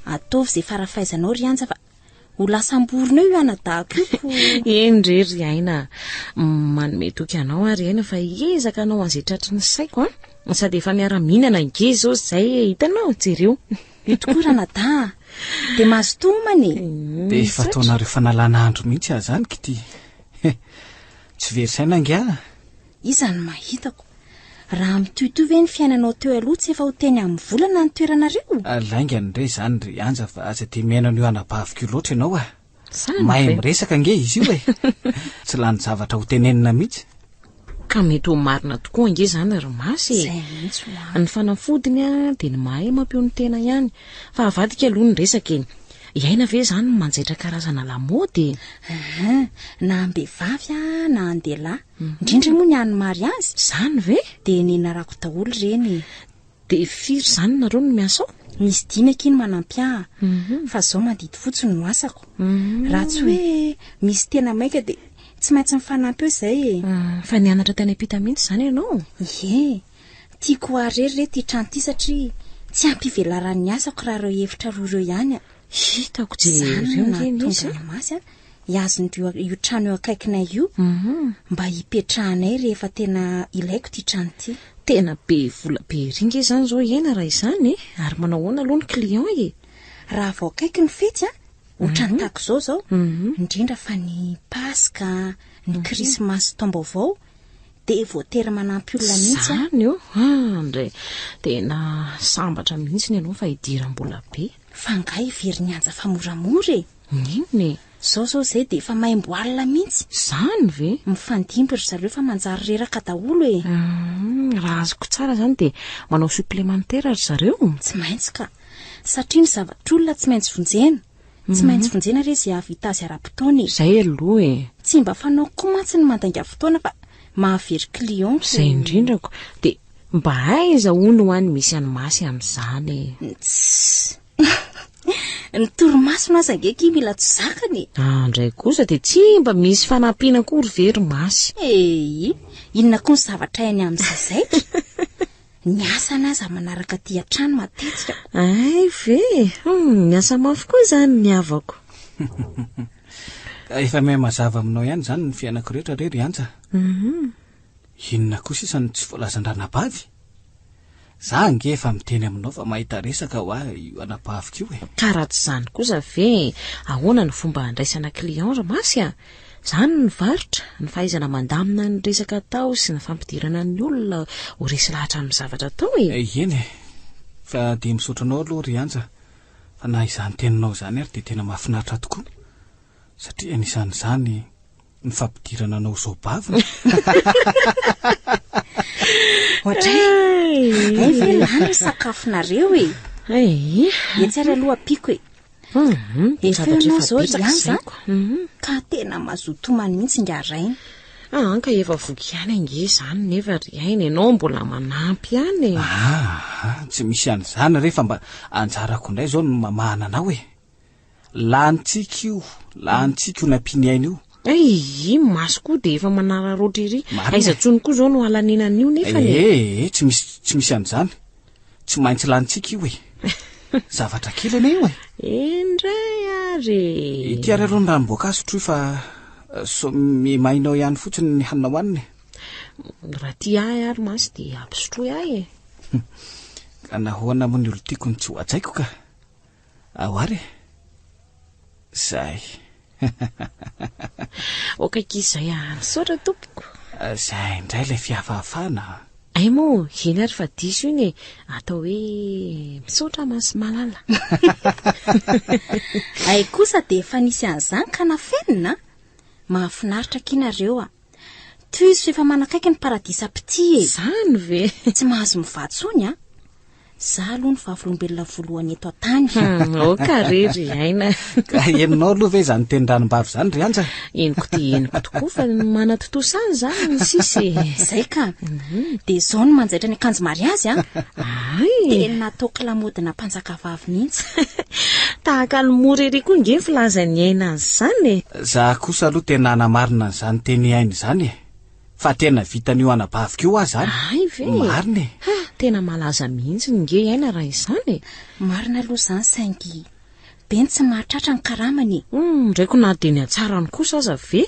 E: Ataovy izay fara-fahaizanao ry Anja fa ho lasa am-borona eo io anadahiko io ko.
B: Eny re ry Aina a! Manome toky anao aho ry Aina fa hiezaka hanao an'izay tratry ny saiko an! Sady efa miara-mihinana ange izao izay e! Hitanao? Jereo.
E: Io tokoa ranadahy a! Dia mazotoa homana e!
A: Dia efa ataonareo fanalana andro mihitsy aza any k'ity. Tsy very saina ange aho.
E: Iza no mahitako? Raha mitohitohy ve ny fiainanao teo aloha tsy efa ho teny amin'ny volana ny toeranareo?
A: Laingany re izany ry Anja fa aza dia mihaino an'io anabaviko io loatra ianao a!
B: Zany
A: Mahay
B: ve?
A: miresaka ange izy io e! Tsy lany zavatra ho tenenina mihitsy.
B: Ka mety ho marina tokoa ange izany ry Masy e!
E: Izay mihitsy hoa.
B: Ny fanafodiny dia ny mahay mampiono tena ihany. Fa avadika aloha ny resaka e! I Aina ve izany no manjaitra karazana lamaody e?
E: Ahaa, na am-behivavy na an-dehilahy. Indrindra moa ny an'ny mariazy.
B: Izany ve?
E: Dia nenarako daholo ireny e!
B: Dia firy izany nareo no miasa ao?
E: Misy dimy akia no manampy ahy fa zao mandidy fotsiny no asako. Raha tsy hoe misy tena maika dia tsy maintsy mifanampy eo izay e.
B: Fa nianatra tany am-pita mihitsy izany ianao?
E: Ie. Tiako ho ahy irery re ity trano ity satria tsy ampy ivelaran'ny asako raha ireo efitra roa ireo ihany a.
B: Hitako
E: Izany
B: jereo
E: no
B: ange
E: nahatonga
B: misy.
E: ny Masy a hihazo io io trano eo akaikinay io mba hipetrahanay rehefa tena ilaiko ity trano ity.
B: Tena be vola be ery nge izany izao i Aina raha izany e! Ary manao ahoana aloha ny client e?
E: Raha vao akaiky ny fety an, ohatran'ny tahaka izao izao, indrindra fa ny Paska, ny Krismasy taom-baovao, Dia voatery manampy olona mihitsy
B: aho. Izany o! Andry, tena sambatra mihitsy ianao fa idiram-bola be.
E: Fa angaha heverin'i Anja fa moramora e?
B: Inona e?
E: Izao izao izay dia efa maimbo alina mihitsy.
B: Izany ve?
E: Mifandimby ry zareo fa manjary reraka daholo e.
B: Hum, raha azoko tsara izany dia manao supplémentaire ry zareo?
E: Tsy maintsy ka. Satria ny zavatr'olona tsy maintsy vonjena. Tsy maintsy vonjena re izay hahavita azy ara-potoana e.
B: Izay aloha e.
E: Tsy mba fanaoko koa mantsy ny mandainga fotoana fa mahavery client ko.
B: Izay indrindra ko. Dia mba aiza hono hoa ny misy an'i Masy amin'izany
E: e? Tssy. Ny torimasony aza ange akia mila tsy zakany e.
B: Ah, ndray kosa dia tsy mba misy fanampiana akory ve ry Masy?
E: Eii, inona koa ny zavatra hainy amin'ny zazaiky? Ny asany aza manaraka aty an-trano matetika.
B: Hay ve? Hum, miasa mafy koa izany ny havako.
A: Ka efa miha mazava aminao ihany izany ny fiainako rehetra re ry Antsa.
B: Mhm.
A: Inona koa sisa no tsy voalazan-dranabavy? Za ange efa miteny aminao fa mahita resaka hoa io anabaviko io e.
B: Ka raha tsy izany kosa ve, ahoana no fomba handraisana client ry Masy a? Izany ny varotra, ny fahaizana mandamina ny resaka atao sy ny fampidirana ny olona ho resy lahatra amin'ny zavatra atao e.
A: Eny e. Fa dia misaotra anao aloha ry Anja fa na izany teninao izany ary dia tena mahafinaritra tokoa satria anisan'izany ny fampidirana anao zao-baviny.
E: Ohatray, hay ve lany ny sakafonareo e?
B: Ay.
E: Etsy ary aloha ampiako e.
B: Mhm,
E: Efa
B: zavatra
E: ianao
B: efa
E: izao ry
B: betsaka
E: Anja,
B: izay ko. Mhm.
E: ka tena mazoto homana mihitsy ingahy rainy.
B: Ah, ka efa voky ihany ange izany nefa ry aina ianao mbola manampy ihany e.
A: Ah, tsy misy an'izany re fa mba anjarako indray izao no mamahana anao e. Lanintsika io, lanintsika io nampian'i Aina io.
B: Ei, maso koa dia efa manararaotra ery.
A: Marina
B: Aiza
A: e.
B: intsony koa izao no halaniana an'io nefany e.
A: Ee, ee, tsy misy, tsy misy an'izany. Tsy maintsy lanintsika io e. Zavatra kely anie io e.
B: Indray ary e.
A: Ity ary aloha ny ranom-boankazo sotroy fa eh, sao mimainao ihany fotsiny ny hanina hohanina e.
B: Raha tia ahy ary masy dia ampisotroy ahy e.
A: Ka nahoana moa ny olon-tiako no tsy ho hajaiko ka? Ao ary e! Zay.
B: Ok akia izay a! Misaotra tompoko.
A: Zay indray ilay fihafahafahana a!
B: Hay moa, eny ary fa diso iny e! Atao hoe misaotra Masy malala.
E: Hay kosa dia efa nisy an'izany ka nafenina a! Mahafinaritra akia nareo a! Tohizo fa efa manakaiky ny paradisam-pitia e!
B: Izany ve?
E: Tsy mahazo mivaha intsony a! Za aloha no vavolombelona voalohany eto an-tany.
B: Hum, ok re ry Aina.
A: Ka henonao aloha ve izany tenin-dranombavy izany ry Anja?
B: Henoko dia henoko tokoa fa ny manatontosa azy izany ny sisa e.
E: Izay ka. Dia izao no manjaitra ny akanjo mariazy an.
B: Ay!
E: Tena ataoko lamaodina mpanjakavavy mihitsy.
B: Tahaka ny mora ery koa nge ny filazan'i Aina an'izany e.
A: Za kosa aloha tena hanamarina an'izany teny Aina izany e. Fa tena vitan'io anabaviko io aza an!
B: Hay ve e!
A: Marina e!
B: Ha! Tena malaza mihitsy nge Aina raha izany e!
E: Marina aloha izany saingy be ny tsy mahatratra ny karamany e!
B: Hum, ndraiko na dia ny hatsarany kosa aza ve?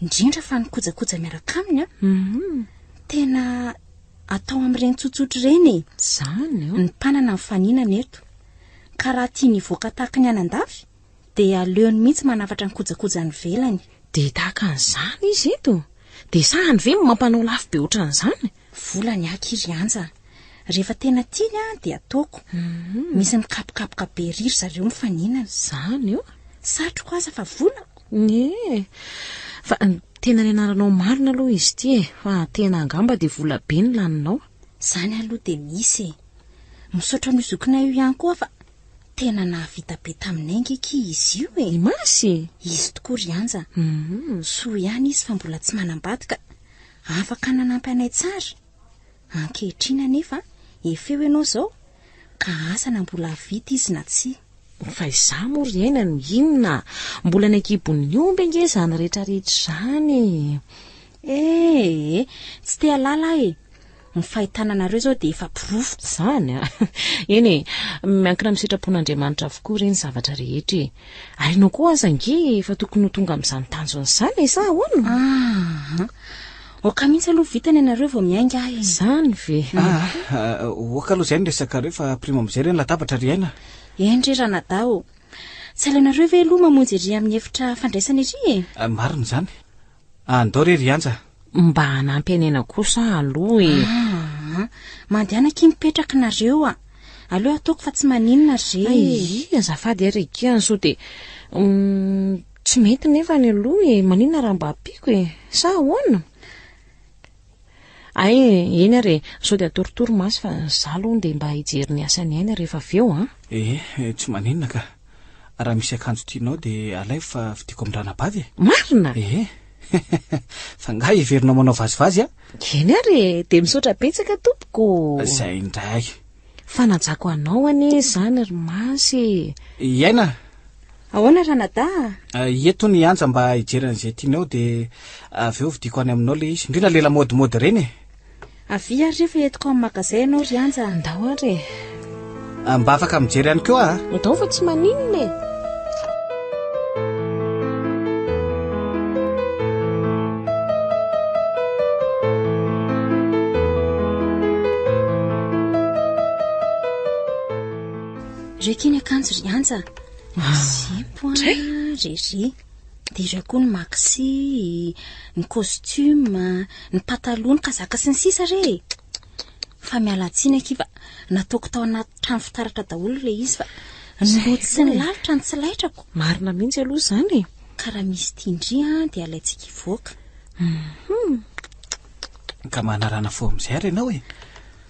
E: Indrindra fa ny kojakoja miaraka aminy an!
B: Hum.
E: Tena atao amin'ireny tsotsotra ireny e!
B: Izany
E: an! Ny mpanana mifaninana eto. Ka raha tiany hivoaka tahaka ny any andafy Dia aleony mihitsy manafatra ny kojakoja any ivelany.
B: Dia tahaka an'izany izy eto? Dia sahany ve no mampanao lafo be ohatran'izany?
E: Vola ny ahy ry Anja a! Rehefa tena tiany aho dia ataoko. Misy mikapokapoka be ery ry zareo mifaninana.
B: Izany io?
E: Satriko aza fa volako.
B: Ie. Fa tena nianaranao marina aloha izy ity e! Fa tena angamba dia vola be no laninao.
E: Izany aloha dia misy e! Misaotra an'io zokinay io ihany koa aho fa Tena nahavita be taminay ange akia izy io e!
B: I Masy?
E: Izy tokoa ry Anja. Soa ihany izy fa mbola tsy manambady ka afaka nanampy anay tsara. Ankehitriny anefa, efa eo ianao izao, ka asa na mbola hahavita izy na tsia.
B: Fa izaho moa ry Aina no inona? Mbola any an-kibon'ny omby ange izany rehetrarehetra izany e!
E: Eh! Tsy te hahalala aho e! Ny fahitana anareo izao dia efa porofo.
B: Izany an! Eny e, miankina amin'ny sitrapon'Andriamanitra avokoa re ny zavatra rehetra e. Ary ianao koa aza ange efa tokony ho tonga amin'izany tanjona izany e, sa ahoana?
E: Aa! Aoka mihitsy aloha vita ny anareo vao miainga aho e.
B: Izany ve?
A: Aa! Aoka aloha izay ny resakareo fa primo amin'izay re ny latabatra ry Aina.
E: Eny re ranadahy ô. Tsy alainareo ve aloha mamonjy ery amin'ny efitra fandraisana ery e?
A: Marina izany. Andao re ry Anja.
B: Mba hanampy an'i Aina kosa aho aloha e.
E: Aa, mandehana akia mipetraka nareo a. Aleo ataoko fa tsy maninona re.
B: Ay, azafady ary akia, sao dia tsy mety nefa ny aloha e. Maninona raha mba ampiako e? Sa ahoana? Ay, eny ary e, sao dia atorotoro masy fa za aloha ndeha mba hijery ny asan'i Aina rehefa avy eo an.
A: Ee, tsy maninona ka. Raha misy akanjo tianao dia alaivo fa vidiako amin-dranabavy e.
B: Marina?
A: Ee. Fa angaha heverinao manao vazivazy aho?
B: Eny ary e, dia misaotra betsaka tompoko.
A: Izay indray.
B: Fanajako anao anie izany ry Masy e.
A: I Aina.
E: Ahoana ranadahy
A: a? Eto ny Anja mba hijery an'izay tianao dia avy eo vidiako any aminao ilay izy. Indrindra ilay lamaodimody ireny e.
E: Avia ary re fa entiko amin'ny magazay ianao ry Anja a.
B: Ndao ary e.
A: Mba afaka mijery ihany koa a.
B: Ndao fa tsy maninona e.
E: Re akia ny akanjo ry Anja a. Zipo a, re re. Dia ireo koa ny maxi, ny costume, ny pataloha, ny kazaka sy ny sisa re e. Fa miala tsiny akia fa nataoko tao anaty trano fitaratra daholo ilay izy fa ny loto sy ny lalitra no tsy laitrako.
B: Marina mihitsy aloha izany e.
E: Ka raha misy tian-dry an dia alaintsika hivoaka.
B: Hum.
A: Ka manarana fo amin'izay ary ianao e.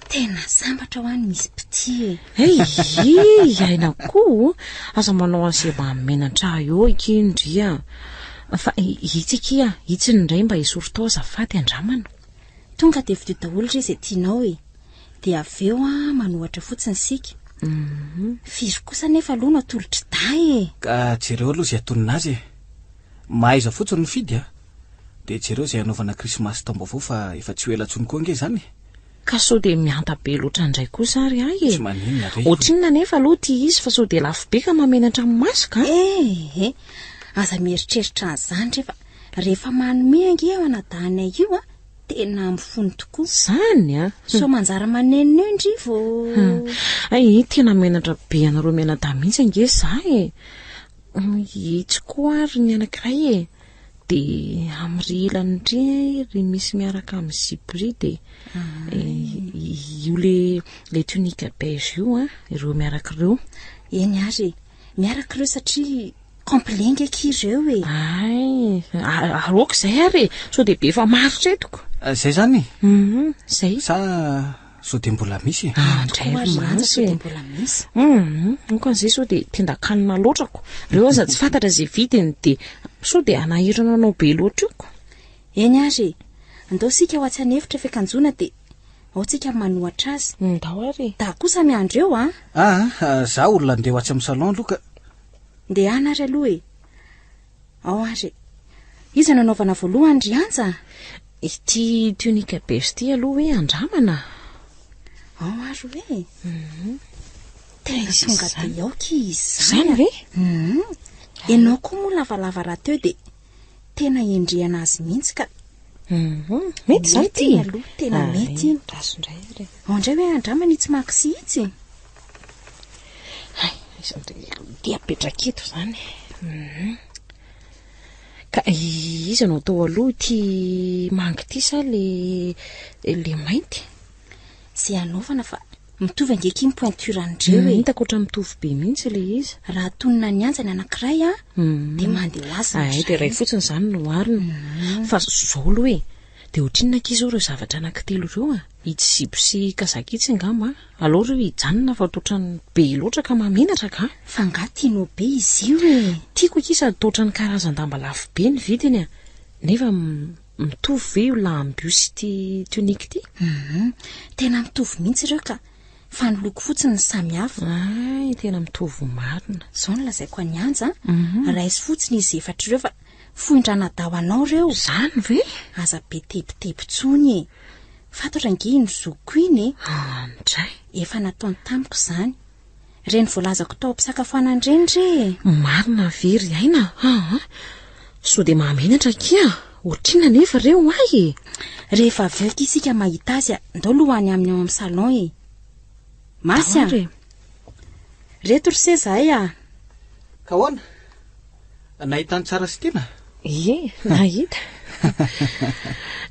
E: Tena sambatra hoa ny misy mpitia e.
B: Hey, aina koa. Aza manao an'izay mahamenatra ahy eo akia ndry a. Fa itsy akia, itsy indray mba esory tao azafady andramana.
E: Tonga dia vidio daholo re izay tianao e. Dia avy eo a manohatra fotsiny isika. Firy kosa anefa aloha no atolotr'i dahy e.
A: Ka jereo aloha izay atonina azy e. Mahaiza fotsiny mifidy a. Dia jereo izay hanaovana krismasy taom-baovao fa efa tsy ho ela intsony koa ange izany e.
B: Ka sao dia mihanta be loatra indray kosa ary ahy e!
A: Tsy maninona re.
B: Ohatrinona anefa aloha ity izy fa sao dia lafo be ka mahamenatra ny maso ka!
E: Eh eh! Aza mieritreritra an'izany re fa rehefa manome ange io anadahinay io a, tena amin'ny fony tokoa.
B: Izany a!
E: Sao manjary manenina eo ndry vao.
B: Hay, tena menatra be anareo mianadahy mihitsy ange za e! Itsy koa ary ny anankiray e! Dia amin'ry ilany ry ry misy miaraka amin'ny zipo ry dia io le le tunique beige io an, ireo miaraka ireo.
E: Eny ary e, miaraka ireo satria complet nge akia ireo e.
B: Ay, ary ok izay ary e, sao dia be efa maharitra etoko.
A: Izay izany e?
B: Hum, izay.
A: Sa sao dia mbola misy e?
B: Ah, ndray ry
E: Manja
B: Masy
E: sao
B: e.
E: dia mbola misy.
B: Hum, ok an'izay sao dia tendan-kanina loatra ko. Ireo aza tsy fantatra izay vidiny dia sao dia hanahirana anao be loatra io ko.
E: Eny ary e, ndao isika ho atsy an'efitra fiakanjoana dia ao tsika manohatra azy.
B: Ndao ary e.
E: Dahy kosa miandry eo an.
A: Ah, za olona andeha ho atsy amin'ny salon aloha ka.
E: Ndehana ary aloha e. Ao ary e. Iza no anaovana voalohany ry Anja?
B: Ity tunique beige ity aloha hoe andramana.
E: Ao ary hoe. Tena tonga dia ao ki izy
B: izany. Izany ve?
E: Ianao koa moa lavalava rahateo dia tena endrehana azy mihitsy ka.
B: Mety izany ity.
E: Mety aloha, tena mety iny.
B: Raso indray ary.
E: Ao indray hoe andramana itsy maxi itsy.
B: Hay, aiza indray ity apetraka eto izany. Ka iza no atao aloha ity manga ity sa le le mainty?
E: Izay anaovana fa mitovy ange akia ny pointure an'ireo e.
B: Hitako ohatran'ny mitovy be mihitsy ilay izy.
E: Raha tonona ny anja ny anankiray an, dia mandeha ho azy ny
B: Ay, dia iray fotsiny izany no oharina. Fa izao aloha e, dia ohatrinona akia izao ireo zavatra anankitelo ireo a? Itsy zipo sy kazaka itsy angamba an? Aleo ireo hijanona fa toa ohatran'ny be loatra ka mahamenatra ka!
E: Fa angaha tianao be izy io e?
B: Tiako akia sady toa ohatran'ny karazan-damba lafo be ny vidiny a! Nefa mitovy ve io lambo io sy ity tunique ity?
E: Hum, tena mitovy mihitsy ireo ka! Fa ny loko fotsiny no samy hafa.
B: Hay, tena mitovy marina.
E: Izao no lazaiko an'i Anja a, raiso fotsiny izy efatra ireo fa foin-dranadahy ho anao ireo.
B: Izany ve?
E: Aza be tebiteby intsony e! Fantatra ange iny zokiko iny e!
B: Andray!
E: Efa nataony tamiko izany. Ireny voalazako tao am-pisakafoanana ireny re e!
B: Marina ve ry Aina aa? Sao dia mahamenatra akia? Ohatrinona anefa ireo ahy e?
E: Rehefa avy eo akia isika mahita azy a! Ndao aloha any aminy ao amin'ny salon e! Masy a! Reto ry se zahay a!
A: Ka ahoana? Nahita ny tsara sy tiana?
B: Ie, nahita.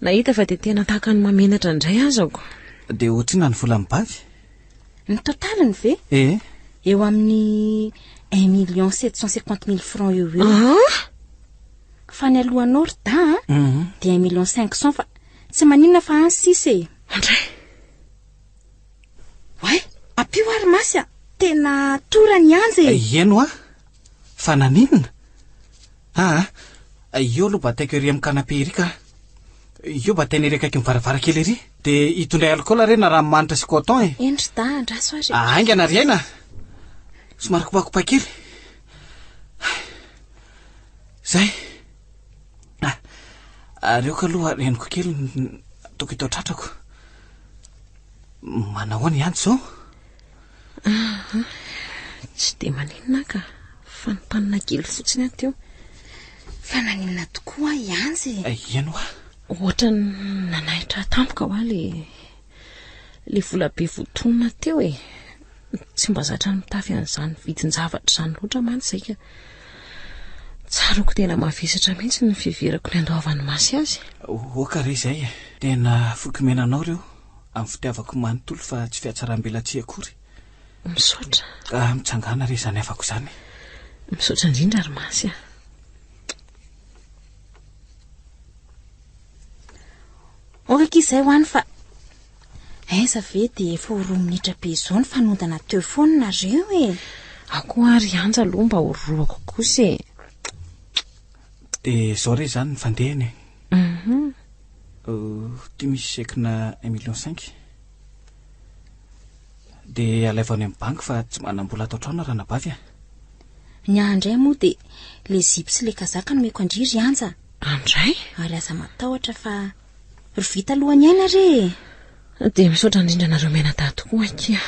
B: Nahita fa dia tena tahaka ny mahamenatra indray azako.
A: Dia ohatrinona ny vola mibavy?
E: Ny totaliny ve?
A: Eh.
E: Eo amin'ny un million sept cent cinquante mille francs eo ho eo.
B: Ah!
E: Fa ny alohanao ry da a,
A: mhm.
E: dia un million cinq cent fa tsy maninona fa any sisa e.
B: Andray.
E: Oay, ampio ary Masy a! Tena tora ny anja e!
A: Eny hoa! Fa naninona? Aa, io aloha bataiko ery amin'ny canapé ery ka. Io bataina ery akaikin'ny varavarankely ery. Dia hitondray alikaola re na ranomanitra sy coton e.
E: Eny ry da, andraso ary.
A: Haingana ry aina! Somary kopakopa kely. Zay. Ah, areoko aloha reniko kely ataoko eto an-tratrako. Manahoana ihany izao?
B: Ah, tsy dia maninona aho ka. Fanimpanina kely fotsiny aho teo.
E: Fa naninona tokoa i Anja e?
A: Eh, eny hoa.
B: Ohatran'ny nanaitra ahy tampoka hoa le le vola be voatonona teo e. Tsy mba zatra ny mitafy an'izany vidin-javatra izany loatra mantsy izay ka. Tsaroako tena mavesatra mihitsy ny fiheverako ny andoavan'i Masy azy.
A: Oka re izay e. Tena foiko mena anao ireo amin'ny fitiavako manontolo fa tsy fihatsaram-belatsihy akory.
B: Misaotra.
A: Ka mitsangàna re izany havako izany.
B: Misaotra indrindra ry Masy a.
E: Ok akia izay ho any fa aiza ve dia efa ho roa minitra be izao ny fanondana teo foana nareo e.
B: Ao koa ary Anja aloha mba ho roako kosa e.
A: Dia izao re izany ny fandehany e.
B: Mhm.
A: Ity misy chèque-na un million cinq. Dia alaivo any amin'ny banky fa tsy manam-bola ato an-trano aho ranabavy a.
E: Ny ahy indray moa dia le zipo sy le kazaka nomeko an-dry ry Anja.
B: Andray?
E: Ary aza matahotra fa rovita alohan'ny aina re e.
B: Dia misaotra indrindra anareo mianadahy tokoa akia.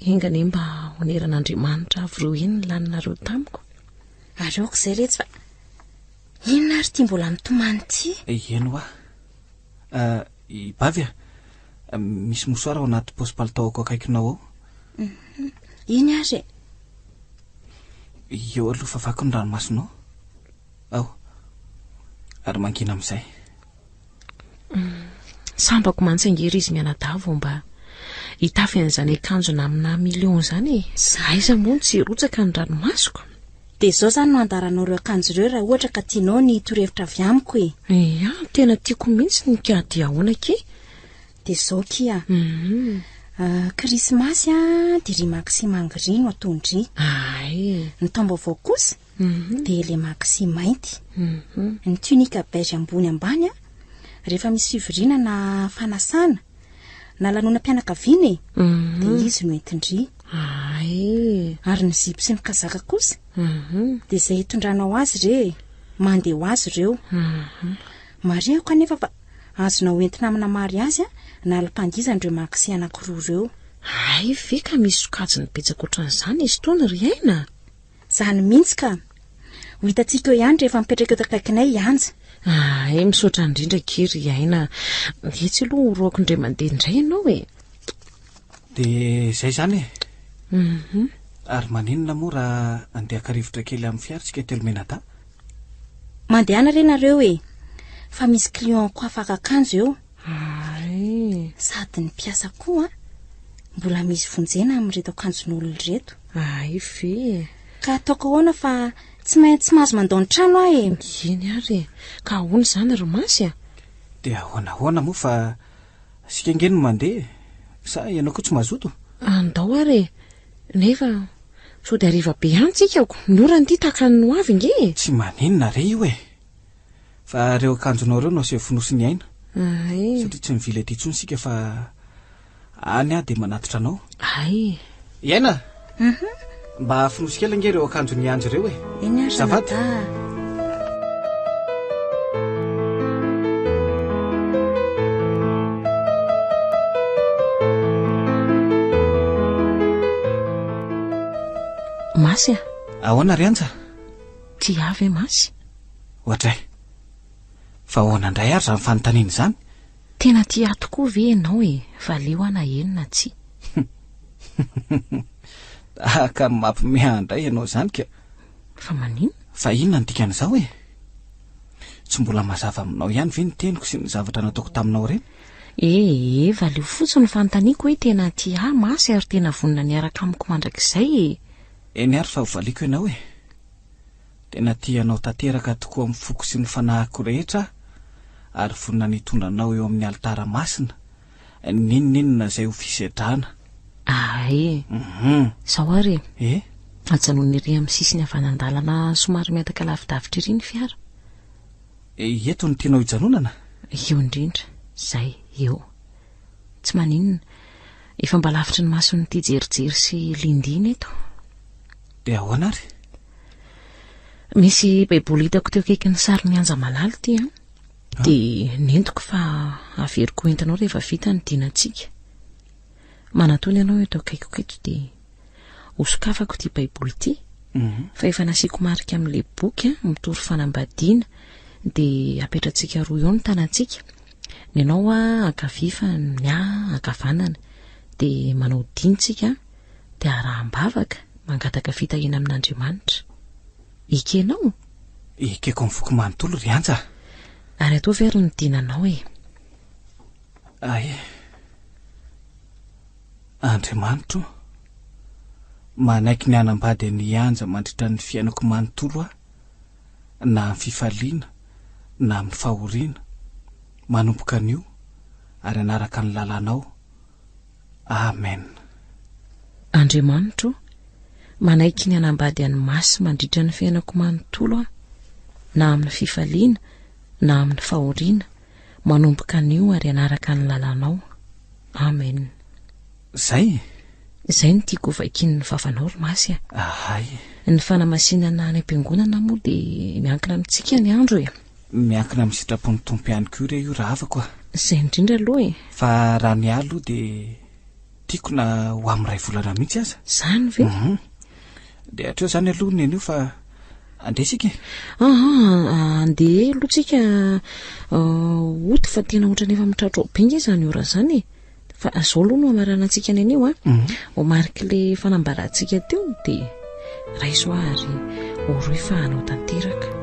B: Enga anie mba honeran'Andriamanitra avy ireo iny ny laninareo tamiko.
E: Ary aoka izay retsy fa inona ary ity mbola mitomany ity?
A: Eny hoa. I Bavy a! Misy mouchoir ao anaty paosy palitaoko akaikinao ao.
E: Mhm. Iny ary e.
A: Eo aloha fafako ny ranomasonao. Ao. Ary mangina amin'izay.
B: Mm. Sambako mantsy ange ry izy mianadahy vao mba hitafy an'izany akanjo namina million izany e. Aiza moa no tsy hirotsaka ny ranomasoko?
E: Dia izao izany no handaranao ireo akanjo ireo raha ohatra ka tianao ny torohevitra avy amiko e.
B: Ia, tena tiako mihitsy ny ka dia ahoana akia?
E: Dia izao akia. Krismasy dia ry maxi manga ry no ataon-dry.
B: Ay.
E: Ny taom-baovao kosa dia ilay maxi mainty. Ny tunica beige ambony ambany rehefa misy fivoriana na fanasana na lanonam-pianakaviana e, dia izy no entin-dry.
B: Ay.
E: Ary ny zipo sy ny kazaka kosa dia izay hitondranao azy re e, mandeha ho azy ireo. Marihako anefa fa azonao entina amina mariazy na alim-pandihizana ireo maxi anankiroa ireo.
B: Hay ve ka misy sokajiny betsaka ohatran'izany izy itony ry Aina?
E: Izany mihitsy ka! Ho hitantsika eo ihany rehefa mipetraka eto akaikinay i Anja.
B: Hay, misaotra indrindra akia ry Aina. Etsy aloha horohako indray mandeha indray ianao e.
A: Dia izay izany e.
B: Mhm.
A: Ary maninona moa raha andeha haka rivotra kely amin'ny fiara isika telo mianadahy?
E: Mandehana re nareo e! Fa misy client-ko afaka akanjo eo.
B: Hay.
E: Sady ny mpiasa koa mbola misy vonjena amin'ireto akanjon'olona ireto.
B: Hay ve e!
E: Ka ataoko ahoana fa tsy maintsy mahazo mandao ny trano aho e!
B: Eny ary e! Ka ahoana izany ry Masy a?
A: Dia ahoana ahoana moa fa isika ange no mandeha e! Sa ianao koa tsy mazoto?
B: Andao ary e! Nefa sao dia hariva be ihany tsika ko! Ny orana ity tahaka ny ho avy ange e!
A: Tsy maninona re io e! Fa ireo akanjonao ireo no aseo fonosiny aina.
B: Ay.
A: Satria tsy mivily aty intsony isika fa any aho dia manatitra anao.
B: Ay.
A: I Aina!
E: Mhm.
A: Mba fonosy kely ange ireo akanjon'i Anjy ireo e.
E: Eny ary
A: Azafady.
E: Ranadahy.
B: Masy a.
A: Ahoana ry Anja?
B: Tia ahy ve Masy?
A: Oadray. Fa ahoana indray ary izany fanontaniana izany?
B: Tena tia ahy tokoa ve ianao e? Valio aho na eny na tsia.
A: Tahaka ny mampime ahy indray ianao izany ka.
B: Fa maninona?
A: Fa inona no dikan'izao e? Tsy mbola mazava aminao ihany ve ny teniko sy ny zavatra nataoko taminao ireny?
B: Ee, valio fotsiny ny fanontaniako hoe tena tia ahy Masy ary tena vonona ny hiaraka amiko mandrakizay e!
A: Eny ary fa hovaliako ianao e! Tena tia anao tanteraka tokoa amin'ny foko sy ny fanahiko rehetra aho ary vonona ny hitondra anao eo amin'ny alitara masina, n'inon'inona izay ho fisedrana.
B: Ae! Izao ary e!
A: E?
B: Ajanony ery amin'ny sisiny havanan-dalana somary mihataka lavidavitra ery ny fiara.
A: Eto no tianao hijanonana?
B: Eo indrindra. Izay, eo. Tsy maninona. Efa mba lavitry ny mason'ity jerijery sy lindina eto.
A: Dia ahoana ary?
B: Misy baiboly hitako teo akaikin'ny sarin'i Anja Malala ity an. Dia nentiko fa averiko ho entinao rehefa vita ny dinantsika. Manatona ianao eto akaikiko eto dia hosokafako ity baiboly ity fa efa nasiako marika amin'ilay boky mitory fanambadiana dia apetratsika roa eo ny tanantsika. Ny anao ankavia fa ny ahy ankavanana. Dia manao dina tsika dia araham-bavaka mangataka fitahiana amin'Andriamanitra. Ekenao?
A: Ekeko amin'ny foko manontolo ry Anja a!
B: Ary ataovy ary ny dinanao e!
A: Ay! Andriamanitro o! Manaiky ny hanambady an'i Anja mandritra ny fiainako manontolo aho, na amin'ny fifaliana na amin'ny fahoriana, manomboka anio ary hanaraka ny lalànao. Amen.
B: Andriamanitro o, manaiky ny hanambady an'i Masy mandritra ny fiainako manontolo aho, na amin'ny fifaliana na amin'ny fahoriana, manomboka anio ary hanaraka ny lalanao. Amen.
A: Zay?
B: Izay no tiako ho vakian'ny vavanao ry Masy a.
A: Ahay.
B: Ny fanamasinana any am-piangonana moa dia miankina amintsika ny andro e.
A: Miankina amin'ny sitrapon'ny Tompo ihany koa re io rahavako a.
B: Izay indrindra aloha e.
A: Fa raha ny ahy aloha dia tiako na ho amin'ny iray volana mihitsy aza.
B: Izany ve?
A: Hum. Dia hatreo izany aloha ny anio fa andeha isika e.
B: Aa, andeha aloha tsika hody fa tena ohatran'ny efa mitratra ao be nge izany ora izany e. Fa izao aloha no hamaranantsika ny anio a. Ho marik'ilay fanambarantsika teo dia raiso aho ary oroy fa hanao tanteraka.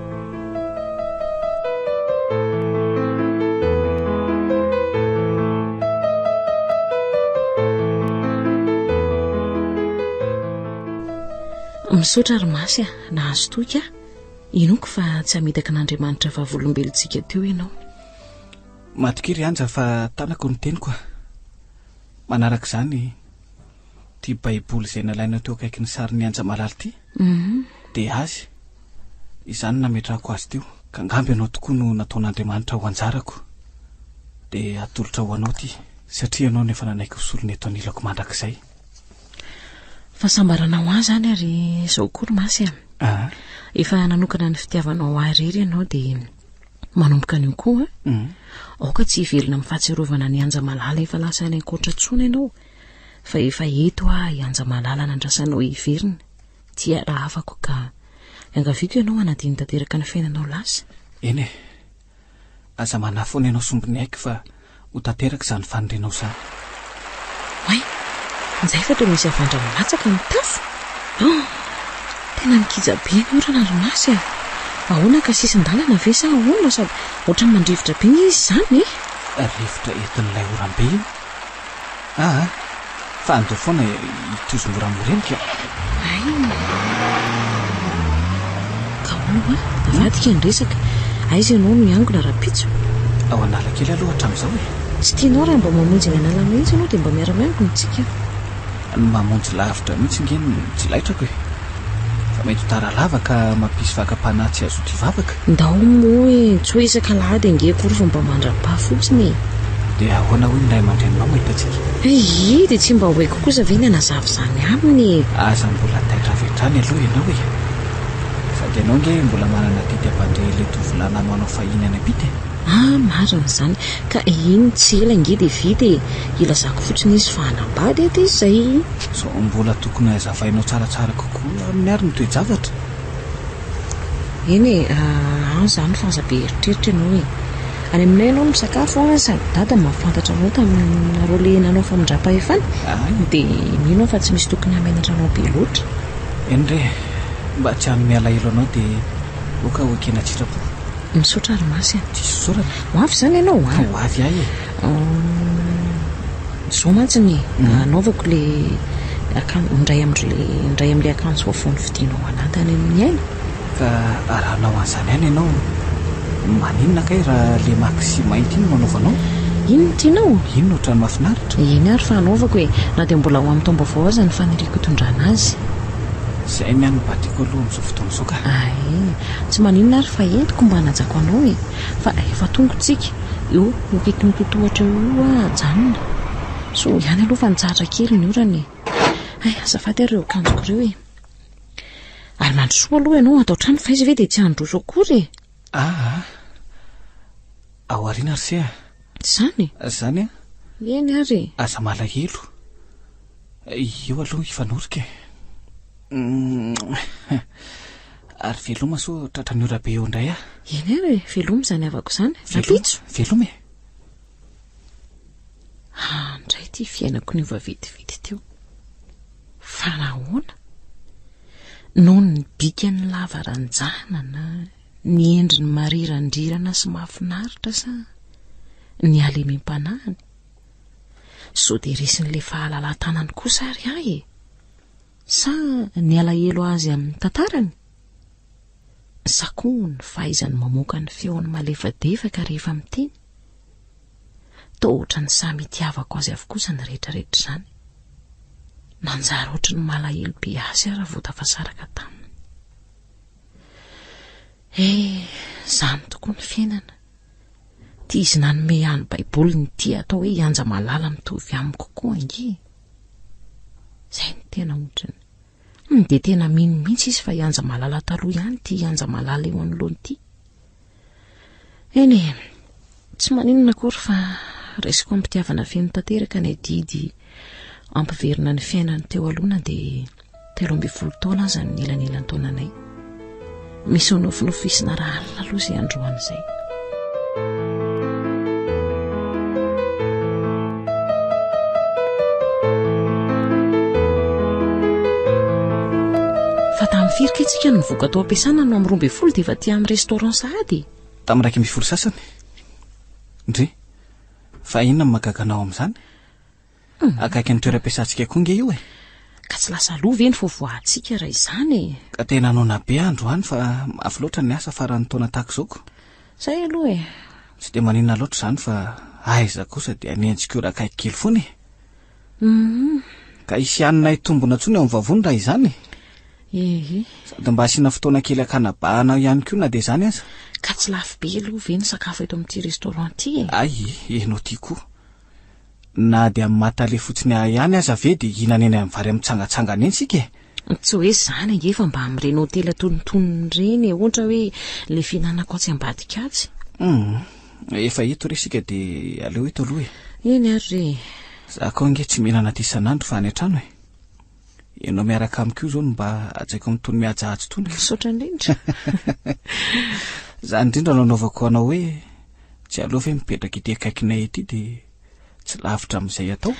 B: Misaotra ry Masy a, nahazo toky aho. Inoako fa tsy hamitaka an'Andriamanitra vavolombelontsika teo ianao.
A: Matokia ry Anja fa tanako ny teniko a! Manaraka izany, ity baiboly izay nalainao teo akaikin'ny sarin'i Anja malala ity dia azy, izany no nametrahako azy teo, ka angamba ianao tokoa no nataon'Andriamanitra ho anjarako, dia atolotra ho anao ity, satria ianao no efa nanaiky ho solony eto anilako mandrakizay.
B: Fahasambarana ho ahy izany ary izao koa ry Masy a! Efa nanokana ny fitiavanao ahy irery ianao dia Manomboka anio koa, aoka tsy hivelona amin'ny fahatsiarovana an'i Anja Malala efa lasa any ankoatra intsony ianao, fa efa eto aho i Anja Malala nandrasanao hiverina. Tia rahavako ka iangaviako ianao hanadino tanteraka ny fiainanao lasa.
A: Eny e! Aza manahy foana ianao sombin'ny aiko fa Ho tanteraka izany fanirianao izany.
B: Oay! Njay fa toa misy havandra milatsaka ny tafo! Oh! Tena mikija be ny orana ry Masy a! Ahoana ka sisin-dalana ve sa ahoana sady ohatran'ny mandrivotra be nge izy izany e!
A: Rivotra entin'ilay oram-be io. Aa! Fa andao foana hitozo moramora eny ka!
B: Hay! Ka hono hoa, avadika ny resaka. Aiza ianao no hiangona rahampitso?
A: Ao Analakely aloha hatramin'izao e!
B: Tsy tianao raha mba mamonjy eny Anala mihitsy ianao dia mba miara-miangona isika.
A: Ny mamonjy lavitra mihitsy ange no tsy laitrako e! Fa mety ho tara lava ka mampisy fakam-panahy tsy hazoto hivavaka.
B: Ndao moa e, tsy hoe isak'alahady ange akory fa mba mandra-paha fotsiny e.
A: Dia ahoana hoy ny ray aman-dreninao mahita antsika?
B: Hii, dia tsy mba ho haiko kosa ve ny hanazava izany aminy e?
A: Aza mbola taitra avy hatrany aloha ianao e! Sady ianao ange mbola manana adidy hampandre ilay tovolahy namanao fahiny any am-pita e!
B: Ah, marina izany. Ka iny tsy ela ange dia vita e! Ilazako fotsiny izy fa hanambady aho dia izay.
A: Sao mbola tokony hazavainao tsaratsara kokoa aminy ary ny toe-javatra?
B: Eny e, any izany fa aza be eritreritra ianao e. Any aminay ianao no misakafo an, sady dada mahafantatra anao taminareo le nanao famindram-pahefana, dia mino aho fa tsy misy tokony hamenatra anao be loatra.
A: Eny re, mba tsy hanome alahelo anao dia oka ho ekena an-tsitrapo.
B: Misaotra ry Masy a.
A: Tsisy fisaorana.
B: Ho avy izany ianao a?
A: Ho avy aho e.
B: Izao mantsy ny anaovako le akanjo, indray amin'le indray amin'le akanjo vaovao novidianao anah tany amin'ny aina.
A: Ka raha hanao an'izany ihany ianao, maninona kay raha le maxi mainty iny no anaovanao?
B: Iny no tianao?
A: Iny no ohatran'ny mahafinaritra.
B: Eny ary fa hanaovako e, na dia mbola ho amin'ny taom-baovao aza ny faniriako hitondrana azy.
A: Izay ny ahy no mba tiako aloha amin'izao fotoana izao ka.
B: Ay, tsy maninona ary fa entiko mba hanajako anao e. Fa efa tonga tsika, eo eo akaikin'ny totohatra eo io aho ajanona. Soa ihany aloha fa nitsahatra kely ny orana e. Hay, azafady ary ireo akanjoko ireo e. Ary mandrosoa aloha ianao ato an-trano fa izy ve dia tsy handroso akory e.
A: Aa, ao aoriana ry se a.
B: Izany?
A: Izany a.
B: Eny ary e.
A: Aza malahelo. Io aloha hifanorika e. Ary veloma soa tratran'ny ora be eo indray aho.
B: Eny ary e, veloma izany havako izany. Rahampitso.
A: Veloma e.
B: Ah, indray ity fiainako niova vetivety teo. Fa nahoana? Noho ny bikany lava ranjana na ny endriny marirandrirana sy mahafinaritra sa ny halemem-panahiny? Sao dia resin'ilay fahalalahan-tanany kosa ary ahy e? Sa ny alahelo azy amin'ny tantarany? Sa koa ny fahaizany mamoaka ny feony malefadefaka rehefa miteny? Toa ohatran'ny samy itiavako azy avokoa izany rehetrarehetra izany. Nanjary ohatry ny malahelo be azy aho raha vao tafasaraka taminy. Eh, izany tokoa ny fiainana. Ity izy nanome ahy ny Baiboliny ity atao hoe i Anja Malala mitovy amiko koa ange e. Izay no tena otriny. Hum, dia tena mino mihitsy izy fa i Anja Malala taloha ihany ity Anja Malala eo anoloany ity. Eny e, tsy maninona akory fa raisiko am-pitiavana feno tanteraka ny adidy hampiverina ny fiainany teo aloha na dia 13 taona aza ny elanelan-taonanay. Misy ho nofinofisina rahalina aloha izay androany izay. Fa tamin'ny firy kay tsika no nivoaka tao am-piasana no amin'ny 12 dia efa aty amin'ny restaurant sahady e?
A: Tamin'ny 11 sasany. Ndry, fa inona no mahagaga anao amin'izany? Akaikin'ny toeram-piasantsika koa nge io e.
B: Ka tsy lasa aloha ve ny fovoahantsika raha izany e?
A: Ka tena noana be aho androany fa mafy loatra ny asa faran'ny taona tahaka izao ko.
B: Izay aloha e.
A: Tsy dia maninona loatra izany fa aiza kosa dia hanenjika ora akaiky kely foana e. Ka hisy hanina hitombona intsony ao amin'ny vavony raha izany e.
B: Ehe.
A: Sady mba asiana fotoana kely hakana bahana ihany koa na dia izany aza.
B: Ka tsy lafo be aloha ve ny sakafo eto amin'ity restaurant ity e?
A: Ay e, ianao ity koa. Na dia amin'ny maha tale fotsiny ahy ihany aza ve dia hihinana eny amin'ny vary mitsangatsangana eny isika e?
B: Tsy hoe izany ange fa mba amin'ireny hotely antonontonony ireny e, ohatra hoe ilay fihinanako atsy ambadika atsy.
A: Hum, efa eto re isika dia aleo eto aloha e.
B: Eny ary re e.
A: Za koa ange tsy mihinana aty isan'andro fa any an-trano e. Ianao miaraka amiko io izao no mba hajaiko amin'itony mihajahaja itony.
B: Misaotra indrindra.
A: Izany indrindra no anaovako anao hoe tsy aleo ve mipetraka ety akaikinay ety dia tsy lavitra amin'izay atao.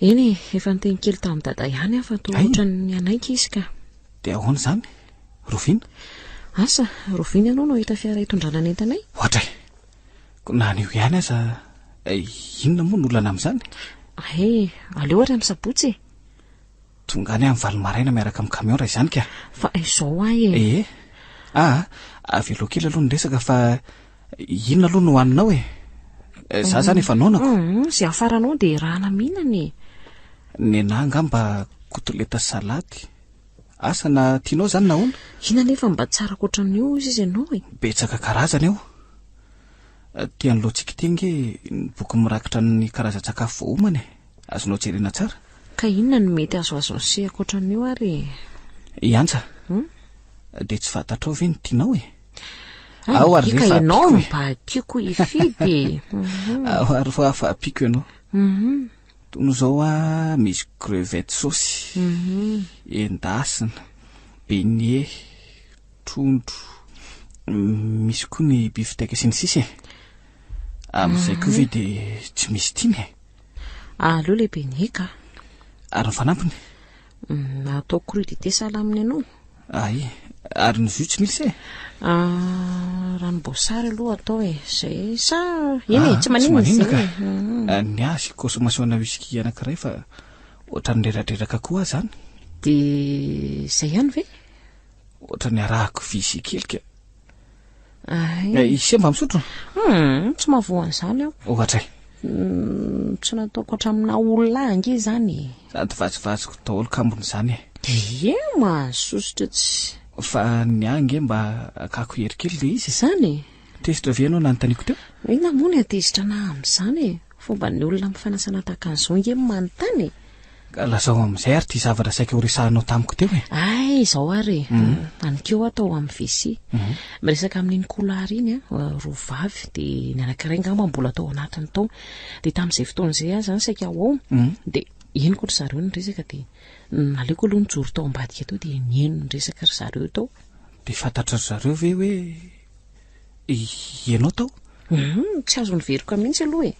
B: Eny e, efa niteny kely tamin'i Dada ihany aho fa toa ohatran'ny hanaiky izy ka.
A: Dia ahoana izany? Roviana?
B: Asa, roviana ianao no hahita fiara hitondrana ny entanay?
A: Ohatray! Koa na anio ihany aza, inona moa no olana amin'izany?
B: Hay, aleo ary amin'ny sabotsy e!
A: Tonga any amin'ny valo maraina miaraka amin'ny camion raha izany ka.
B: Fa izao ahy e.
A: Ee. Aa, avelao kely aloha ny resaka fa inona aloha no hohaninao e? Za zany efa noana ko.
B: Izay hafaranao dia rana mihinana e.
A: Nenaha angamba kotoleta salady. Asa na tianao izany na ahoana?
B: Inona anefa mba tsara ankoatran'io hozy izy ianao e?
A: Betsaka karazany ao. Ty anoloantsika ity ange ny boky mirakitra ny karazan-tsakafo voaomana e. Azonao jerena tsara.
B: Ka inona no mety azoazon'i se ankoatran'io ary e?
A: I Antsa, dia tsy fantatrao ve ny tianao e?
B: Ao ary re fa ianao no mba tiako hifidy e.
A: Ao ary fa fa ampiako ianao. Tony izao a, misy crevette saosy, endasina, beignet, trondro, misy koa ny bifteck sy ny sisa e. Amin'izay koa ve dia tsy misy tiana e?
B: Aleo le beignet ka.
A: Ary ny fanampiny?
B: Atao crudité sahala amin'ny anao.
A: Ay, ary ny jus tsy misy e?
B: Ah, raha Ranom-boasary aloha atao e. Zay sa eny e, ah, tsy maninona
A: izay. Ka. Ah, ny azy consommation-na whisky anankiray fa ohatran'ny reradreraka koa aho zany.
B: Dia izay ihany ve?
A: Ohatran'ny arahako visi kely ka. Ay. Eh, ise mba misotro?
B: Hmm, tsy mahavoa an'izany aho.
A: Ohatra e.
B: Hmm, tsy nataoko hatraminà olona ange izany e.
A: Sady vazivazyko daholo kambony izany e.
B: Ie, mahasosotra tsy.
A: Fa ny ahy ange mba akako hery kely le izy.
B: Izany e?
A: Tezitra ve ianao nanontaniako teo?
B: Inona moa ny hatezitra anà amin'izany e? Fomban'ny olona amin'ny fanasana tahaka an'izao ange ny manontany e!
A: Ka lazao amin'izay ary ity zavatra saika horesahanao tamiko teo e!
B: Hay, izao ary e! Aninkeo aho tao amin'ny WC. Miresaka amin'iny couloir iny an, roa vavy, dia ny anankiray angamba mbola tao anatiny tao. Dia tamin'izay fotoana izay aho izany saika ho ao, dia henoko ry zareo niresaka dia naleoko aloha nijoro tao ambadika tao dia nihaino ny resaka ry zareo tao.
A: Dia fantatry ry zareo ve hoe ianao tao?
B: Hum, tsy azo niveriko mihitsy aloha e.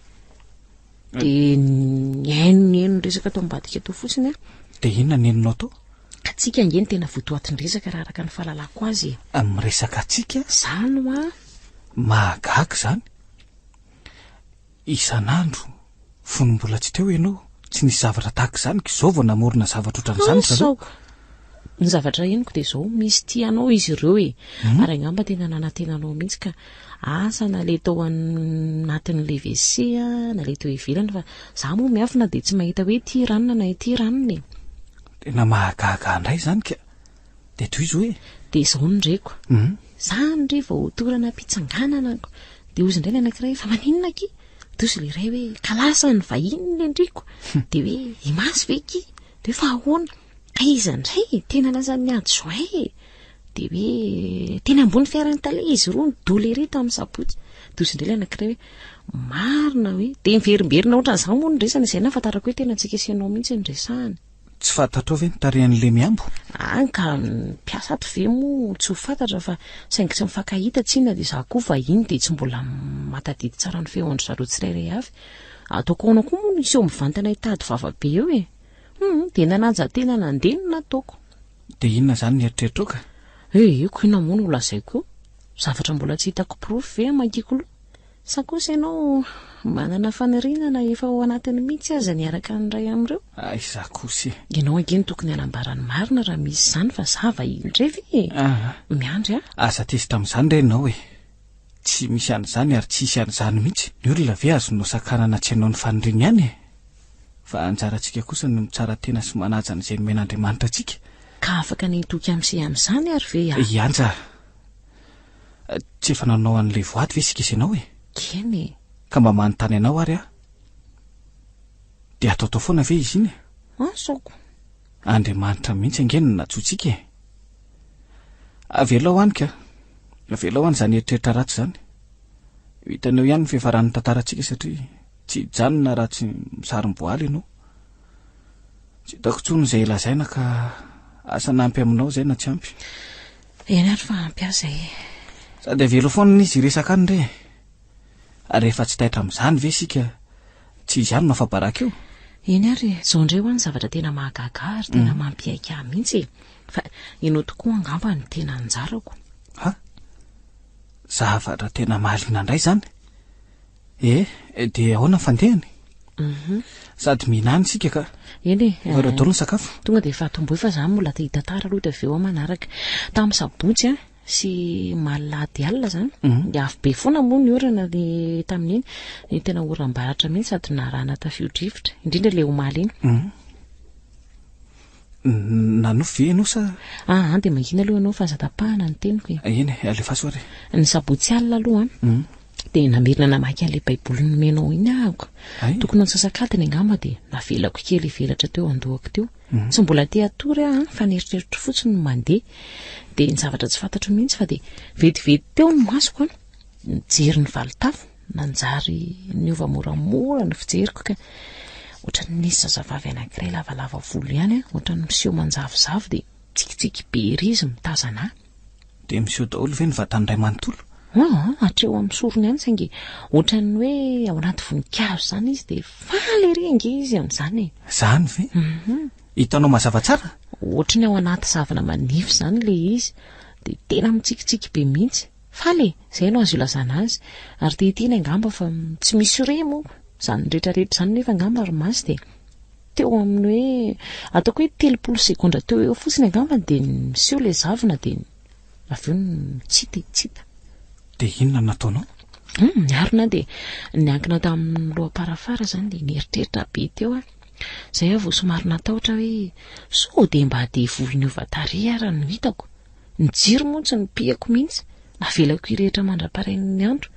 B: Dia nihaino nihaino ny resaka tao ambadika tao fotsiny aho.
A: Dia inona ny henonao tao?
B: Antsika ange no tena votoatin-dresaka raha araka ny fahalalako azy e.
A: Ah, miresaka antsika?
B: Izany hoa.
A: Mahagaga izany. Isan'andro, fony mbola tsy teo ianao, tsy nisy zavatra tahaka izany, ka izao vao namorona zavatra ohatran'izany ry zareo.
B: Asaoko. Ny zavatra henoko dia izao, misy tia anao izy ireo e. Ary angamba tena nanantena anao mihitsy ka asa na le tao anatin'ilay WC na le teo ivelany fa za moa miafina dia tsy mahita hoe ity ranona na ity ranona e.
A: Tena mahagaga indray izany ka. Dia tohizo hoe.
B: Dia izao no reko. Zany re vao torana am-pitsanganana ko. Dia hozy indray ny anankiray fa maninona akia? Dia hozy ilay iray hoe ka lasa ny vahiny ny andriko. Dia hoe i Masy ve akia? Dia hoe fa ahoana? Ka iza indray? Tena lasa miady joint e! Dia hoe teny ambony fiaran'ny tale izy roa nidola ery tamin'ny sabotsy. Dia hozy indray ilay anankiray hoe marina hoe. Dia miverimberina ohatran'izany moa ny resany, izay nahafantarako hoe tena antsika sy ianao mihitsy no resahana.
A: Tsy fantatrao ve ny tarehin'ilay mihambo?
B: Any ka, ny mpiasa ato ve moa tsy ho fantatra fa saingy tsy mifankahita tsinona dia izaho koa vahiny dia tsy mbola mahatadidy tsara ny feon-dry zareo tsirairay avy. Ataoko ahoana koa moa no hiseho mivantana hitady vava be eo e? Hum, dia nanaja tena nandeha no nataoko.
A: Dia inona izany ny eritreritrao ka?
B: Eh, eko inona moa no holazaiko eo? Zavatra mbola tsy hitako porofo ve hamakiako loha? Sa kosa ianao manana faniriana na efa ao anatiny mihitsy aza ny hiaraka ny iray amin'ireo?
A: Aiza kosa e!
B: Ianao ange no tokony hanambara ny marina raha misy izany fa za vahiny indray ve e! Miandry aho.
A: Aza tezitra amin'izany re ianao e! Tsy misy an'izany ary tsy hisy an'izany mihitsy. Ny olona ve azonao sakanana tsy hanao ny faniriany ihany e! Fa anjarantsika kosa ny mitsara tena sy manaja an'izay nomen'Andriamanitra antsika.
B: Ka afaka ny hitoky amin'se amin'izany ary ve aho?
A: I Anja, tsy efa nanao an'ilay voady ve isika sy ianao e?
B: Eny e!
A: Ka mba manontany anao ary aho. Dia ataotao foana ve izy iny e?
B: Asako.
A: Andriamanitra mihitsy ange no nantsointsika e! Avelao any ka! Avelao any izany eritreritra ratsy izany. Ho hitanao ihany ny fiafaran'ny tantarantsika satria tsy hijanona raha tsy misarom-boaly ianao. Tsy hitako intsony izay lazaina ka asa na ampy aminao izay na tsy ampy.
B: Eny ary fa ampy ahy izay e.
A: Sady avelao foana izy hiresaka any re e. Ary rehefa tsy taitra amin'izany ve isika tsy izy ihany no afa-baraka eo?
B: Eny ary e. Izao indray hoa ny zavatra tena mahagaga ahy ary tena mampiaiky ahy mihitsy e. Fa ianao tokoa angamba no tena anjarako.
A: Ha? Zavatra tena mahaliana indray izany. Eh, dia ahoana ny fandehany?
B: Mhm.
A: Sady mihinana isika ka.
B: Eny e.
A: Efa daholo ny sakafo.
B: Tonga dia efa atombohy fa za mbola te hitantara aloha dia avy eo aho manaraka. Tamin'ny sabotsy an, sy malady alina izany, mhm. dia avy be foana moa ny orana ny tamin'iny, ny tena oram-baratra mihitsy sady narahana tafio-drivotra, indrindra ilay omaly iny.
A: Mhm. Nanofy ve ianao sa?
B: Aa dia mangina aloha ianao fa aza tapahana ny teniko e.
A: Eny e, alefaso ary
B: e. Ny sabotsy alina aloha an, mhm. dia namerina namaky an'ilay baiboly nomenao iny ahako. Tokony ho antsasak'adiny angamba dia navelako kely hivelatra teo an-dohako teo. Mhm. Tsy mbola te hatory aho fa ny eritreritro fotsiny no mandeha. Dia ny zavatra tsy fantatro mihitsy fa dia vetivety teo ny masoko an, nijery ny valintafo, nanjary niova moramora ny fijeriko ka ohatran'ny nisy zazavavy anankiray lavalava volo ihany an, ohatran'ny miseho manjavozavo dia mitsikitsiky be ery izy mitazana ahy.
A: Dia miseho daholo ve ny vatany iray manontolo?
B: Aa, hatreo amin'ny sorony ihany saingy ohatran'ny hoe ao anaty voninkazo izany izy dia faly ery ange izy amin'izany e.
A: Izany ve?
B: Mhm.
A: Hitanao mazava tsara?
B: Ohatran'ny ao anaty zavona manify izany ilay izy dia tena mitsikitsiky be mihitsy. Faly e! Izay no azo ilazana azy. Ary te hiteny angamba fa tsy misy re moa izany rehetra rehetra izany nefa angamba ry Masy dia teo amin'ny hoe ataoko hoe 30 segondra teo eo fotsiny angamba dia niseho ilay zavona dia avy eo nitsita e, tsita.
A: Dia inona no nataonao?
B: Hum, niarina aho dia niankina tamin'ny loham-parafara izany dia nieritreritra be teo aho. Izay aho vao somary natahotra hoe sao dia mba devoly niova tarehy ary no hitako. Ny jiro moa tsy nopihako mihitsy, navelako hirehitra mandra-parain'ny andro.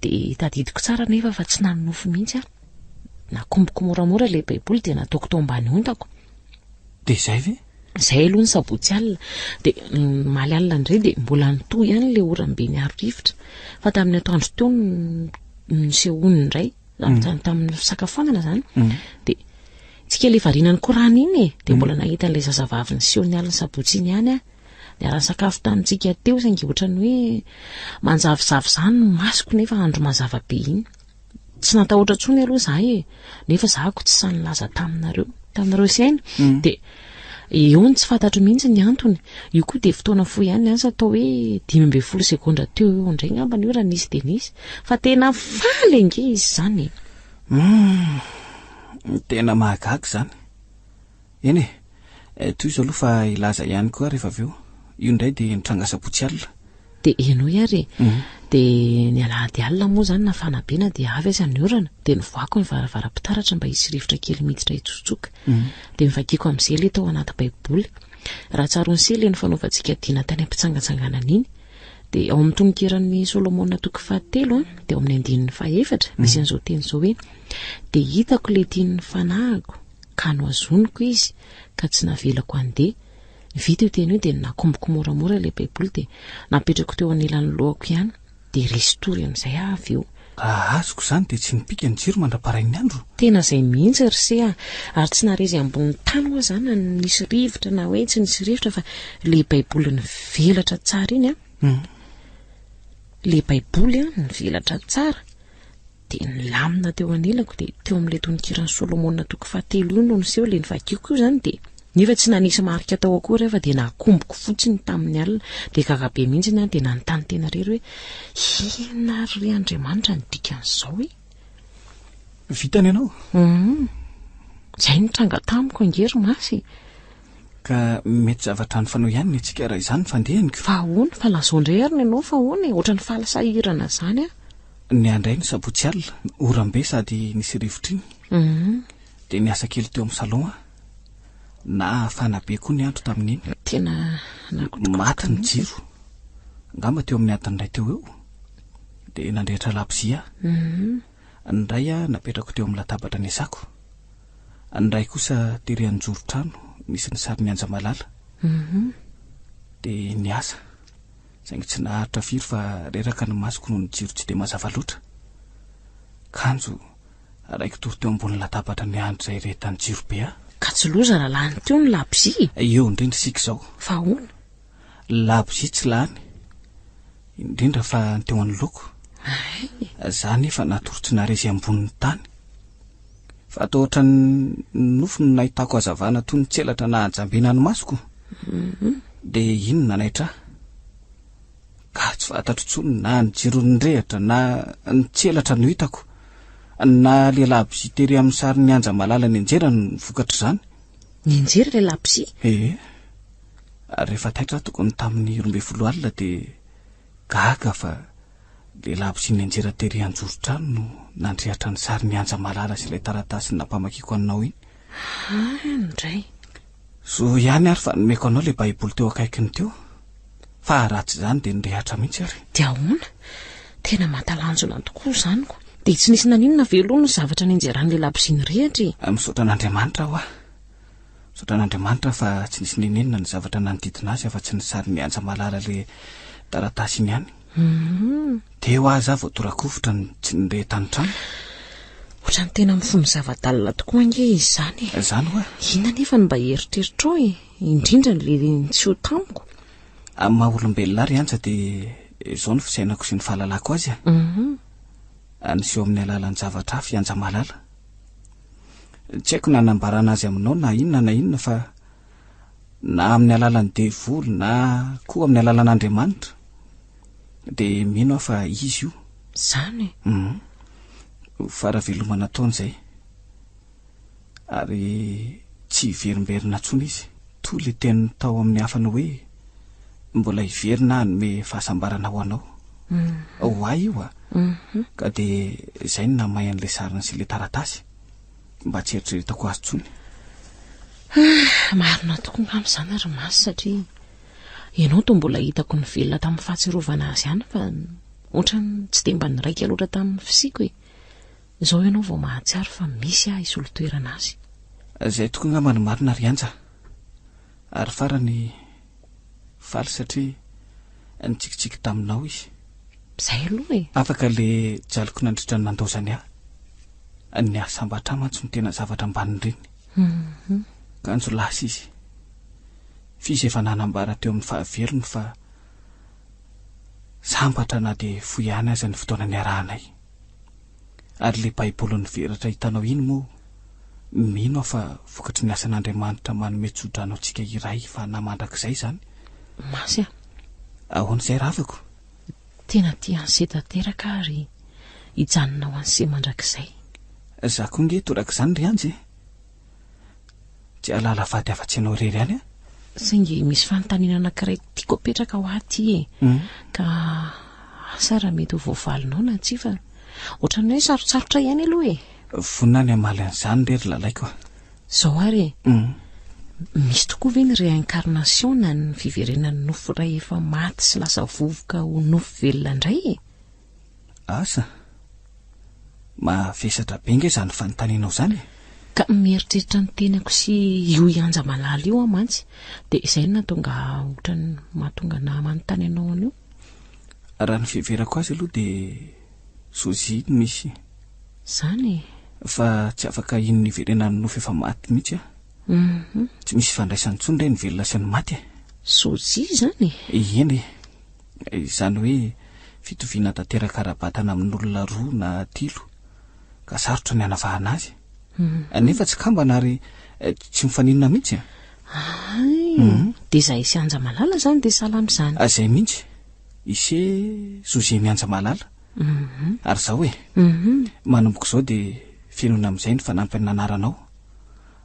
B: Dia tadidiko tsara anefa fa tsy nanonofy mihitsy aho. Nakomboko moramora ilay baiboly dia nataoko tao ambany ondako.
A: Dia izay ve?
B: Izay aloha ny sabotsy alina. Dia omaly alina indray dia mbola nitohy ihany ilay oram-be niaro rivotra. Fa tamin'ny atoandro teo no nisehoany indray. Tamin'ny fisakafoanana izany. Dia Tsika ilay variana nikorana iny e, dia mbola nahita an'ilay zazavavy niseho ny alin'ny sabotsy iny ihany aho. Niara-nisakafo tamintsika teo saingy ohatran'ny hoe manjavozavo izany ny masoko nefa andro mazava be iny. Tsy natahotra intsony aloha izahay e, nefa izaho ko tsy sahy nilaza taminareo, taminareo sy Aina. Dia eo no tsy fantatro mihitsy ny antony. Io koa dia fotoana fohy ihany, asa atao hoe 15 segondra teo eo indray angamba io raha nisy dia nisy. Fa tena faly ange izy izany e.
A: Humm, tena mahagaga izany. Eny e, eh, tohizo aloha fa hilaza ihany koa aho rehefa avy eo. Io indray dia nitranga sabotsy alina.
B: Dia henoy ary e. Dia ny alahady alina moa izany nafana be na dia avy aza ny orana, dia nivoahako ny varavaram-pitaratra mba hisy rivotra kely miditra hitsotsoka. Dia novakiako amin'izay ilay tao anaty baiboly. Raha tsaroan'i se ilay nifanaovantsika dina tany am-pitsangatsanganana iny. Dia ao amin'ny tononkiran'i Solomona toko fahatelo, dia ao amin'ny andininy fahefatra, misy an'izao teny izao hoe, Dia hitako ilay tian'ny fanahiko, ka nohazoniko izy, ka tsy navelako handeha. Vita io teny io dia nakomboko moramora ilay Baiboly dia napetrako teo anilan'ny lohako ihany, dia resy tory amin'izay aho avy eo.
A: Raha azoko izany dia tsy nipika ny jiro mandra-parain'ny andro?
B: Tena izay mihitsy ry se a! Ary tsy naharezy ambony tany hoa za na nisy rivotra na hoe tsy nisy rivotra fa le baiboly nivelatra tsara iny an! Le baiboly an nivelatra tsara dia nilamina teo anilako dia teo amin'ilay tononkiran'i Solomona toko fahatelo io no niseho ilay novakiako io izany dia Nefa tsy nanisy marika tao akory aho fa dia nakomboko fotsiny tamin'ny alina. Dia gaga be mihitsy aho dia nanontany tena irery hoe inona ary re Andriamanitra ny dikan'izao e?
A: Vitany ianao?
B: Hum. Izay no tranga tamiko ange ry Masy e.
A: Ka mety zavatra nifanao ihany ny antsika raha izany ny fandehaniko.
B: Fa ahoana? Fa lazao indray ary ny anao fa ahoana e? Ohatran'ny faly sahirana izany aho.
A: Ny ahy indray ny sabotsy alina, oram-be sady nisy rivotra iny.
B: Hum.
A: Dia niasa kely teo amin'ny salon aho. Nahafana be koa ny andro tamin'iny.
B: Tena nakotrokotroka
A: Maty ny jiro. Angamba teo amin'ny adiny iray teo eo. Dia nandrehitra labozia aho. Ny iray napetrako teo amin'ny latabatra niasako. Ny iray kosa tery an-joron-trano nisy ny sarin'i Anja Malala. Dia niasa. Saingy tsy naharitra firy fa reraka ny masoko noho ny jiro tsy dia mazava loatra. Kanjo Raiki-tory teo ambony latabatra niandry izay irehetan'ny jiro be aho.
B: Ka tsy loza raha lany teo ny labozia
A: e! Eo indrindra isika izao.
B: Fa ahoana?
A: Labozia tsy lany. Indrindra fa ny teo anoloako.
B: Hay!
A: Za nefa natory tsy naharesy ambonin'ny tany. Fa toa ohatran'ny nofy no nahitako hazavana toy ny tselatra nahajambena ny masoko. Dia iny no nanaitra ahy. Ka tsy fantatro intsony na ny jiro nirehitra na ny tselatra no hitako, na ilay labozia tery amin'ny sarin'i Anja Malala nianjera no vokatr'izany.
B: Nianjera ilay labozia?
A: Ee. Rehefa taitra aho tokony tamin'ny 12 alina dia gaga fa ilay labozia nianjera tery an-joron-trano no nandrehatra ny sarin'i Anja Malala sy ilay taratasy nampamakiako anao iny.
B: Hay indray.
A: Zo ihany ary fa nomeko anao ilay baiboly teo akaikiny teo. Fa raha tsy izany dia nirehatra mihitsy ary.
B: Dia ahoana? Tena mahatalanjona tokoa izany ko. Dia tsy nisy naninona ve aloha ny zavatra nianjeran'ilay labozia nirehatra e?
A: Misaotra an'Andriamanitra aho ah. Misaotra an'Andriamanitra fa tsy nisy nenenina ny zavatra nanodidina azy afa-tsy ny sarin'i Anja Malala ilay taratasy iny ihany. Teo aza aho vao tora-kovitra no tsy nirehitra ny trano.
B: Ohatran'ny tena mifono zava-dalina tokoa ange izy izany e.
A: Izany hoa.
B: Inona anefa no mba eritreritrao e? Indrindra ny le niseho tamiko.
A: Amin'ny maha olombelona ahy ry Antsa dia izao no fisainako sy ny fahalalako azy a. Niseho amin'ny alalan'ny zavatra hafa i Anja Malala. Tsy haiko na hanambarana azy aminao na inona na inona fa na amin'ny alalan'ny devoly na koa amin'ny alalan'Andriamanitra. Dia mino aho fa izy io.
B: Izany e?
A: Hum. Fara-veloma nataony izay. Ary tsy hiverimberina intsony izy. Toy ilay teniny tao amin'ny hafany hoe, Mbola hiverina aho hanome fahasambarana ho anao. Ho ahy io a! Ka dia izay no nahamay an'ilay sariny sy ilay taratasy. Mba tsy eritreretako azy intsony.
B: Marina tokoa angamba izany ry Masy satria ianao toa mbola hitako nivelona tamin'ny fahatsiarovana azy ihany fa ohatran'ny tsy dia mba niraika loatra tamin'ny fisiako e. Izao ianao vao mahatsiaro fa misy ahy hisolo toerana azy.
A: Izay tokoa angamba no marina ry Anja. Ary farany, faly satria nitsikitsiky taminao izy.
B: Izay aloha e!
A: Afaka ilay jaliko nandritra ny nandaozany ahy. Ny hahasambatra ahy mantsy no tena zavatra ambanin'ireny. Kanjo lasa izy. F'izy efa nanambara teo amin'ny fahavelony fa sambatra na dia fohy ihany aza ny fotoana niarahanay. Ary ilay baiboly nivelatra hitanao iny moa, mino aho fa vokatry ny asan'Andriamanitra manome tsodrano antsika iray fanahy mandrakizay izany.
B: Masy a!
A: Ahoana izay ravako?
B: Tena tia an'i Se tanteraka aho ary hijanona ho an'i Se mandrakizay.
A: Za koa nge torak'izany ry Anjy e! Tsy hahalala vady afa-tsy ianao irery ihany aho.
B: Saingy misy fanontaniana anankiray tiako apetraka ho ahy ity e. Ka asa raha mety ho voavalinao na tsia fa ohatran'ny hoe sarotsarotra ihany aloha e.
A: Vonona ny hamaly an'izany re ry Lalaiko a.
B: Izao ary e. Misy tokoa ve ny réincarnation na ny fiverenan'ny nofo iray efa maty sy lasa vovoka ho nofo velona indray e?
A: Asa? Mavesatra be nge izany fanontanianao izany e!
B: Ka mieritreritra ny tenako sy io i Anja Malala io aho mantsy dia izay no nahatonga ohatran'ny mahatonga anah manontany anao an'io.
A: Raha ny fiheverako azy aloha dia sosie no misy.
B: Izany e!
A: Fa tsy afaka hino ny hiverenan'ny nofo efa maty mihitsy aho. Tsy misy ifandraisany intsony re ny velona sy ny maty e!
B: Sosie izany
A: e? Eny e! Izany hoe fitoviana tanteraka ara-batana amin'olona roa na telo ka sarotra ny hanavahana azy. Nefa tsy kambana ary tsy mifaninona mihitsy an!
B: Hay! Dia izahay sy Anja Malala izany dia sahala amin'izany.
A: Izay mihitsy. Ise José Mianja Malala. Ary izao e! Manomboka izao dia fenoina amin'izay ny fanampin'ny anaranao.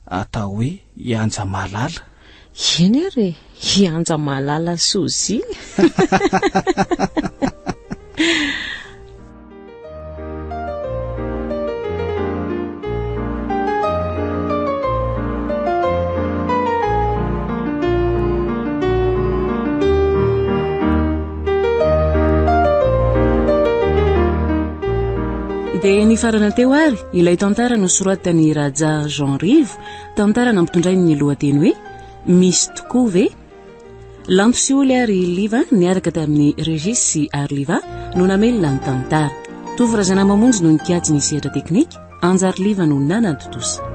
A: Atao hoe i Anja Malala.
B: Eny ary e! I Anja Malala Sozy.
F: Dia nifarana teo ary ilay tantara nosoratan'i Raja Jean Rivo, tantara nampitondrainy ny lohateny hoe Misy tokoa ve? Lanto sy Oly ary Liva niaraka tamin'i Régis sy Arliva no namelona ny tantara. Tovo Razanamamonjy no nikajy ny sehatra teknika, Anjary Liva no nanatontosa.